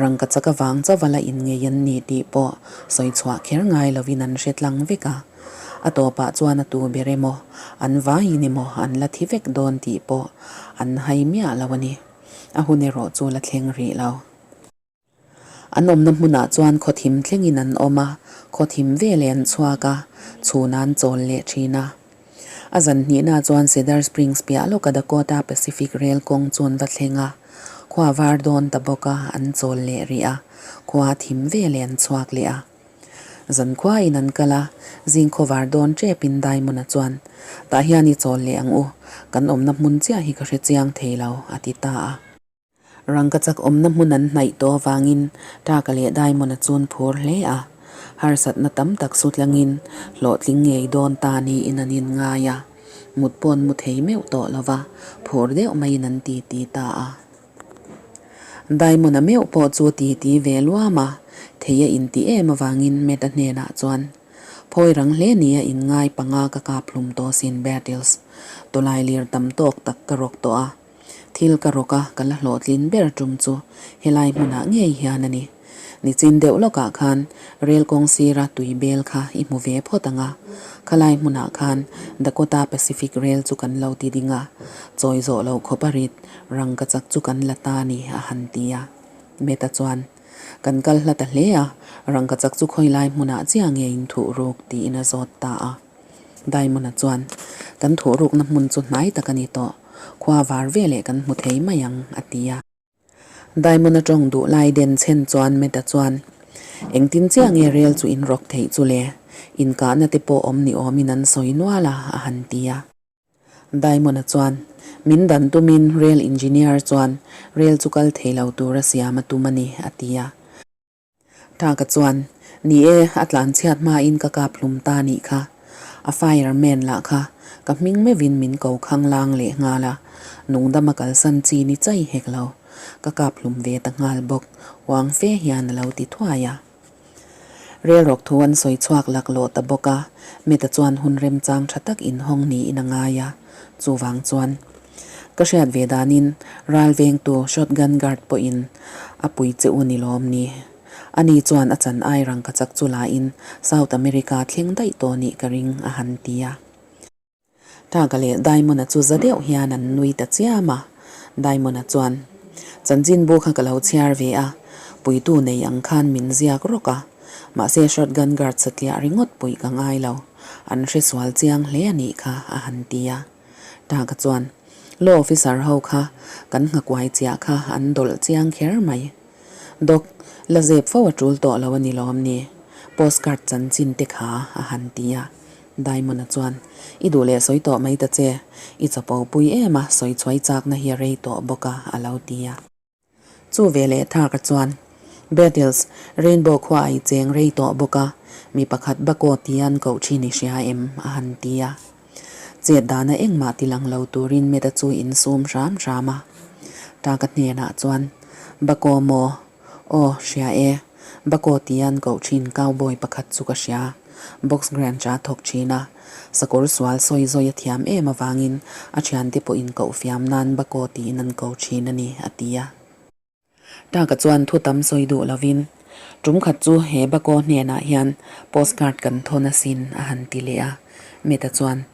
rangka chak avang chauh a la in ngei an ni tih pawh sawi chhuah kher ngai lovin an hre tlang vek a. A tawpah chuan a tu ber emaw, an vaiin emaw an la thi vek dawn tih pawh an hai miah lo a ni. A hun erawh chu la thleng rih lo. An awmna hmunah chuan khawthim thlengin an awm a, khawthim veleh an chhuak a, chhun an chawl leh thin a. A zan hnihna chuan Cedar Springs piah lawka Dakota Pacific Rail kawng chu an va thleng a, khua var dawn ta bawk a, an chawl leh rih a, khua thim veleh an chhuak leh a. Zan khuain an kal a, zing khawvar dawn tepin Diamond-a chuan, Tah hian i chawl leh ang u, kan awmna hmun chiah hi ka hre chiang thei lo, a ti ta a. Rangka chak awmna hmun an hnaih tawh avangin Taka leh Diamond-a chun phur hle a, harsatna tam tak su tlangin hlawhtling ngei dawn ta niin an inngai a, mut pawn mu thei meuh tawh lo va, phur deuh maiin an titi ta a. Diamond-a meuh pawh chu titi ve luam a, thei a intih em avangin Matt-a hnenah chuan, Phawi rang hle nia inngai panga ka kap hlum tawh sin Battles, tawlai lir tam tawk tak ka rawk tawh a, Thil ka rawk a, ka la hlawhtlin ber tum chu helai hmunah ngei hian a ni. Nichin deuh lawkah khan rel kawng sira tui bel kha i hmu ve phawt ang a. Khalai hmunah khan Dakota Pacific Rail chu kan lo ti ding a, chawi zawh loh khawp a rit rangka chak chu kan la ta a ni, a han ti a. Meta chuan, Kan kal hla ta hle a, rangka chak chu khawilai hmunah chiah nge in thuh ruk? tiin a zawt ta a. Diamond-a chuan, Kan thuhrukna hmun chu hnai tak a ni tawh, khua var veleh kan hmu thei mai ang, a ti a. Diamond-a tawng duh lai den chhen chuan Matt-a chuan, Engtin chiah nge rel chu in rawk theih chu le? Inkahna te pawh awm ni awmin an sawi nual a, a han ti a. Diamond-a chuan, Min dan tumin rail engineer chuan rel chu kal thei lo tura siam a tum a ni, a ti a. Taka chuan, Ni e, a tlanchhiat hmain ka kap hlum ta nih kha. A fireman lah kha ka hming meuhin min ko khang lang leh nghal a, nungdama kalsan chi ni chai hek lo. Ka kap hlum ve ta nghal bawk, uang fe hian a lo ti thuai a. Relrawk thu an sawi chhuak laklawh ta bawk a, Meta chuan hun remchang tha tak inhawng niin a ngai a, chuvang chuan Ka hriat ve danin ralvengtu shotgun guard pawhin a pui che u ni lawm ni. Ani chuan a chan ai rangka chak chu lain South America thleng daih tawh nih ka ring a han ti a. Taka leh Diamond-a chu za deuh hian an nui ta chiam a. Diamond-a chuan. Chanchinbu kha ka lo chhiar ve a, puitu nei ang khan min ziak rawk a. Mahse shotgun guard satliah ringawt puih ka ngai lo. An hresual chiang hle a nih kha, a han ti a. Taka chuan, Law officer ho kha kan nghakuai chiah kha an dawlh chiang kher mai. Doc, la zep fo a tul tawh lo a ni lawm ni? Postcard chanchin te kha a han ti a. Diamond-a chuan, I duh leh sawi tawh mai ta che, i chapo pui em a, sawi chhuai chakna hi a rei tawh bawk a, a lo ti a. Chu ve leh Thaka chuan, Beatles, Rainbow khua a i cheng rei tawh bawk a, mi pakhat Bucko tia an koh thin i hria em? a han ti a. Chet dana engmah ti lang lo turin Meta chu insum hram hram a. Taka hnenah chuan, Bucko maw? Aw, hria e. Bucko tia an koh thin cowboy pakhat chu ka hria. Box Grange-a thawk thin a. Sakawr sual sawi zawi a thiam em avangin a thiante pawhin koh fiam nan Bucko tiin an ko thin a ni, a ti a. Taka chuan thu tam sawi duh lovin, Tum khat chu he Bucko hnenah hian postcard kan thawn asin, a han ti leh a. Meta chuan,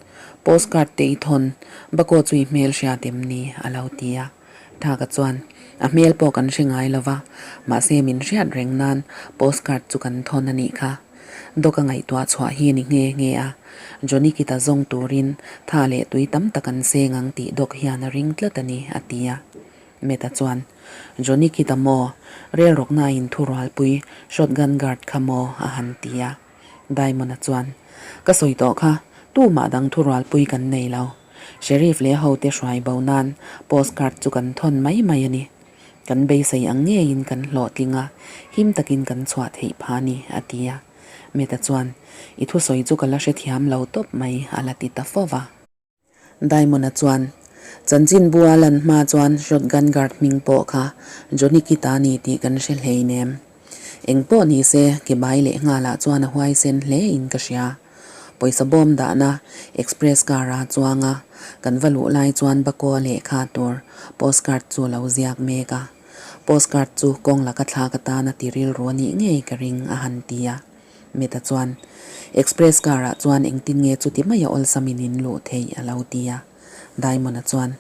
Postcard te i thawn, Bucko chu i hmel hriat em ni? a lo ti a. Taka chuan, A hmel pawh kan hre ngai lova, mahse min hriat reng nan postcard chu kan thawn a nih kha. Doc a ngaihtuah chhuah hi ni nghe nghe a, Johnny Kita zawng turin tha leh tui tam tak an seng ang tih Doc hian a ring tlat a ni, a ti a. Meta chuan, Johnny Kita maw? Rel rawkna a inthurualpui shotgun guard kha maw? a han ti a. Diamond-a chuan, Ka sawi tawh kha, tumah dang thurualpui kan nei lo. Sheriff leh hote hruai bo nan postcard chu kan thawn mai mai a ni. Kan beisei ang ngeiin kan hlawhtling a, him takin kan chhuah theih phah a ni, a ti a. Meta chuan, I thusawi chu ka la hrethiam lo tawp mai, a la ti ta fo va. Diamond-a chuan, Chanchinbu a lan hma chuan shotgun guard hming pawh kha Johnny Kidd-a ni tih kan hre hleinem. Eng pawh ni se, ke bai leh nghalah chuan a huaisen hle in ka hria. Pawisa bawm dahna express car-a chuang a, kan va luh lai chuan Bucko-a lehkha tur postcard chu a lo ziak mek a. Postcard chu kawng laka thlak atana ti rilru a nih ngei ka ring, a han ti a. Meta chuan, Express car ah chuan engtin nge chuti maia awlsamin in luh theih? a lo ti a. Diamond-a chuan,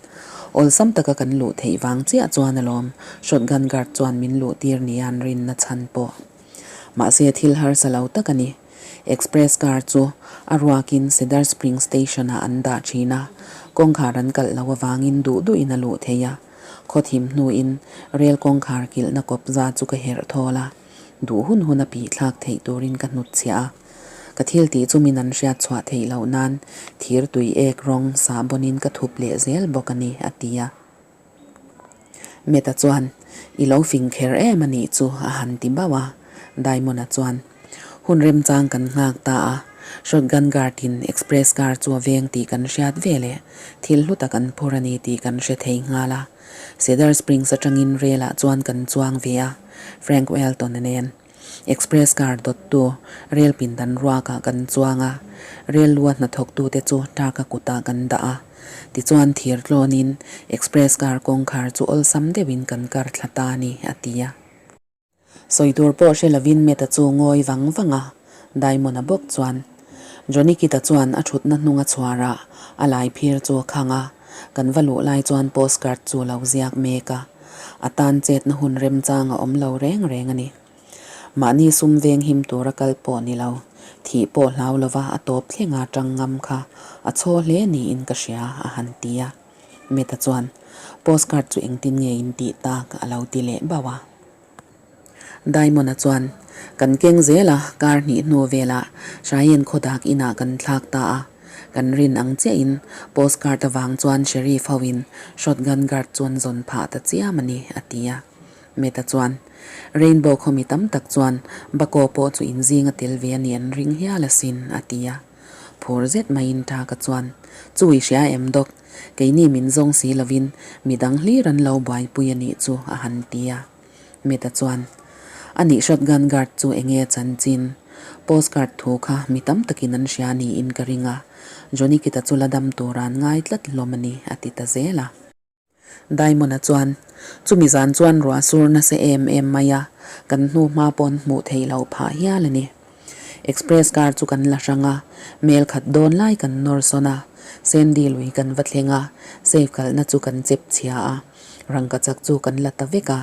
Awlsam taka kan luh theih vang chiah chuan alawm, shotgun guard chuan min luh tir nia an rinna chhan pawh. Mahse thil harsa lo tak a ni. Express car chu a ruakin Cedar Spring Station ah an dah thin a, kawngkhar an kalh loh avangin duh duhin a luh theih a. Khawthim hnuin rel kawngkhar kilhna kawpza chu ka herh thawl a. Duh hun hun a pih thlak theih turin ka hnut chhiah a, ka thil tih chu min an hriat chhuah theih loh nan thir tui ek rawng sahbawnin ka thup leh zel bawk a ni, a ti a. Meta chuan, I lo fing kher em a nih chu, a han ti bauh a. Diamond-a chuan, Hun remchang kan nghak ta a, shotgun guard-in express car chu a veng tih kan hriat ve leh thil hlu tak an phur a ni tih kan hre thei nghal a. Cedar Springs atangin rel ah chuan kan chuang ve a, Frank Welton a nen. Express car dawttu rel pindan ruakah kan chuang a, rel lua hnathawktute chu truck a kutah kan dah a. Tichuan thir tlawnin express car kawngkhar chu awlsam deuhin kan kar thla ta a ni, a ti a. Sawi tur pawh hre lovin Matt-a chu ngawi vang vang a, Diamond-a bawk chuan Johnny Kid-a chuan a thutna hnung a chhuar a, a lai phir chu a khang a, kan va luh lai chuan postcard chu a lo ziak mek a, a tan chetna hun remchang a awm lo reng reng a ni. Mahni sum veng him tura kal pawh ni lo, thih pawh hlau lova a tawp thlenga tang ngam kha a chhaw hle niin ka hria, a han ti a. Meta chuan, Postcard chu engtin nge in tih tak? a lo ti leh bauh a. Diamond-a chuan, Kan keng zel a, kar hnih hnu velah Cheyenne khawdak inah kan thlak ta a. Kan rin ang chiahin postcard avang chuan Sheriff hoin shotgun guard chu an zawn phah ta chiam a ni, a ti a. Meta chuan, Rainbow khawmi tam tak chuan Bucko pawh chu inzing a tel ve a nih an ring hial asin, a ti a. Phur zet maiin Taka chuan, Chu i hria em Doc, keini min zawng si lovin midang hlir an lo buaipui a nih chu a han ti a. Meta chuan, A nih shotgun guard chu enge chanchin? Postcard thu kha mi tam takin an hria niin ka ring a, Johnny Kita chu la dam tura an ngai tlat hlawm a ni a ti ta zel a. Diamond-a chuan, Chumi zan chuan ruah sur nasa em em mai a, kan hnu hma pawn hmuh theih loh phah hial a ni. Express car chu kan la hrang a, mel khat dawn lai kan nawr sawn a, Sandy lui kan va thleng a, safe kalhna chu kan chep chhia a. Rangkachak chu kan la ta vek a,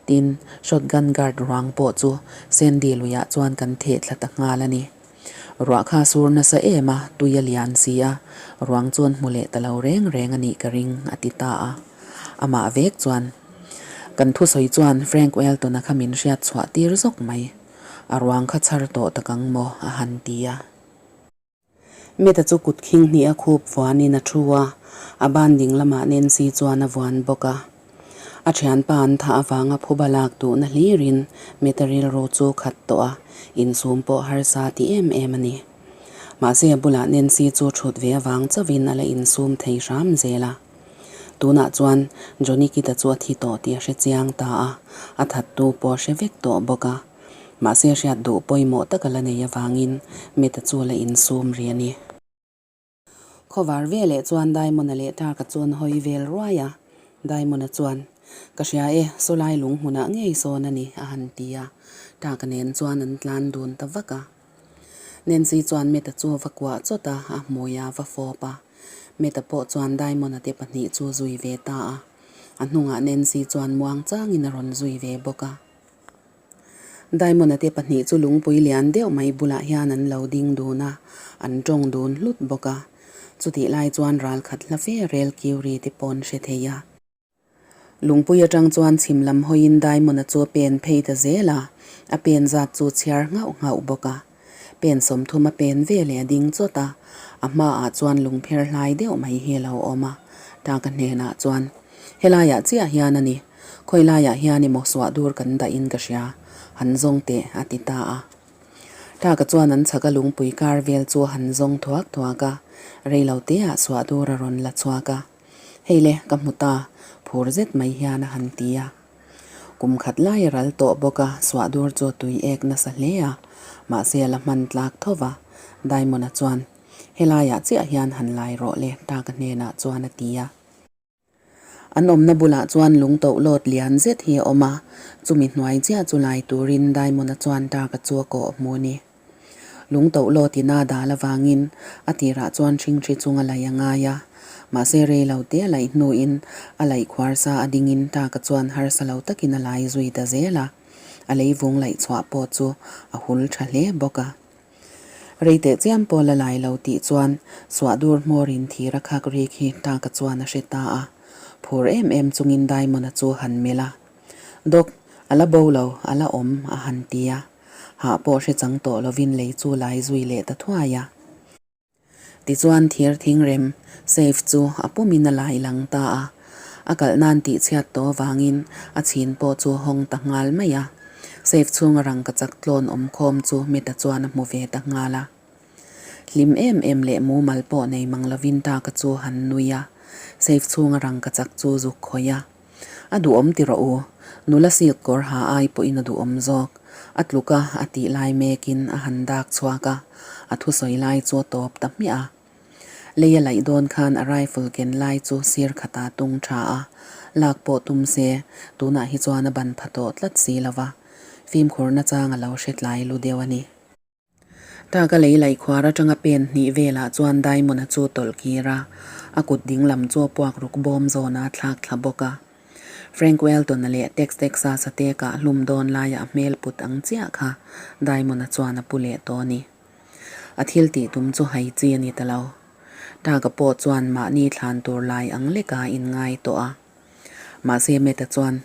tin, shotgun guard ruang pawh chu Sandy luiah chuan kan theh thla ta nghal a ni. Ruah kha sur nasa em a, tui a lian si a, ruang chuan hmu leh ta lo reng reng a nih ka ring, a ti ta a. Amah vek chuan, Kan thusawi chuan Frank Welton-a kha min hriat chhuah tir zawk mai. A ruang kha chhar tawh tak ang maw? a han ti a. Meta chu kut khing hnih a khup vuanin a thu a, a ban ding lamah Nancy chuan a vuan bawk a. A thianpa an thah avanga phuba lak duhna hlirin Meta rilru chu khat tawh a, insum pawh harsa ti em em a ni. Mahse a bulah Nancy chu thut ve avang chauhin a la insum thei hram zel a. Tunah chuan Johnny Kid-a chu a thi tawh tih a hre chiang ta a, a thattu pawh a hre vek tawh bawk a. Mahse hriat duh pawimawh tak a la nei avangin Meta chu a la insum rih a ni. Khawvar veleh chuan Diamond-a leh Tark-a chu an hawi vel ruai a, Diamond-a chuan, Ka hria e, sawlai lung hmunah ngei sawn a ni, a han ti a. Tark-a nen chuan an tlan dun ta vak a. Nancy chuan Meta chu a va kuah chawt a, a hmui a va fawp a. Meta pawh chuan Diamond-a te pahnih chu zui ve ta a. A hnungah Nancy chuan muang changin a rawn zui ve bawk a. Diamond-a te pahnih chu lungpui lian deuh mai bulah hian an lo ding dun a, an tawng dun hlut bawk a. Chutih lai chuan ral khat hla fe rel kiuri te pawn hre thei a. Lungpui atang chuan chhim lam hawiin Diamond-a chu a pen phei ta zel a, a pen zat chu chhiar nghauh nghauh bawk a. Pen 30 a pen ve leh a ding chawt a, a hmaah chuan lungpher hlai deuh mai hi a lo awm a. Taka hnenah chuan, Helaiah chiah hian a ni, khawi laiah hian emaw suah dur kan dahin ka hria, han zawng teh, a ti ta a. Taka chuan an chhaka lungpui kar vel chu a han zawng thuak thuak a, reilo teah suah dur a rawn la chhuak a. Hei le, ka hmu ta, phur zet mai hian a han ti a. Kum khat lai a ral tawh bawk a, suah dur chu a tui ek nasa hle a, mahse a la hman tlak tho va. Diamond-a chuan, Helaiah chiah hian han lai rawh le, Taka hnenah chuan a ti a. An awmna bulah chuan lung toh lawt lian zet hi a awm a, chumi hnuai chiah chu lai turin Diamond-a chuan Taka chu a kawh hmu a ni. Lung toh lawt in a dal avangin a tirah chuan hringthri chung a laih a ngai a, mahse rei lo te a laih hnuin a laih khuar sa a dingin Taka chuan harsa lo takin a lai zui ta zel a, a leivung laih chhuah pawh chu a hul tha hle bawk a. Rei teh chiam pawh la lai lo tih chuan suah dur hmawrin thir a khak rik hi Taka chuan a hre ta a, phur em em chungin Diamond-a chu han melh a, Doc, a la bo lo, a la awm, a han ti a. Hah pawh hre chang tawh lovin lei chu lai zui leh ta thuai a. Tichuan thir thingrem, safe, chu a pumin a lai lang ta a. A kalh nan tih chhiat tawh avangin a chhin pawh chu hawng ta nghal mai a. Safe chhunga rangkachak tlawn awm khawm chu Meta chuan a hmu ve ta nghal a. Hlim em em leh mumal pawh nei mang lovin Taka chu han nui a. Safe chhunga rangkachak chu zuk khawih a. A duhawm ti rawh u, nula silk kawr ha ai pawhin a duhawm zawk. A tluk a, a tih lai mekin a han dak chhuak a, a thusawi lai chu a tawp ta hmiah a. Lei a laih dawn khan a rifle ken lai chu sir khata tung tha a, lak pawh tum se, tunah hi chuan a ban pha tawh tlat si lo va, fimkhur nachang a lo hre tlai lu deuh a ni. Taka lei laih khuar atanga pen hnih velah chuan Diamond-a chu tawlh kir a, a kut ding lam chu a puak ruk bawm zawn a thlak thla bawk a. Frank Welton-a leh Tex Texas-a te kah hlum dawn laia a hmel put ang chiah kha Diamond-a chuan a pu leh tawh a ni. A thil tih tum chu hai chi a ni ta lo. Taka pawh chuan mahni thlan tur lai ang leka a inngai tawh a. Mahse Matt-a chuan,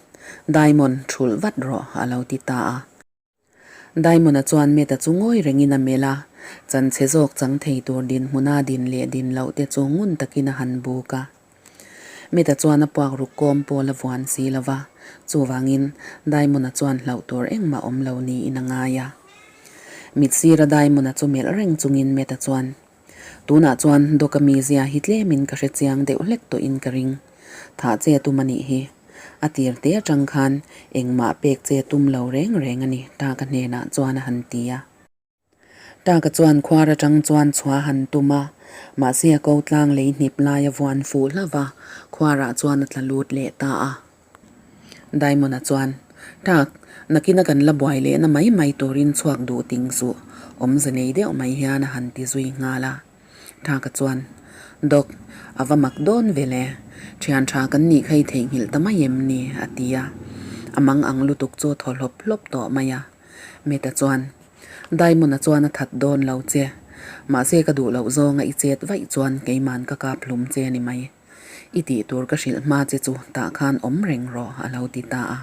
Diamond, thulh vat rawh, a lo ti ta a. Diamond-a chuan Meta chu ngawi rengin a melh a, chanchhe zawk chang thei tur dinhmuna din leh din loh te chu ngun takin a han buk a. Meta chuan a puak ruk kawm pawl a vuan si lo va, chuvangin Diamond-a chuan hlauh tur engmah awm lo niin a ngai a. Mit sira Diamond-a chu melh reng chungin Meta chuan, Tunah chuan Doc-a mizia hi tlemin ka hre chiang deuh hlek tawhin ka ring. Thah che tum a nih hi. A tir te atang khan engmah pek che tum lo reng reng a ni, Taka hnenah chuan a han ti a. Taka chuan khuar atang chuan chhuah a han tum a, mahse a ko tlang lei hnip lai a vuan fuh hlauh va, khuarah chuan a tla lut leh ta a. Diamond-a chuan, Tak, nakina kan la buai lehna mai mai turin chhuak duh ting suh, awmze nei deuh mai hian a han ti zui nghal a. Thaka chuan, Doc, a va mak dawn ve le. Thian tha kan nih kha i theihnghilh ta mai em ni? a ti a. A mang ang lutuk chu a thaw hlawp hlawp tawh mai a. Meta chuan, Diamond-a chuan a that dawn lo che. Mahse ka duh loh zawnga i chet vaih chuan keiman ka kap hlum che ni mai. I tih tur ka hrilh hma che chu tah khan awm reng rawh a lo ti ta a.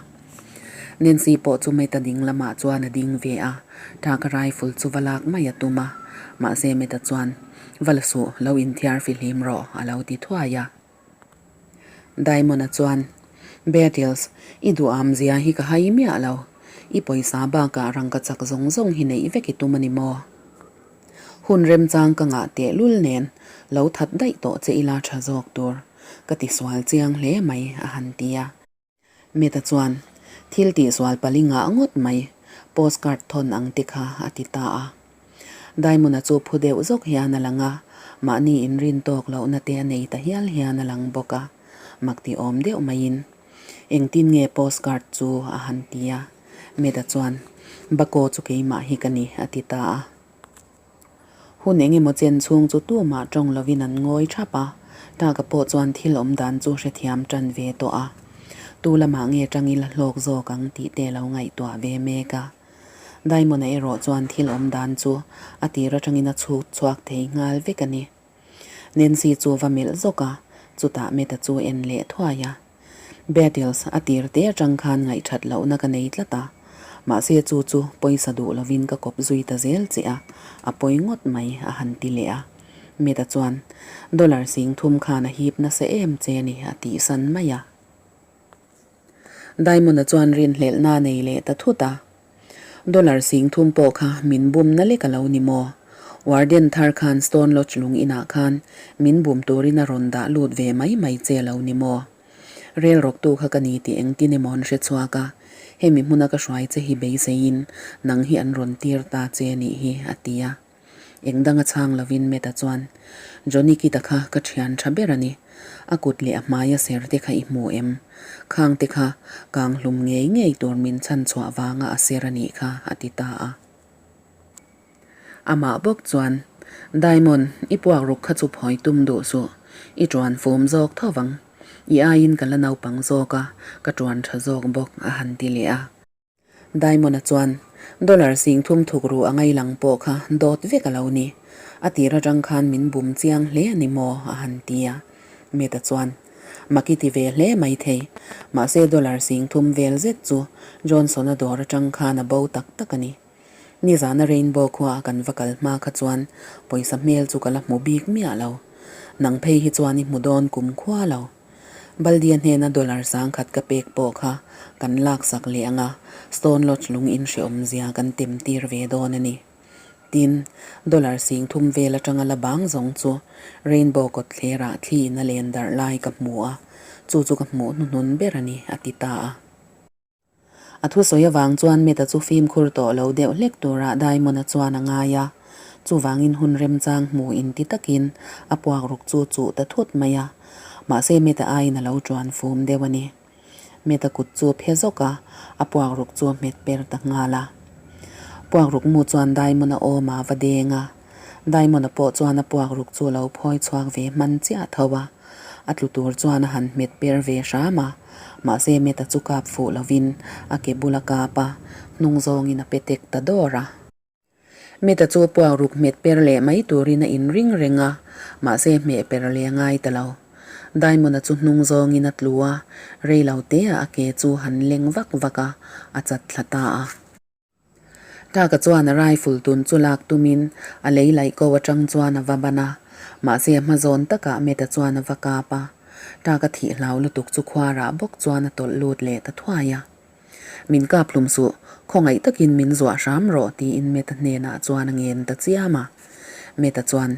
Nancy pawh chu Meta ding lamah chuan a ding ve a, Taka rifle chu va lak mai a tum a, mahse Meta chuan, Va la suh, lo inthiar fihlim rawh a lo ti thuai a. Diamond-a chuan, Beatles, i duham zia hi ka hai miah lo. I pawisa bakah rangka chak zawng zawng hi neih vek i tum a ni maw? Hun remchang ka ngah tehlul nen lo that daih tawh che ila tha zawk tur ka ti sual chiang hle mai a han ti a. Meta chuan thil tihsual pali ngah ngawt mai postcard thawn ang te kha a ti ta a. Diamond-a chu phu deuh zawk hian a lang a, mahni inrin tawk lohna te a nei ta hial hian a lang bawk a, mak ti awm deuh maiin engtin nge postcard chu a han ti a. Meda chuan, Bako chu keimah hi ka ni, a ti ta a. Hun eng emaw chen chhung chu tumah tawng lovin an ngawi thap a, Taka pawh chuan thil awm dan chu hrethiam tan ve tawh a. Tu lamah nge tang ila hlawk zawk ang tih te lo ngaihtuah ve mek a. Diamond-a erawh chuan thil awm dan chu a tir atangin a chhut chhuak thei nghal vek a ni. Nancy chu va melh zawk a, chutah Meta chu en leh thuai a. Beatles a tir te atang khan ngaihthat lohna ka nei tlat a, mahse chu chu pawisa duh lovin ka kawp zui ta zel che a, a pawi ngawt mai a han ti leh a. Meta chuan, Dollar 3000 khan a hip nasa em che ni a tihsan mai a. Diamond-a chuan rinhlelhna a nei leh ta thut a. Dollar 3000 pawh kha min bumna lek a lo ni maw? Warden thar khan Stone Lodge lung inah khan min bum turin a rawn dah lut ve mai mai che lo ni maw? Rel rawktu kha ka ni tih engtin emaw an hre chhuak a, hemi hmuna ka hruai che hi beiseiin nang hi an rawn tir ta che nih hi, a ti a. Eng danga chhang lovin Meta chuan, Johnny Kita kha ka thian tha ber a ni. A kut leh a hmaia ser te kha i hmu em? Khang te kha kang hlum ngei ngei tur min chhan chhuah vanga a ser a nih kha, a ti ta a. Amah bawk chuan, Diamond, i puak ruk kha chu phawi tum duh suh. I tuan fum zawk tho vang. I aiin ka la naupang zawk a, ka tuan tha zawk bawk, a han ti leh a. Diamond-a chuan, Dollar 3000 thuk ru a ngai lang pawh kha dawt vek a lo ni. A tir atang khan min bum chiang hle a ni maw? a han ti a. Meta chuan, Mak i ti ve hle mai thei. Mahse dollar 3000 vel zet chu Johnson-a dawr atang khan a bo tak tak a ni. Nizana Rainbow khuaah kan va kal hma kha chuan pawisa hmel chu ka la hmu bik miah lo. Nang phei hi chuan i hmu dawn kum khua lo. Baldia hnena dollar 10,000 ka pek pawh kha kan laksak leh ang a, Stone Lodge lung in hreawm zia kan tem tir ve dawn a ni. Tin, dollar 3000 vel atanga la bang zawng chu Rainbow kawtthlerah thli in a len darh lai ka hmu a, chu chu ka hmuh hnuhnun ber a ni, a ti ta a. A thusawi avang chuan Meta chu fimkhur tawh lo deuh hlek turah Diamond-a chuan a ngai a, chuvangin hun remchang hmu inti takin a puak ruk chu chuh ta thut mai a, mahse Meta aiin a lo tuan fum deuh a ni. Meta kut chu a phe zawk a, a puak ruk chu a hmet per ta nghal a. Puak ruk mu chuan Diamond-a awm a va deng a, Diamond-a pawh chuan a puak ruk chu a lo phawi chhuak ve hman chiah tho a. A tlu tur chuan a han hmet per ve hram a, mahse Meta chu kap fuh lovin a ke bul a kap a, hnung zawngin a pe tek ta dawr a. Meta chu puak ruk hmet per leh mai turin a inring reng a, mahse hmeh per leh a ngai ta lo. Diamond-a chu hnung zawngin a tlu a, rei lo teah a ke chu han leng vak vak a, a chat thla ta a. Taka chuan a rifle tun chu lak tumin a lei laih ko atang chuan a va ban a, mahse a hma zawn takah Meta chuan a va kap a. Taka thih hlau lutuk chu khuarah bawk chuan a tawlh lut leh ta thuai a. Min kap hlum suh, khawngaih takin min zuah hram rawh tiin Meta hnenah chuan a ngen ta chiam a. Meta chuan,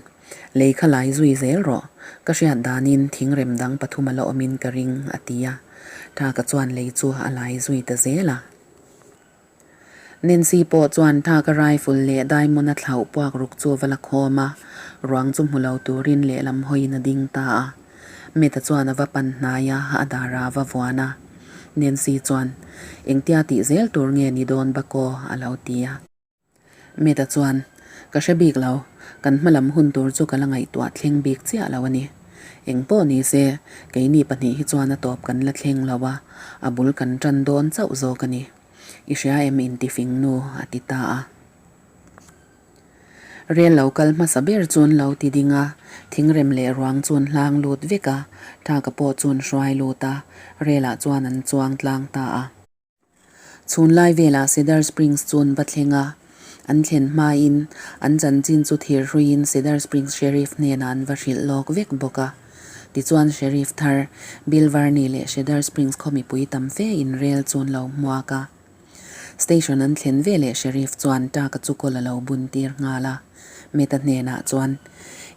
Lei kha lai zui zel rawh, ka hriat danin thingrem dang pathum a la awmin ka ring a ti a. Taka chuan lei chu a lai zui ta zel a. Nancy pawh chuan Thaka rifle leh Diamond-a thlauh puak ruk chu a va la khawm a, ruang chu hmu lo turin lehlam hawiin a ding ta a. Meta chuan a va pan hnai a, a darah a va vuan a. Nancy chuan, Engtia tih zel tur nge ni dawn bakaw? a lo ti a. Meta chuan, Ka hre bik lo, kan hmalam hun tur chu ka la ngaihtuah thleng bik chiah lo a ni. Eng pawh ni se, keini pahnih hi chuan a tawp kan la thleng lo a, a bul kan ṭan dawn chauh zawk a ni. I hria em intifing nu? a ti ta a. Rel lo kal hmasa ber chuan lo ti ding a, thingrem leh ruang chuan hlang lut vek a, Thaka pawh chuan hruai lut a, relah chuan an chuang tlang ta a. Chhunlai velah Cedar Springs chuan va thleng a, an thlen hmain an chanchin chu thir hruiin Cedar Springs Sheriff hnenah an va hrilh lawk vek bawk a. Tichuan Sheriff thar Bill Varney leh Cedar Springs khaw mipui tam fe in rel chuan lo hmuak a. Station an thlen veleh Sheriff chuan Tuck-a chu kawl a lo bun tir nghal a. Meta hnenah chuan,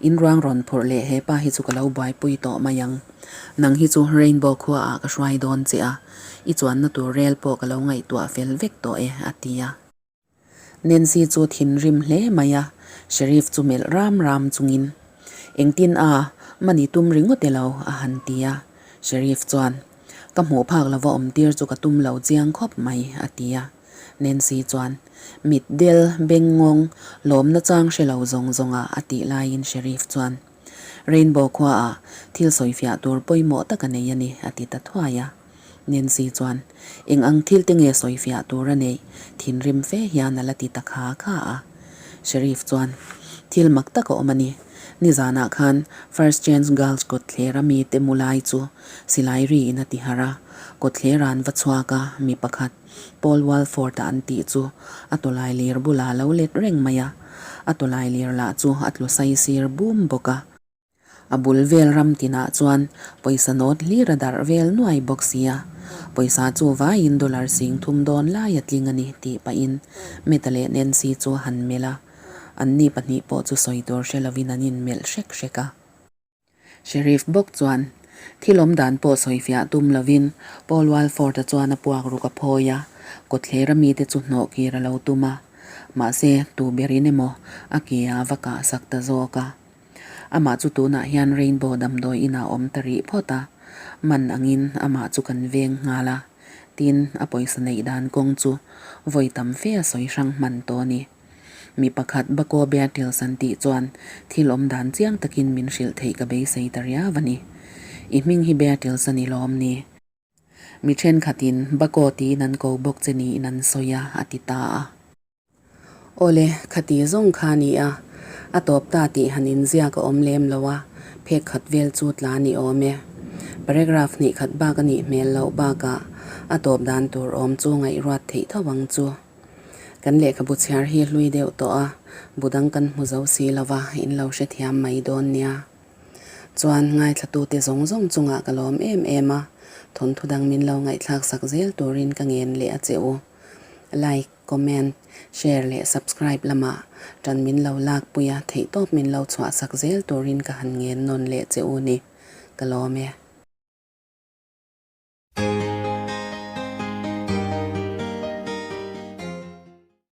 In ruang rawn phurh leh he pa hi chu ka lo buaipui tawh mai ang. Nang hi chu Rainbow khuaah ka hruai dawn che a, i chuanna tur rel pawh ka lo ngaihtuah fel vek tawh e, a ti a. Nancy chu thinrim hle mai a, Sheriff chu melh ram ram chungin, Engtin a, mani tum ringawt e lo, a han ti a. Sheriff chuan, Ka hmuh phak lova awm tir chu ka tum lo chiang khawp mai, a ti a. Nancy chuan, Mit del, beng ngawng, lawmna chang hre lo zawng zawnga a tih laiin Sheriff chuan, Rainbow khuaah thil sawifiah tur pawimawh tak a nei a ni, a ti ta thuai a. Nancy chuan, Eng ang thil te nge sawifiah tur a neih? Thinrim fe hian a la ti ta kha kha a. Sheriff chuan, Thil mak tak a awm a ni. Nizanah khan First Chance Girls kawtthlera mite mu lai chu silai riin a ti harh a, kawtthlera an va chhuak a, mi pakhat, Paul Walford-a an tih chu a tawlai lir bulah a lo let reng mai a, a tawlai lir lah chu a tlu sai sir bum bawk a. A bul vel ram tinah chuan pawisa nawt hlir a darh vel nuai bawk si a, pawisa chu vaiin dollar sing thum dawn lai a tling a ni tih pahin Meta leh Nancy chu a han melh a, anni pahnih pawh chu sawi tur hre lovin an inmelh hrek hrek a. Sheriff bawk chuan thil awm dan pawh sawifiah tum lovin Paul Walford-a chuan a puak ruk a phawi a, kawthlera mite chu hnawh kir a lo tum a, mahse tu berin emaw a ke a va kah sak ta zawk a. Amah chu tunah hian Rainbow damdawi inah awm ta rih phawt a, man angin amah chu kan veng nghal a, tin a pawisa neih dan kawng chu vawi tam fe a sawi hrang hman tawh a ni. Mi pakhat Bako Beatles an tih chuan thil awm dan chiang takin min hrilh theih ka beisei ta riau a ni. I hming hi Beatles a ni lawm ni? Mi thenkhatin Bako tiin an ko bawk che niin an sawi a, a ti ta a. Awle, khati zawng kha a ni a, a tawp ta tih han inziak a awm lem lo a, phek khat vel chu tla ni awm e. Paragraph hnih khat bak a nih hmel loh bakah a tawp dan tur awm chu ngaihruat theih tho ang chu. Kan lehkhabu chhiar hi hlui deuh tawh a, bu dang kan hmu zo si lo va, in lo hrethiam mai dawn nia. Chuan ngaithlatute zawng zawng chungah ka lawm em em a, thawnthu dang min lo ngaihthlak sak zel turin ka ngen leh a che u. Like, comment, share leh subscribe lamah tan min lo lakpui a, theihtawp min lo chhuah sak zel turin ka han ngen nawn leh che u ni. Ka lawm e.